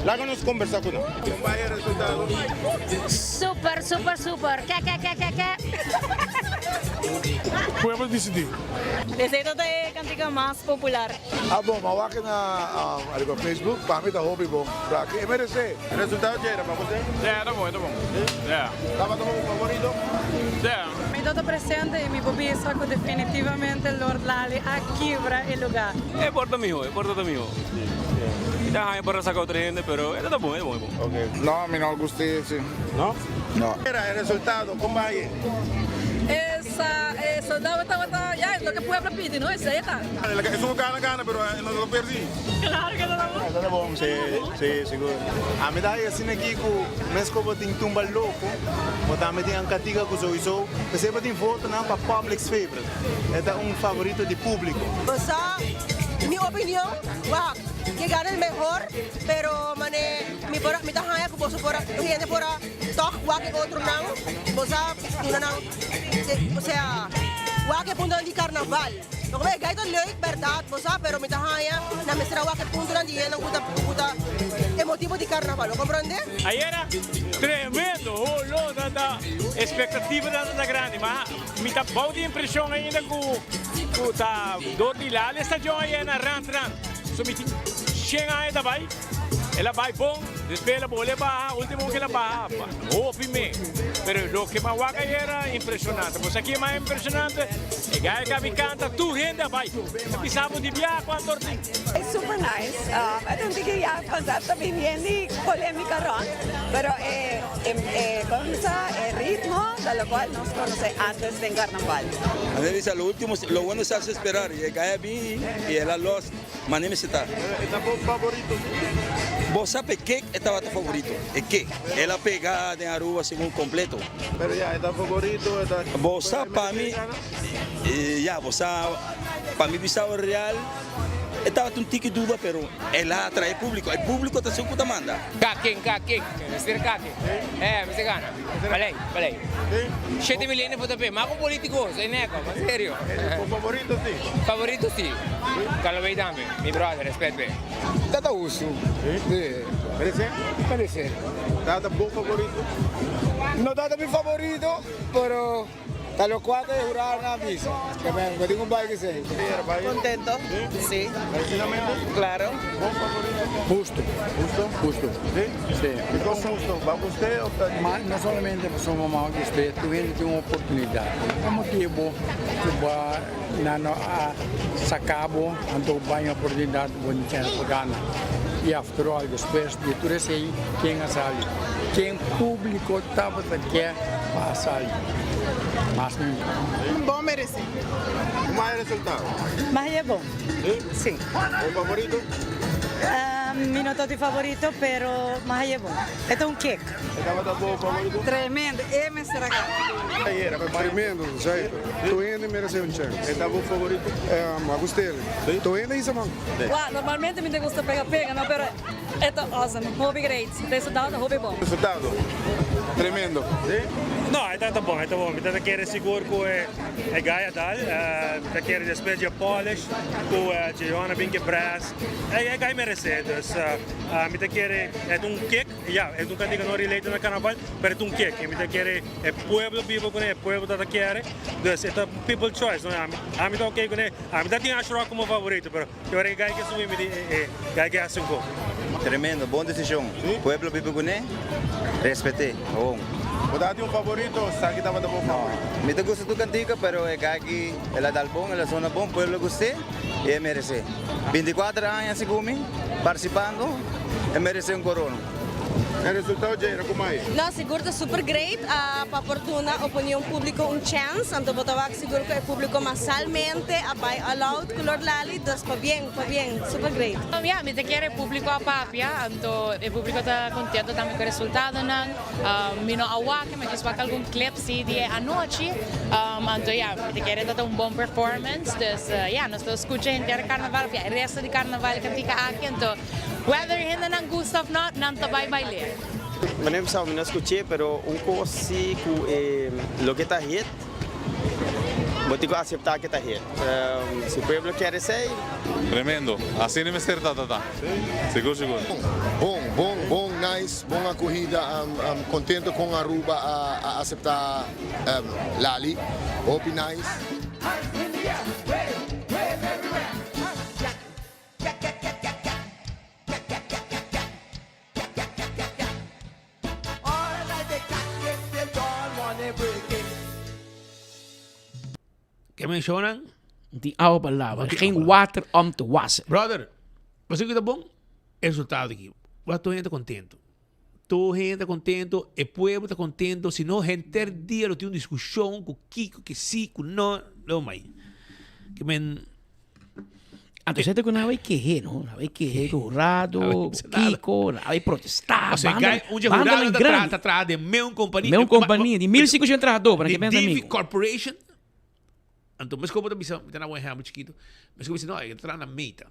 Laga nos combersa cu nan. Con bay e resultado? Super super super ke ke ke ke ke. Pueblo dicidi. Esey ta e cantica mas popular. Ah bon, m'a wak na ariba Facebook, pa mi ta hopi bon. Braki e merece. Resultado dje era pa bo den? Yeah, ta bon, e ta bon. Yeah. Tabata bo favorito? Yeah. Mi ta ta presente y mi por bisa cu definitivamente Lord Lali a kibra e lugar. E por ta miho, e por ta ta miho. Mi ta haña por a saca otro hende, pero e ta ta bon, e ta bon, e bon. Ok. No, mi no gusta ese. No? No. Era e resultado, con bay? Esa, esa tabata, ya, es loke pueblo pidi, no? Esey ta. Esun cu gana, gana, pero e no ta perdi. Claro que ta bon. Ta bon, si, si, sigur. Ami ta asina aki cu mes cu bo tin tumba loco, bo tambe tin Ancatica cu souiso. P'esey bo tin votonan pa public's favorite. E ta un favorito di publico. Bo sa mi opinion, wak, ke gana el mehor, pero mane. Mi por a, mi ta haña ku boso por a, hende por a tòg wak e otronan, bo sa duna nan, osea, wak e puntonan di karnaval. Lo ku e gai ta leuk bèrdat, bo sa, pero mi ta haña nan mester a wak e puntonan di hendenan ku ta, ku ta e motibu di karnaval, bo komprondé? Ayera tremendo, holo ta ta expectativa ta ta grandi, ma mi ta bou di impresion ainda cu cu ta door di Lali stadion ayer na rand rand, so mi tin shen aña ta bay. El a bai bon, despues el a bole baha, ultimo ke el a baha hopi me. Pero loke mi a wak ayer a impresionante. Bo sa kie mas impresionante? E gaya ke a bin kanta, tur hende a bai. Ta bisa bo di bia kuantu or tin. It's super nice. E ta un tiki ya vanzelf ta bin yen di polemica rond, pero e e como sa e ritmo ta locual nos conoce antes den carnaval. Antes bisa lo ultimo lo bueno se hace esperar y e gaya bin y el a los. Mane mester ta. E ta bo favorito si? Bo sa p'e kek e tabata favorito? E kek. El a pega den Aruba segun completo. Pero ya, e ta favorito, e ta. Bo sa pa mi, ya, bo sa pa mi bisao real e tabata un tiki duda pero el a atrae publico. E publico ta esun cu ta manda. Kaken, kaken, mester kaken. Eh, mester gana. Balei, balei. Shete mil hende vota p'e. Ma ku politico, soy neko, ma serio. Bo favorito si? Favorito si. Calobey tambe, mi brother, respet p'e. Tata hustu. Si? Merece? Merece. Tata bo favorito? No tata mi favorito, pero Ta locual ta e hurado nan a bisa. Ke men bo tin un bai kesey. Contento, si. Claro. Husto. Husto? Husto. Si? Si. Dicon husto? Ba cu usted of ta. Ma no solamente pasobra bo mama cu usted, tur hende tin un oportunidad. Ta motibo cu bo nan no a saca bo anto bo bay un oportunidad bo tin chens pa gana. Y after all despues di tur esey ken a sali? Ken publico tabata ke pa a sali? Mas nunca. Bon mereci. Como a e resultado? Magia bon. Si? Si. Bo favorito? Mi no ta di favorito pero magia bon. E ta un kick. E tabata bo favorito? Tremendo, e mester a gana. Tremendo, zeker. Tur hende merece un chance. E ta bo favorito? A gust'el. Tur hende isa man. Wou, normalmente mi ta gusta pega pega no, pero e ta awesome, hopi great. Resultado ta hopi bon. Resultado, tremendo. No, e ta bon, e ta bon. Mi ta kere sigur ku e guy a dal. Mi ta kere despues di e polish ku Jayona bin ke brass. E guy merece. Dus mi ta kere e ta un kick. Ya, e ta un kantika no related na carnaval, pero e ta un kick. Mi ta kere e pueblo biba kuné, e pueblo ta ta kere. Dus e ta people choice, no? Ami ta ok kuné. Ami ta tin Ash Rock komo favorito, pero e ora e guy ke subi mi di e e guy ke hasi un kos. Tremendo, bon decision. Pueblo biba kuné, respet'é, awon. Bo ta tin un favorito o sa ki tabata bo favorito? Mi ta gusta tur kantika, pero e guy aki el a dal bon, el a sona bon, pueblo gust'é i e meresé. Binticuater aña segun mi, participando, e meresé un corona. E resultado dje era kuma ei? No, sigur ta super great pa por duna opinion publico un chance, anto bo ta wak sigur cu e publico masalmente a bay all out cu Lord Lali, dus pabien, pabien, super great. Ya, mi ta kere e publico a papia, anto e publico ta contento tambe cu e resultadonan. Mi no a wak, mi a djis wak algun clip si di e anochi, anto ya, mi ta kere ta ta un bon performance, dus ya, nos ta scucha henter carnaval, of ya, e resto di carnaval e cantica aki, anto. Whether hendenan gusta of not, nan ta bai bail'é. Meneer Bissau, mi no skuch'é, pero un kos si ku e loke ta hit, bo tin ku aseptá ke ta hit. Si pueblo kier esei. Tremendo. Asina mester ta ta ta. Sigur sigur. Bon, bon, bon, nice, bon acogida, contento con Aruba a acepta Lali, hopi nice. Ke menshonan? Tin awa pa lava. Geen water om te wassen. Brother, bo sa ki ta bon? E resultado aki. Bo tur hende ta contento. Tur hende ta contento, e pueblo ta contento. Si no, henter dia lo tin un discusion cu kico, que si, cu no. Lo mai. Ke men. Anto sete ku nan a bai kehe, no? Nan a bai kehe ku hurado, kiko, nan a bai protestá. Ose gai, un dje hurado ta traha, ta traha den meun kompania. Meun kompania, di 1500 trahadó, pa nan ke benta amigo. Di DV Corporation. Anto, mes ku bo ta bisa, mi ta na un ehèmpel chikitu, mes ku bo bisa, no, e ta traha na Meta.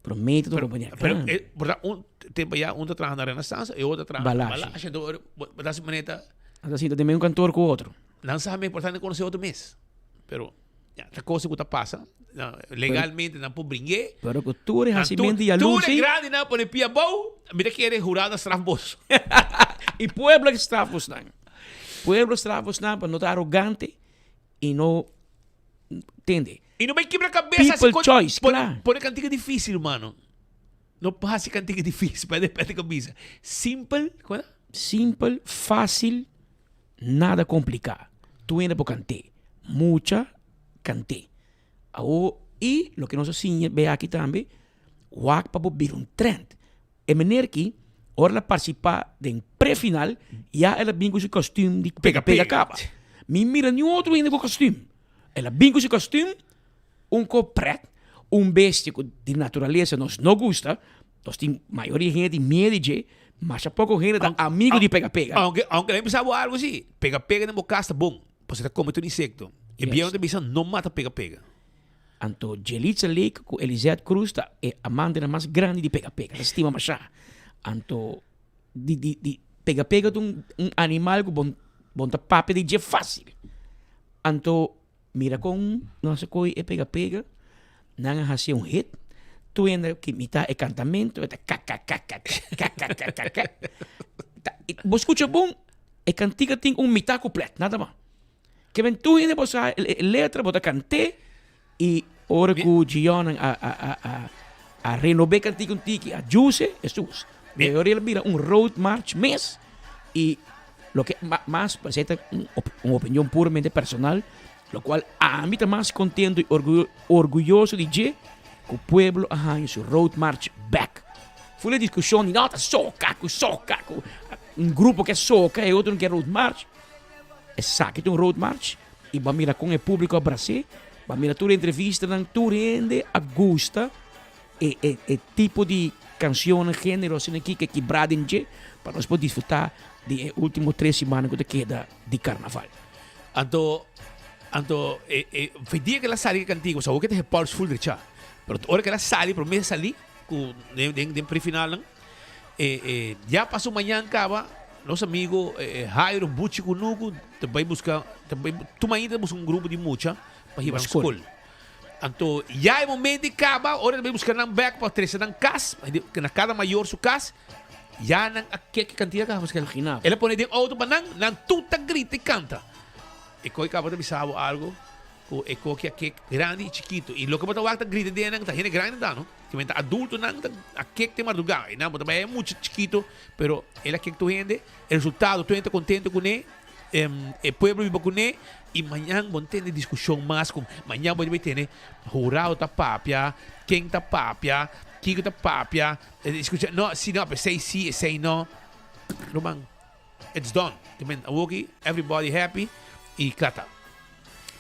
Promé ta un kompania Pero, grandi. eh, por ta un tempo ya un ta traha na Renaissance e otro ta traha na Balashi. Balashi. Anto, ora bo bo ta hasi manera ta. Nan ta sinta den mesun kantor ku otro. Nan sa mi por ta konosé otro mes. Pero ya, ta cosa ku ta pasa. Na, legalmente nan por bring'é. Pero ku tur e Nan hasimentu tur, di tur yaluz e ei. grandi nan pone pia abou, mi ta kere hurado a straf boso. I pueblo a straf bosnan. Pueblo a straf bosnan pa no ta arogante i no tende. I no bai kibra kabesa People choice, pone, kla. pone kantika difícil, mano. No hasi kantika difícil, perde perde kabisa. Simpel, kon ta? Simpel, fácil, nada kompliká. Tur hende por kant'é. Mucha kant'é. Awor, i loke nos a siña be aki tambe, wak pa bo bira un trend. E meneer ki, ora el a partisipá den pre-final, ya el a bin ku su kòstüm di pega pega kaba. Mi mira niun otro hende ku kòstüm. El a bin ku su kòstüm, un ko pret, un bestia ku di naturalesa nos no gusta, nos tin mayoria hende tin miedu di dje, masha poko hende ta amigu di pega pega. Aunke, aunke nan bisa bo algu si, pega pega den bo kas ta bon, pasobra ta kome tur insekto. E bieu ta bisa no mata pega pega. Anto Jelitza Lake ku Elizeth Cruz ta e amantenan mas grandi di pega pega, ta stima masha. Anto di di di pega pega ta un un animal ku bon bon ta papia di dje fásil. Anto mira kon nos a kohe e pega pega, nan a hasi un hit, tur hende ki mita e kantamentu e ta kakakakakakakakakaka. Ta bo skucha bon e kantika tin un mita kuplet, nada mas. Ke men tur hende bo sa e letra, bo ta kant'é i ora ku Gionnan a a a a a renob'é kantika un tiki, a djuse, Hesus. E ora el a bira un road march mes i loke mas esei ta un un opinion puramente personal, lokual ami ta mas kontento i orguyoso di dje ku pueblo a haña su road march bèk. Ful e diskushon di no ta soka ku soka ku un grupo ke soka e otro ke road march. Esaki ta un road march y bo a mira con e publico a bras'é, bo a mira tur e entrevistanan, tur hende a gusta e e e tipo di cancionnan, genero asina aki ke kibra den dje pa nos por disfruta di e ultimo tres simannan cu ta keda di carnaval. Anto, anto e e fe dia ke el a sali ke cantico, sa awor ke ta e pols full drecha, pero ora ke el a sali, prome a sali cu den den den prefinalnan, E e ya paso mañan caba, nos amigo Jairo Buchi Cunucu ta bay busca, ta bay tuma ainda ta busca un grupo di mucha pa hiba nan scol. Anto ya e momento di caba, ora ta bay busca nan bek pa trece nan cas, na cada mayor su cas, ya nan a keke cantidad caba paske el a pone den auto pa nan, nan tur ta grita y canta. E koe caba ta bisa bo algo cu e koki a kek grandi y chikito y loke bo ta wak ta grita den nan ta hende grandi ta no. Si men ta adultonan ta a kek te mardugá. E nan bo ta bai mucha chikito, pero el a kek tur hende. E resultado, tur hende ta kontento kuné. E pueblo biba kuné. I mañan bo no tene diskushon mas ku mañan bo bai tene hurado ta papia, ken ta papia, kiko ta papia. Diskushon, no, si no, esei si, esei no. Ruman, it's done. Te men awoki, everybody happy i kla ta.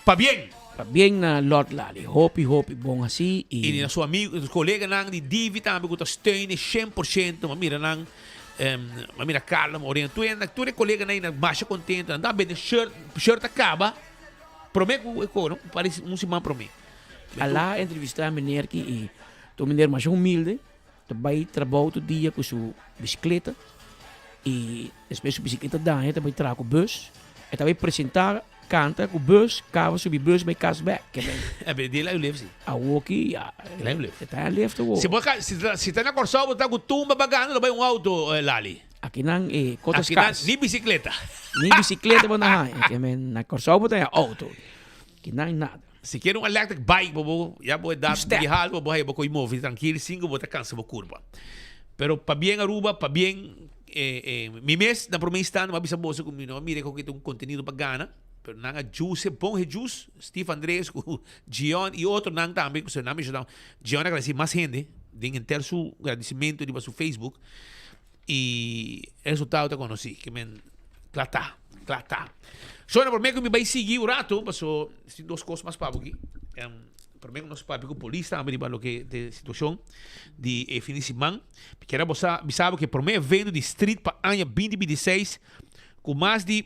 Pabien! Pabien na Lord Lali. Hopi hopi bon hasi y. Y na su amigo, su coleganan di Divi tambe cu ta steun e 100%. M'a mira nan, m'a mira Carla Moreno, tur e, tur e coleganan ei na masha contento. Nan ta bende shirt, shirt a caba prome cu e co, no? Parece un siman prome. A la entrevista meneer ki y ta un meneer masha humilde, ta bay trabou tur dia cu su bicicleta y despues su bicicleta daña ta bay traha cu bus, e ta bay presenta. Canta cu bus, caba subi bus bay cas bek. Ke men. E be di el live si. Awoki ya. El live. E ta live ta wo. Si bo ka si ta si ta na Kòrsou bo ta ku tumba bagando lo bay un auto Lali. Akinan e kota Akinan skars. ni bisikleta. Ni bisikleta bo na haña. Ke men na Kòrsou bo ta haña auto. Akinan nada. Si kier un electric bike bo bo ya bo edat Step. di haltu bo bo haña bo ko'i move trankil sin ku bo ta kansa bo kurpa. Pero pabien Aruba pabien Mi mes na prome instante mi a bisa boso ku mi no a mira ku ta un kontenido pa gana, pero nan a juice bon he juice, Steve Andres ku Gion i otronan tambe, pasobra nan a menshona Gion a gradisi mas hende den henter su gradisimentu riba su Facebook i e resultado ta konosí, ke men kla ta, kla ta. So na prome ku mi bai sigui un rato, paso tin dos kos mas pa bo aki. Prome ku nos papia ku polis tambe riba loke ta e situashon di e fin di siman. Mi kier a bo sa bisa bo ku e prome evento di street pa aña 2026 ku mas di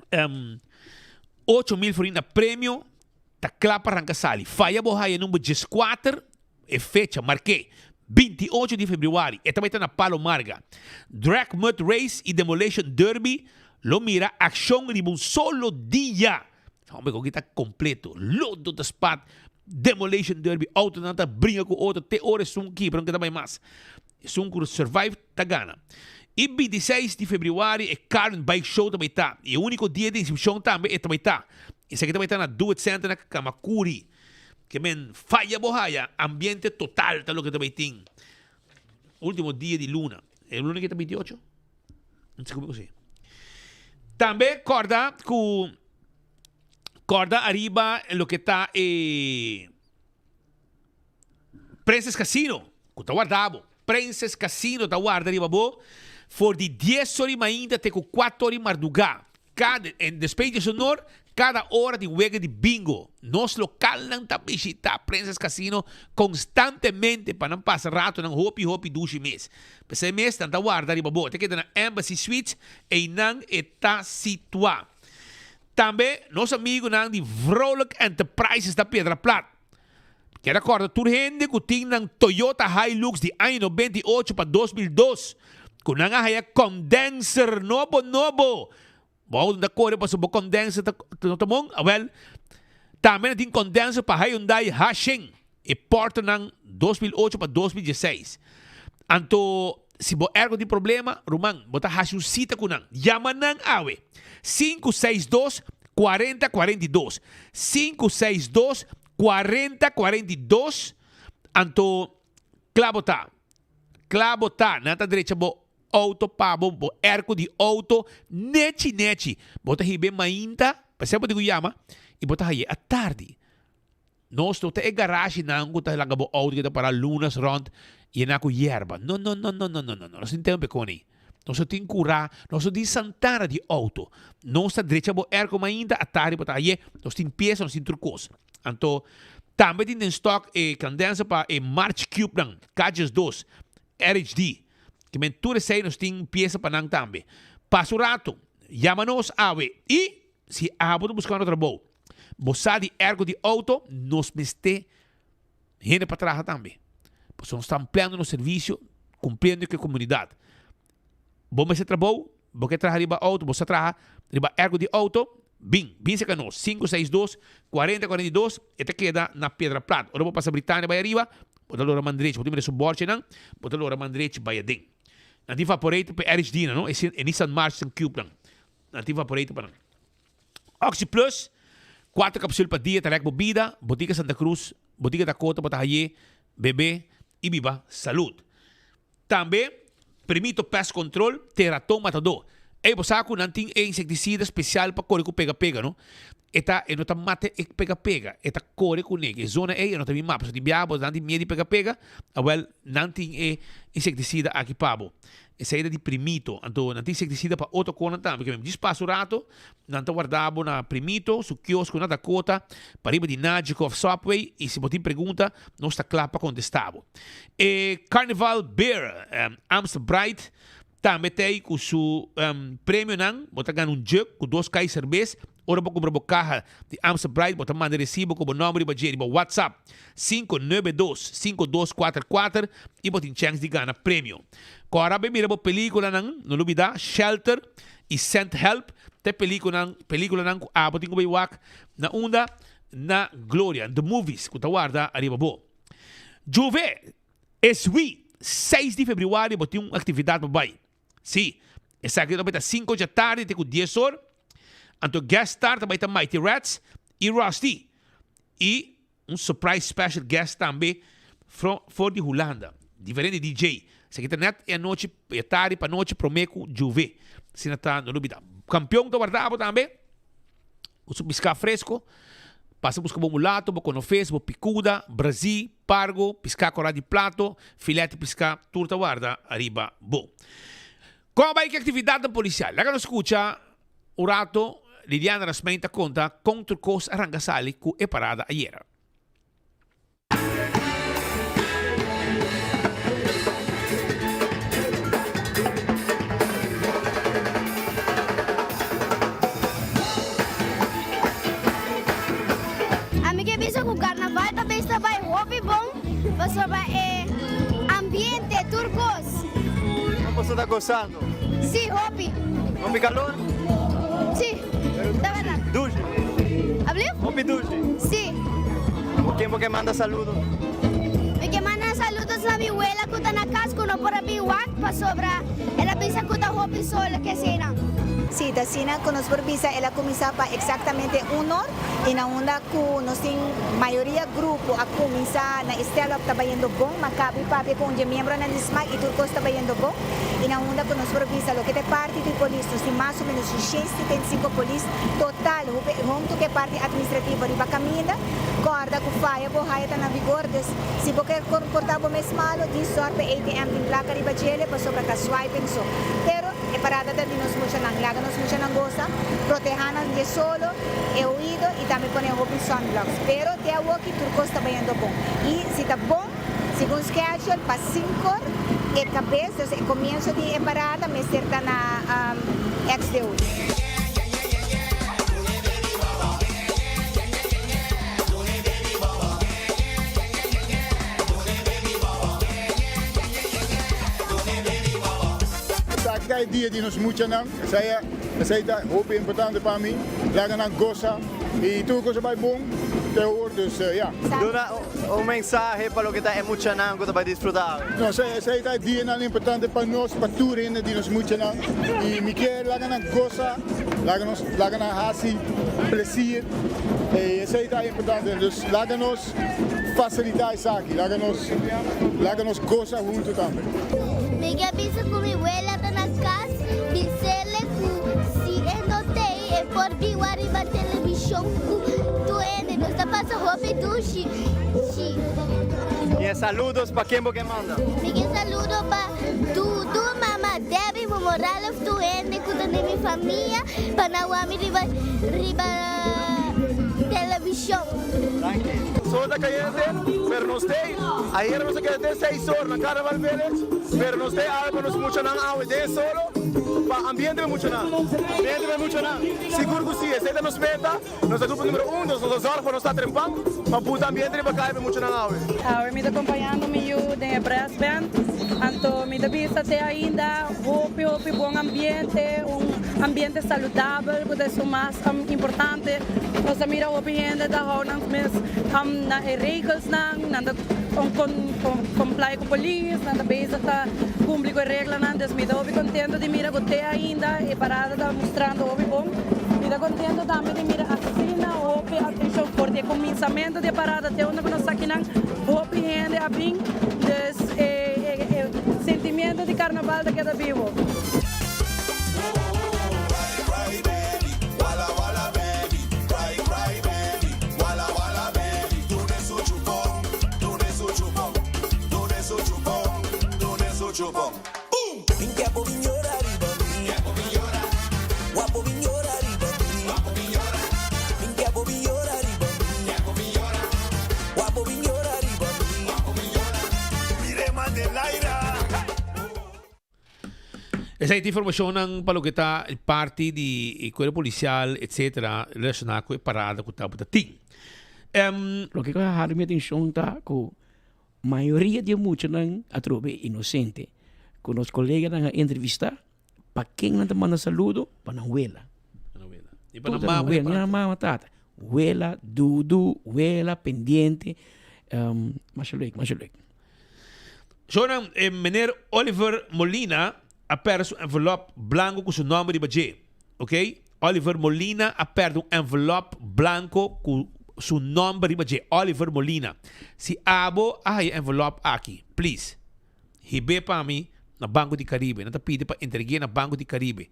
8000 florin na premio ta kla pa ranka sali. Faya bo haya number 14. E fecha mark'é, 28 di febrüari, e ta bai ta na Palo Marga. Drag Mud Race i Demolition Derby lo mira akshon riba un solo dia. Homber ku aki ta kompleto. Lodo ta spat, Demolition Derby, outonan ta bringa ku otro te ora esun kibra no ke ta bai mas. Esun ku survive ta gana. I 26 di febrüari e Car and Bike Show ta bai ta. I e úniko dia di inskripshon tambe e ta bai ta. Esaki ta bai ta na Do It Center na Kamakuri. Ke men faya bo haya, ambiente total ta loke ta bai tin. Ultimo dia di luna. E luna ki ta 28? No sé como si. Tambe corda ku corda ariba loke ta e Princess Casino ku ta warda bo. Princess Casino ta warda riba bo for di dies ora di mainta te ku kuater ora di mardugá. Kada, en despues di honor, kada ora tin wega di bingo. Nos lokalnan ta bishitá Princess Casino konstantemente pa nan pasa ratonan hopi hopi dushi mes. P'esei mes nan ta warda riba bo. Ta keda na Embassy Suites, einan e ta situá. Tambe nos amigunan di Vrolijk Enterprises ta Piedra Plat. Keda kòrda tur hende ku tin nan Toyota Hilux di aña 98 pa 2002 ku nan a haya condenser nobo nobo. Bo auto ta kore pasobra bo condenser ta no ta bon? Awèl, tambe nan tin condenser pa Hyundai H100 e portanan 2008 pa 2016. Anto si bo airco tin problema, ruman, bo ta hasi un sita ku nan. Yama nan awe, 562 40 42, 562 40 42, anto kla bo ta, kla bo ta, nan ta drecha bo auto pa bo, bo airco di auto nechi nechi. Bo ta hib'e mainta, p'esei bo tin ku yama, i bo ta haye atardi. Nos no ta e garashinan ku ta laga bo outo keda para lunas rònt yená ku yerba. No, no, no, no, no, no, no, no. Nos tin tempu e koni. Nos no tin kurá, nos no tin santana di outo. Nos ta drecha bo airco mainta, atardi bo ta haye. Nos tin piesa, nos tin tur kos. Anto, tambe tin den stock e condenser pa e March Cube-nan, K diesdos, RHD. Ke men tur esei nos tin piesa pa nan tambe. Pasa un ratu, yama nos awe i si abo ta buskando trabou, Bo sa di ergo di auto, nos mester hende pa traha tambe. Pasobra nos ta ampliando nos servicio, cumpliendo cu e comunidad. Bo mester trabou, bo ke traha riba auto, bo sa traha riba ergo di auto, bin, bin cerca nos. 562 40 42, e ta keda na Piedra Plat. Ora bo pasa Britania bai ariba, bo ta lora man drechi, bo ta mira su borchinan, bo ta lora man drechi bai aden. Nan tin vaporator pa e RHD nan, no? E Nissan March Cube nan. Nan tin vaporator pa nan. Oxi Plus, kuater kapsul pa dia ta rèk bo bida, Botica Santa Cruz, Botica Dakota bo ta haye, bebe i biba salud. Tambe Primito Pest Control te raton matadó. Ey bo sa ku nan tin e insektisida spesial pa kore ku pega pega no. E ta e no ta mata e pega pega, e ta kore kuné. E zona ey e no ta bin mata. Pasobra tin biaha bo nan tin miedu di pega pega, awèl nan tin e insektisida aki pa bo. Esei ta di Primito. Anto nan tin insektisida pa otro konan tambe. Ke djis pasa un rato, nan ta warda bo na Primito, su kiosko na Dakota, pariba di Nagico of Subway, i si bo tin pregunta, nos ta kla pa kontestá bo. E Carnival Beer, Amstel Bright, tambe ta ei ku su premionan. Bo ta gana un jug ku dos kai serbes. Ora bo kumpra bo kaha di Amstel Bright, bo ta manda e resibo ku bo nòmber riba dje riba WhatsApp 592 5244 i bo tin chèns di gana premio. Kòrda bo mira bo pelíkulanan, no lubidá Shelter i Send Help ta e pelíkulanan pelíkulanan ku abo tin ku bai wak na unda na Gloria, The Movies ku ta warda ariba bo. Juve, es wi, seis di febrüari bo tin un aktividat pa bai. Sí, esaki ta bai ta sinku djatardi te ku dies or. Anto guest star ta bai ta Mighty Rats i Rusty. I un surprise special guest tambe for di Hulanda. Diferente DJ. Esaki ta net e anochi, e tardi pa anochi prome ku Juve. Asina ta, no lubida. Kampion ta warda bo tambe. Ku su piská fresko. Pasa buska bo mulato, bo konofes, bo pikuda, brazí, pargo, piská korá di plato, filet di piská, tur ta warda ariba bo. Kon a bai ku e aktividatnan polisial? Laga nos skucha un rato Liliana Rasmijn ta konta kon tur kos a ranka sali ku e parada ayera. Ami ke bisa ku karnaval ta bes ta bai hopi bon. Pasobra e ambiente tur kos. Boso ta gozando? Si, hopi. Hopi calor? Si, ta berdad. Dushi? Ablief? Hopi dushi? Si. Ku ken bo ke manda saludo? Mi ke manda saludos na mi wela ku ta na kas ku no por a bin wak pasobra el a bisa ku ta hopi sol ke eseinan. Si, ta asina ku nos por bisa el a kuminsá pa eksaktamente un or i na unda ku nos tin mayoria grupo a kuminsá na e stel-up ta bayendo bon, ma kabi papia ku un di e miembronan di smak i tur kos ta bayendo bon i na unda ku nos por bisa loke ta e parti di polis nos tin mas o menos 175 polis total huntu ku e parti administrativo riba kaminda. Kòrda ku faya bo haya ta na vigor, dus si bo ke komportá bo mes malu, di sòrt pa e ATM tin plaka riba djele pasobra ta swiping so. Pero e parada ta di nos muchanan. Laga nos muchanan gosa, protehá nan di e solo, e oido i tambe pone hopi sunblocks. Pero te awoki tur kos ta bayendo bon. I si ta bon, segun schedule, pa sinkor e kabes, dus e komienso di e parada mester ta na XDU. Esaki ta e dia di nos muchanan, esei ta hopi importante pa mi, laga nan gosa y tur cosa bay bon te hoor, dus ya. Duna un mensahe pa loke ta e muchanan ku ta bai disfruta awe. No, esei ta e dianan importante pa nos, pa tur hende di nos muchanan y mi kier laga nan gosa, laga nos laga nan hasi plesier, esei ta importante, dus laga nos facilita esaki, laga nos laga nos gosa hunto tambe. Mi ke bisa ku mi wela ta na kas, bisele ku si e no tei e por biwa riba televishon ku tur hende. Nos ta pasa hopi dushi. I e saludos pa ken bo ke manda? Mi ke saludo pa Dudu, mama Debbie, momo Ralph, tur hende ku ta den mi famia pa nan wak mi riba riba televishon. Sol ta cayente, pero nos tey. Ayer nos a keda te seis or na Carnaval Village, pero nos tey awe pa nos muchanan awe den solo pa ambiente pa muchanan. Ambiente pa muchanan. Sigur cu si, esey ta nos meta. Nos ta grupo numero un, dus nos ta zorg pa nos ta trempan pa buta ambiente riba caya pa muchanan awe. Awe mi ta acompañando mi yu den e brass band, anto mi ta bisa te ainda hopi hopi bon ambiente, un ambiente saludabel cu ta esun mas importante. Nos ta mira hopi hende ta hou nan mes na e regelsnan, nan ta comply cu polis, nan ta bezig ta cumpli cu e reglanan. Dus mi ta hopi contento di mira cu te ainda e parada ta mustrando hopi bon. Mi ta contento tambe di mira asina hopi atencion for di e cuminsamento di e parada te unda cu nos ta akinan hopi hende a bin. Dus e sentimiento di carnaval ta keda bibo. Esei ta informashonnan pa loke ta parti di e kuerpo polisial etcetera relashoná ku e parada ku tabata tin. Loke ku a hala mi atenshon ta ku mayoria di e muchanan atrobe inosente ku nos koleganan a entrevistá pa ken nan ta manda saludo pa nan wela. I pa nan mama i pa nan mama tata. Wela, dudu, wela, pendiente. Masha leuk, masha leuk. Shownan, e meneer Oliver Molina a perde su envelop blanco cu su nomber riba dje. Ok? Oliver Molina a perde un envelop blanco cu su nomber riba dje. Oliver Molina. Si abo a haya envelop aki, please, hib'é pa mi na Banco di Caribe. Nan ta pidi pa entreg'é na Banco di Caribe.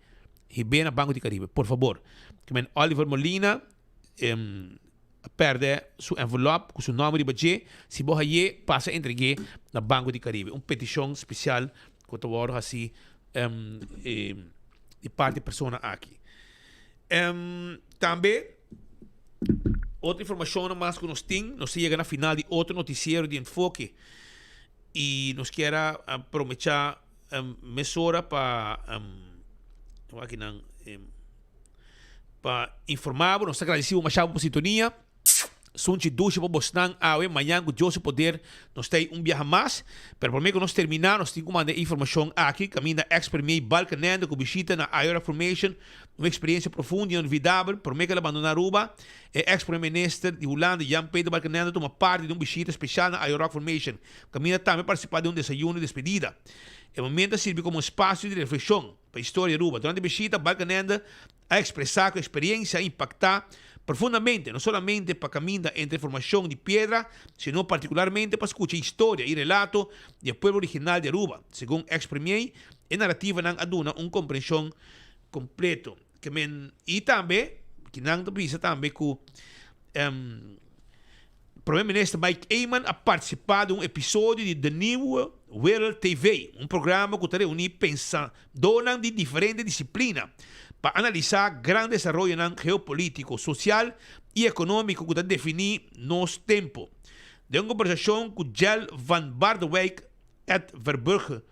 Hib'é na Banco di Caribe, por fabor. Kimen Oliver Molina, a pèrdè su envelòp ku su nòmber riba dje, si bo haye pasa entreg'é na Banco di Caribe. Un petishon spesial ku ta wòrdu hasí di parti e persona aki. Tambe otro informashonnan mas ku nos tin, nos ta yega na final di otro notisiero di Enfoke i nos kier a promechá mesora pa akinan. Pa informa bo, nos ta agradeci bo masha bo pa sintonia. Sunchi dushi pa bosnan awe, mañan ku Dios su poder nos ta ei un biaha mas. Pero promé ku nos terminá nos tin ku manda e informashon aki, kaminda ex premier Balkenende ku bishita na Ayora Formation, un eksperiencia profundo i inolvidabel. Promé ku el a bandoná Aruba, e ex primer minister di Hulanda Jan Peter Balkenende a tuma parti den un bishita speshal na Ayo Rock Formation, kaminda tambe partisipá den un desayuno di despedida. E momento a sirbi komo un spasio di reflekshon pa historia di Aruba. Durante e bishita, Balkenende a ekspresá ku e eksperiencia a impaktá profundamente, no solamente pa kaminda entre formashon di piedra, sino partikularmente pa skucha historia i relato di e pueblo original di Aruba. Segun ex premier, e narativanan a duna un komprenshon kompleto. Ke men, i tambe, kinan ta bisa tambe ku Prome Minister Mike Eman a partisipá den un episodio di De Nieuwe Wereld TV, un programa ku ta reuní pensadónan di diferente disiplina pa analisá gran desaroyonan geopolítiko, sosial i ekonómiko ku ta definí nos tempu. Den un kombersashon ku Jel van Baardewijk, Ed Verbrugge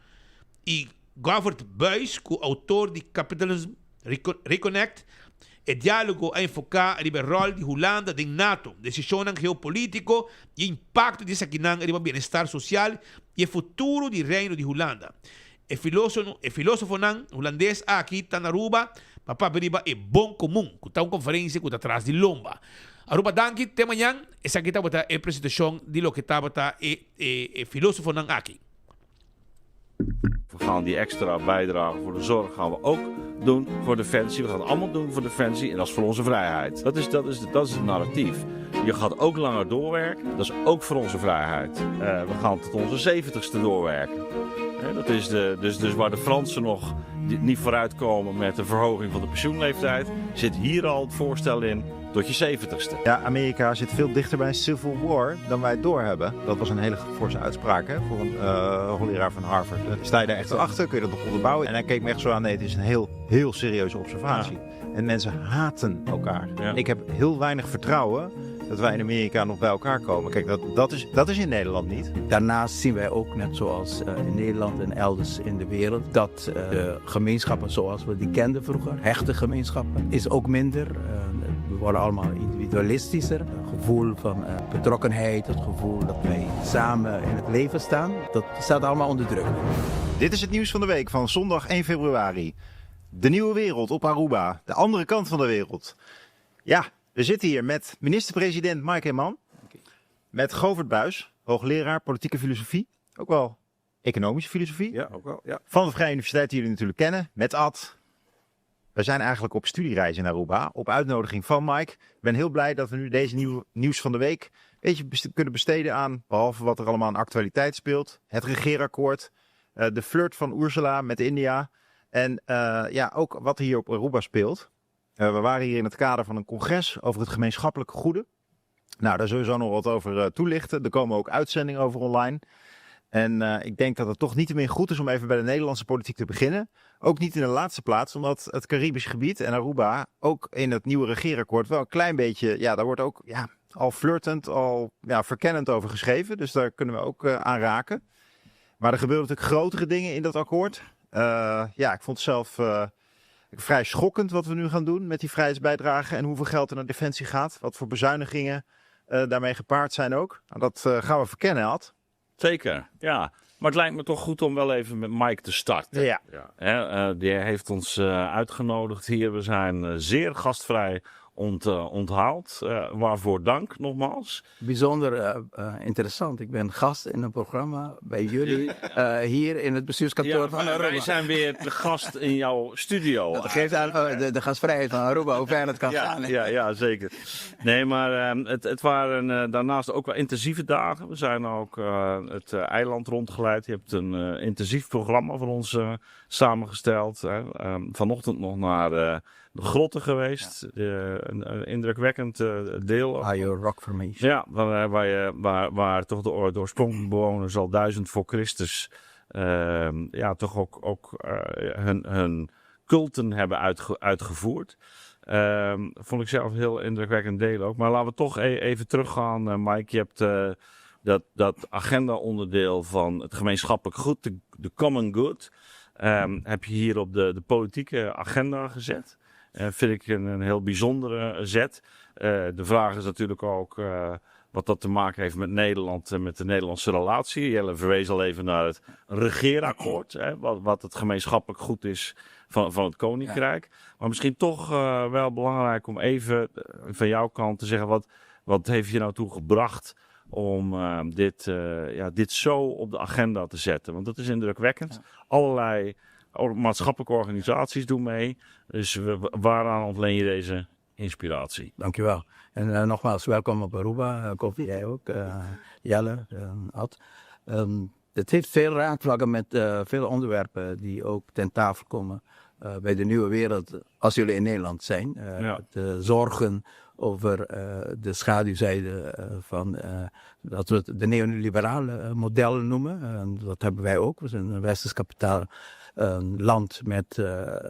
i Govert Buijs ku outor di Capitalism Reconnect, e diálogo a enfoká riba e ròl di Hulanda den nato, desishonnan geopolítiko i e impakto di esakinan riba bienestar sosial i e futuro di Reino di Hulanda. E filósofonan hulandes aki ta na Aruba pa papia riba e bon komun, ku ta un konferensia ku ta tras di lomba. Aruba danki, te mañan. Esaki tabata e presentashon di loke tabata e filósofonan aki. We gaan die extra bijdrage voor de zorg gaan we ook doen voor Defensie. We gaan het allemaal doen voor Defensie en dat is voor onze vrijheid. Dat is, dat is, dat is het narratief. Je gaat ook langer doorwerken, dat is ook voor onze vrijheid. Uh, we gaan tot onze zeventigste doorwerken. dat is de, dus, dus waar de Fransen nog niet vooruitkomen met de verhoging van de pensioenleeftijd, zit hier al het voorstel in tot je zeventigste. Ja, Amerika zit veel dichter bij een civil war dan wij doorhebben. Dat was een hele forse uitspraak hè, voor een uh, hoogleraar van Harvard. Sta je daar echt achter? Kun je dat nog onderbouwen? En hij keek me echt zo aan. Nee, het is een heel, heel serieuze observatie. En mensen haten elkaar. Ja. Ik heb heel weinig vertrouwen dat wij in Amerika nog bij elkaar komen. Kijk, dat, dat, is, dat is in Nederland niet. Daarnaast zien wij ook, net zoals eh, in Nederland en elders in de wereld, dat eh, de gemeenschappen zoals we die kenden vroeger, hechte gemeenschappen, is ook minder. Eh, we worden allemaal individualistischer. Het gevoel van betrokkenheid, het gevoel dat wij samen in het leven staan, dat staat allemaal onder druk. Dit is het nieuws van de week van zondag 1 februari. De nieuwe wereld op Aruba, de andere kant van de wereld. Ja, we zitten hier met minister-president Mike Eman. Met Govert Buijs, hoogleraar politieke filosofie. Ook wel economische filosofie. Ja, ook wel. Ja. Van de Vrije Universiteit die jullie natuurlijk kennen. Met Ad. We zijn eigenlijk op studiereis in Aruba. Op uitnodiging van Mike. Ik ben heel blij dat we nu deze nieuwe nieuws van de week een beetje kunnen besteden aan. Behalve wat er allemaal aan actualiteit speelt. Het regeerakkoord. Eh, de flirt van Ursula met India. En eh, ja, ook wat hier op Aruba speelt. Eh, we waren hier in het kader van een congres over het gemeenschappelijke goede. Nou, daar zullen we zo nog wat over eh, toelichten. Er komen ook uitzendingen over online. En eh, ik denk dat het toch niet meer goed is om even bij de Nederlandse politiek te beginnen. Ook niet in de laatste plaats, omdat het Caribisch gebied en Aruba ook in het nieuwe regeerakkoord wel een klein beetje, ja, daar wordt ook ja, al flirtend, al ja, verkennend over geschreven. Dus daar kunnen we ook aan raken. Maar er gebeuren natuurlijk grotere dingen in dat akkoord. ja, ik vond zelf vrij schokkend wat we nu gaan doen met die vrijheidsbijdrage en hoeveel geld er naar defensie gaat. Wat voor bezuinigingen uh, daarmee gepaard zijn ook. Nou, dat uh, gaan we verkennen, Ad. Zeker, ja. Maar het lijkt me toch goed om wel even met Mike te starten. Ja. ja. Hè, uh, die heeft ons uitgenodigd hier. We zijn zeer gastvrij ont, onthaald. waarvoor dank nogmaals. Bijzonder interessant. Ik ben gast in een programma bij jullie hier in het bestuurskantoor ja, van Aruba. Wij zijn weer de gast in jouw studio. Dat geeft aan de, de gastvrijheid van Aruba, hoe ver het kan ja, gaan. Ja, ja, zeker. Nee, maar uh, het, het waren daarnaast ook wel intensieve dagen. We zijn ook het eiland rondgeleid. Je hebt een intensief programma voor ons samengesteld. Hè. Ehm, vanochtend nog naar de grotten geweest. Ja. een, een, indrukwekkend uh, deel. Ayo Rock Formation. Ja, waar, waar, je, waar, waar toch de, de oorspronkelijke bewoners al duizend voor Christus uh, ja, toch ook, ook uh, hun, hun culten hebben uitge, uitgevoerd. Ehm, vond ik zelf heel indrukwekkend deel ook. Maar laten we toch e even teruggaan, eh, Mike. Je hebt dat, dat agenda-onderdeel van het gemeenschappelijk goed, de, de common good, um, heb je hier op de, de politieke agenda gezet. Vind ik een heel bijzondere zet. De vraag is natuurlijk ook wat dat te maken heeft met Nederland en met de Nederlandse relatie. Jelle verwees al even naar het regeerakkoord, hè, wat het gemeenschappelijk goed is van het Koninkrijk. Maar misschien toch wel belangrijk om even van jouw kant te zeggen, wat heeft je nou toe gebracht om ja, dit zo op de agenda te zetten? Want dat is indrukwekkend. Allerlei maatschappelijke organisaties doen mee. Dus waaraan ontleen je deze inspiratie? Dankjewel. En nogmaals, welkom op Aruba. Kofi, jij ook. Jelle, Ad. Het heeft veel raakvlakken met veel onderwerpen die ook ten tafel komen bij de nieuwe wereld als jullie in Nederland zijn. De zorgen over de schaduwzijde van dat we het de neoliberale model noemen. Dat hebben wij ook. We zijn een westers kapitaal land met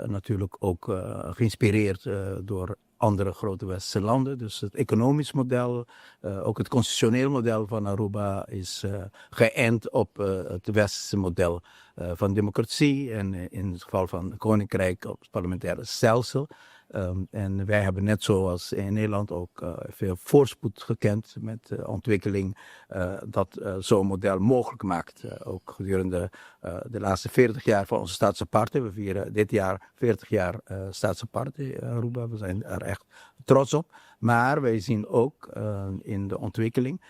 natuurlijk ook geïnspireerd door andere grote westerse landen. Dus het economisch model, ook het constitutioneel model van Aruba is geënt op het westerse model van democratie en in het geval van het Koninkrijk op het parlementaire stelsel. En wij hebben net zoals in Nederland ook veel voorspoed gekend met de ontwikkeling dat zo'n model mogelijk maakt. Ook gedurende de laatste 40 jaar van onze staatsaparte. We vieren dit jaar 40 jaar staatsaparte in Aruba. We zijn er echt trots op. Maar wij zien ook in de ontwikkeling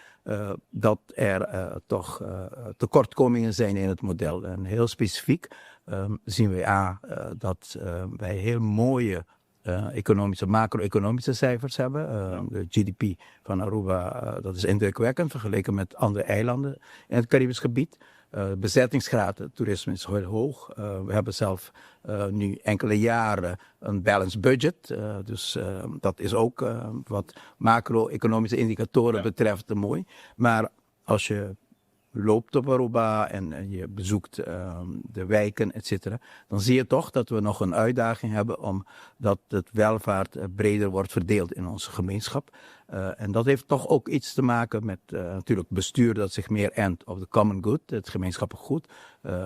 dat er toch tekortkomingen zijn in het model. En heel specifiek zien wij A, dat wij heel mooie economische, macro-economische cijfers hebben. De GDP van Aruba, dat is indrukwekkend vergeleken met andere eilanden in het Caribisch gebied. Bezettingsgraad, het toerisme is heel hoog. We hebben zelf nu enkele jaren een balanced budget. Dus dat is ook wat macro-economische indicatoren betreft mooi. Maar als je loopt op Aruba en je bezoekt de wijken, et cetera, dan zie je toch dat we nog een uitdaging hebben omdat het welvaart breder wordt verdeeld in onze gemeenschap. En dat heeft toch ook iets te maken met natuurlijk bestuur dat zich meer ent op de common good, het gemeenschappelijk goed.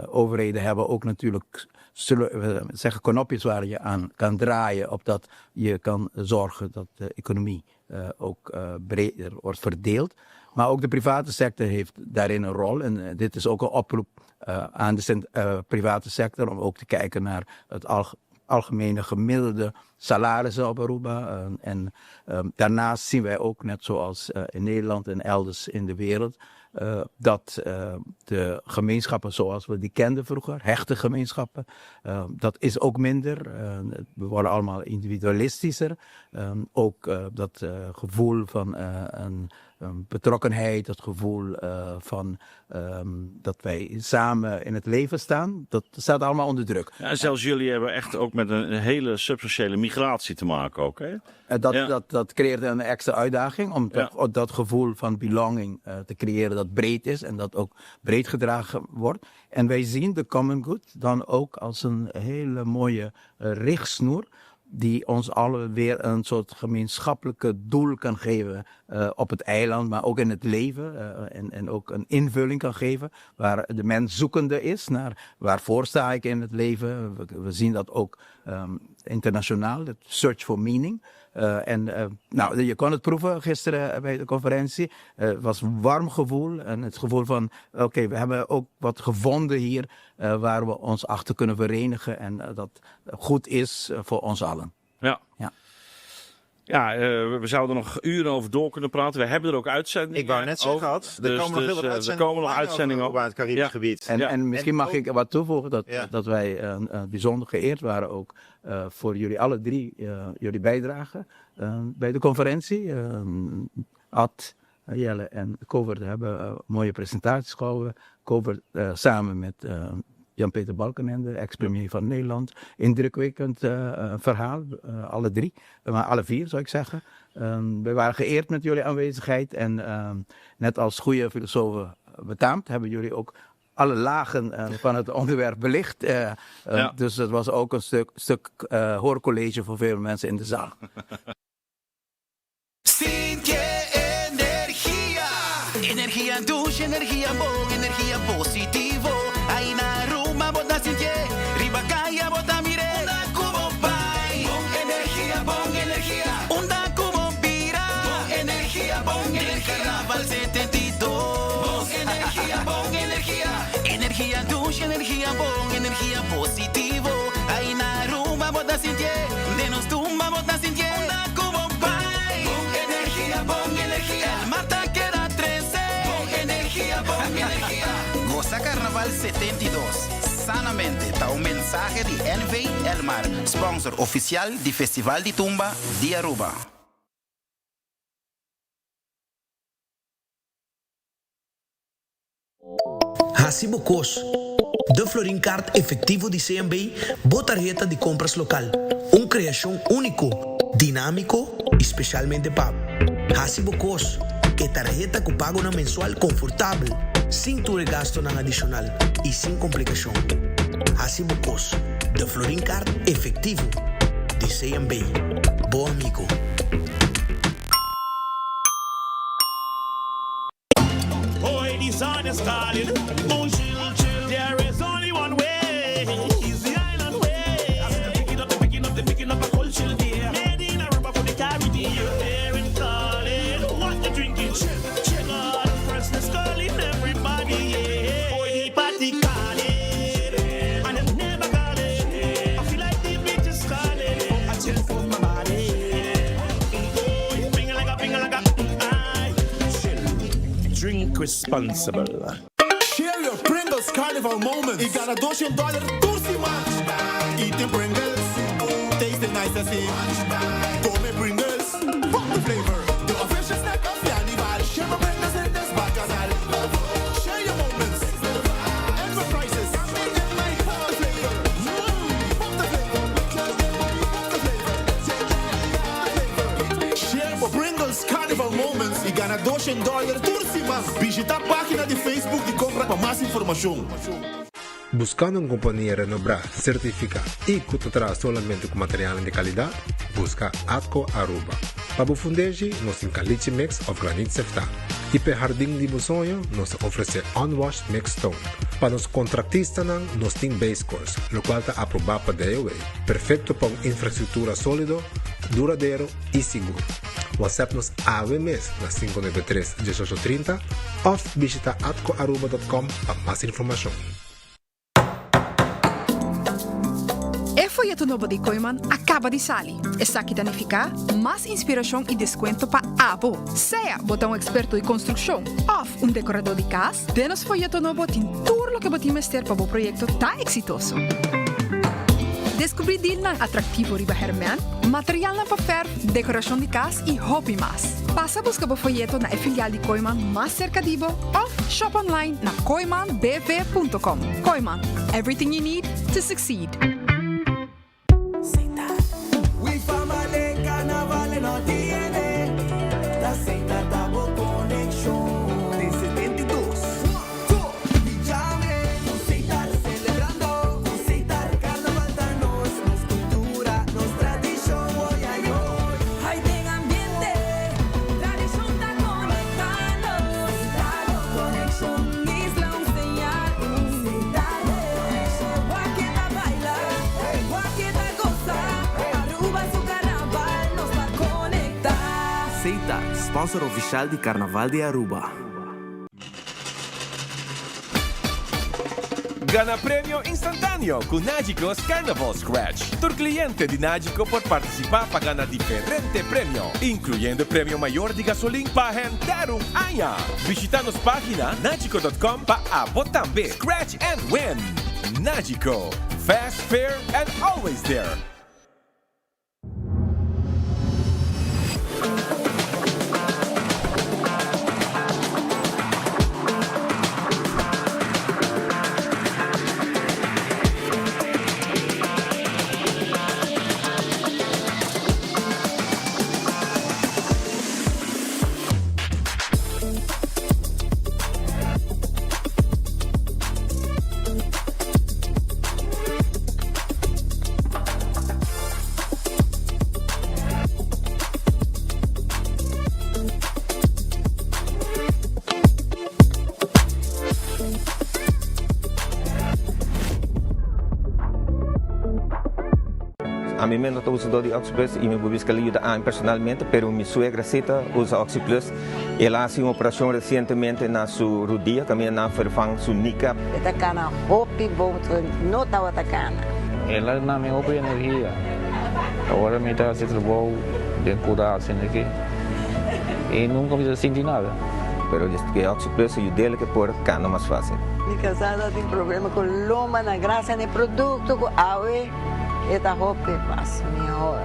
Overheden hebben ook natuurlijk, zullen we zeggen, knopjes waar je aan kan draaien, opdat je kan zorgen dat de economie ook breder wordt verdeeld. Maar ook de private sector heeft daarin een rol. En dit is ook een oproep aan de private sector om ook te kijken naar het algemene gemiddelde salarissen op Aruba. En daarnaast zien wij ook, net zoals in Nederland en elders in de wereld, dat de gemeenschappen zoals we die kenden vroeger, hechte gemeenschappen, dat is ook minder. We worden allemaal individualistischer. Ook dat gevoel van een betrokkenheid, dat gevoel van dat wij samen in het leven staan, dat staat allemaal onder druk. Ja, en zelfs jullie hebben echt ook met een hele substantiële migratie te maken ook, hè? Dat creëert een extra uitdaging om toch dat gevoel van belonging te creëren dat breed is en dat ook breed gedragen wordt. En wij zien de common good dan ook als een hele mooie richtsnoer die ons allen weer een soort gemeenschappelijke doel kan geven op het eiland, maar ook in het leven. En ook een invulling kan geven waar de mens zoekende is naar waarvoor sta ik in het leven. We zien dat ook internationaal, het search for meaning. En nou, je kon het proeven gisteren bij de conferentie. Het was een warm gevoel en het gevoel van oké, we hebben ook wat gevonden hier waar we ons achter kunnen verenigen en dat goed is voor ons allen. Ja, we zouden er nog uren over door kunnen praten. We hebben er ook uitzendingen Ik wou net zeggen, over. Ad, er komen nog heel wat Er uitzendingen komen nog online uitzendingen over op. het Caribisch gebied. En misschien mag ik wat toevoegen dat, dat wij bijzonder geëerd waren ook voor jullie alle drie, jullie bijdrage bij de conferentie. Ad, Jelle en Covert hebben mooie presentaties gehouden. Covert samen met Jan-Peter Balkenende, ex-premier van Nederland. Indrukwekkend verhaal, alle drie. Maar alle vier zou ik zeggen. We waren geëerd met jullie aanwezigheid. En net als goede filosofen betaamt, hebben jullie ook alle lagen van het onderwerp belicht. Dus het was ook een stuk hoorcollege voor veel mensen in de zaal. Sinti energia. Energia dushi, energia bon, energia positivo. Ey na Aruba bo ta sinti, riba caya bo ta mir'e. Unda cu bo bay. Bon energia. 72. Sanamente ta un mensahe di NV Elmar, sponsor oficial di Festival di Tumba di Aruba. Hasi bo kos. De Florin Card Efectivo di CMB, bo tarheta di compras local. Un creacion unico, dinamico y specialmente pa bo. Hasi bo kos. E tarheta cu pagonan mensual confortabel, sin tur e gastonan adicional y sin complicacion. Hasi bo kos. De Florin Card Efectivo di CMB. Bo amigo. Drink responsible. Share your Pringles Carnival moments y gana 200 dollar tur siman. Eating Pringles, tasting nice así. Come Pringles, pop the flavor. The official snack of Carnival. Share my Pringles in this bacchanal. Share your moments. Enterprises. Pop the flavor. Pop the flavor. Pop the flavor. Share bo Pringles Carnival moments y gana 200 dollar tur siman. Bishita pagina di Facebook di Compra pa mas informacion. Buscando un compania renombra, certifica y cu ta traha solamente cu materialnan di calidad? Busca Atco Aruba. Pa bo fundeshi, nos tin caliche mix of granit seftá. Y p'e hardin di bo soño, nos ta ofrece unwashed mixed stone. Pa nos contractistanan, nos tin base course, locual ta aproba pa DOW. Perfecto pa un infrastructura solido, duradero y sigur. WhatsApp nos awe mes na 593 1830 of bishita atcoaruba.com pa mas informacion. E foyeto nobo di Kooiman a kaba di sali. Esaki ta nifiká mas inspirashon i deskuento pa abo. Sea bo ta un eksperto di konstrukshon òf un dekoradó di kas, den nos foyeto nobo tin tur loke bo tin mester pa bo proyekto ta eksitoso. Deskubrí dilnan atraktivo riba hèrmènt, materialnan pa fèrf, dekorashon di kas i hopi mas. Pasa buska bo foyeto na e filial di Kooiman mas serka di bo òf shop online na kooimanbv.com. Kooiman, everything you need to succeed. Seita, sponsor oficial di Carnaval di Aruba. Gana premio instantaneo cu Nagico's Carnival Scratch. Tur cliente di Nagico por participa pa gana diferente premio, incluyendo premio mayor di gasolin pa henter un aña. Bishita nos pagina nagico dot com pa abo tambe scratch and win! Nagico, fast, fair and always there! Ami mes no ta usador di Oxyplus y mi por bisa cu el a yuda ami personalmente, pero mi suegra si ta usa Oxyplus. El a haci un operacion recientemente na su rudia, caminda nan vervang su kneecap. E ta cana hopi bon, no tabata cana. El a duna mi hopi energia. Ora mi ta haci trabou den cura asina aki y nunca mi ta sinti nada. Pero ku e Oxi Plus a yud'el ku e por kana mas fásil. Mi kasá ta tin problema ku lomba na grasia na e produkto ku awe e ta hopi mas mihor.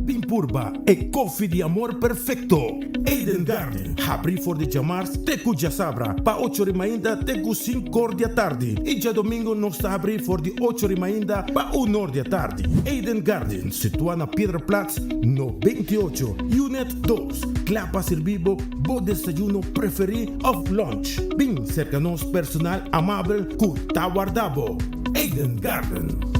Bin purba e koffie di amor perfecto! Eden Garden, habri for di djamars te ku djasabra pa ocho ri mainta te ku sinkor di atardi i djadomingo nos ta habri for di ocho ri mainta pa unor di atardi. Eden Garden, situa na Piedraplaats no 28, Unit dos, kla pa sirbi bo bo desayuno preferi of lunch. Bin serka nos personal amabel ku ta warda bo. Eden Garden.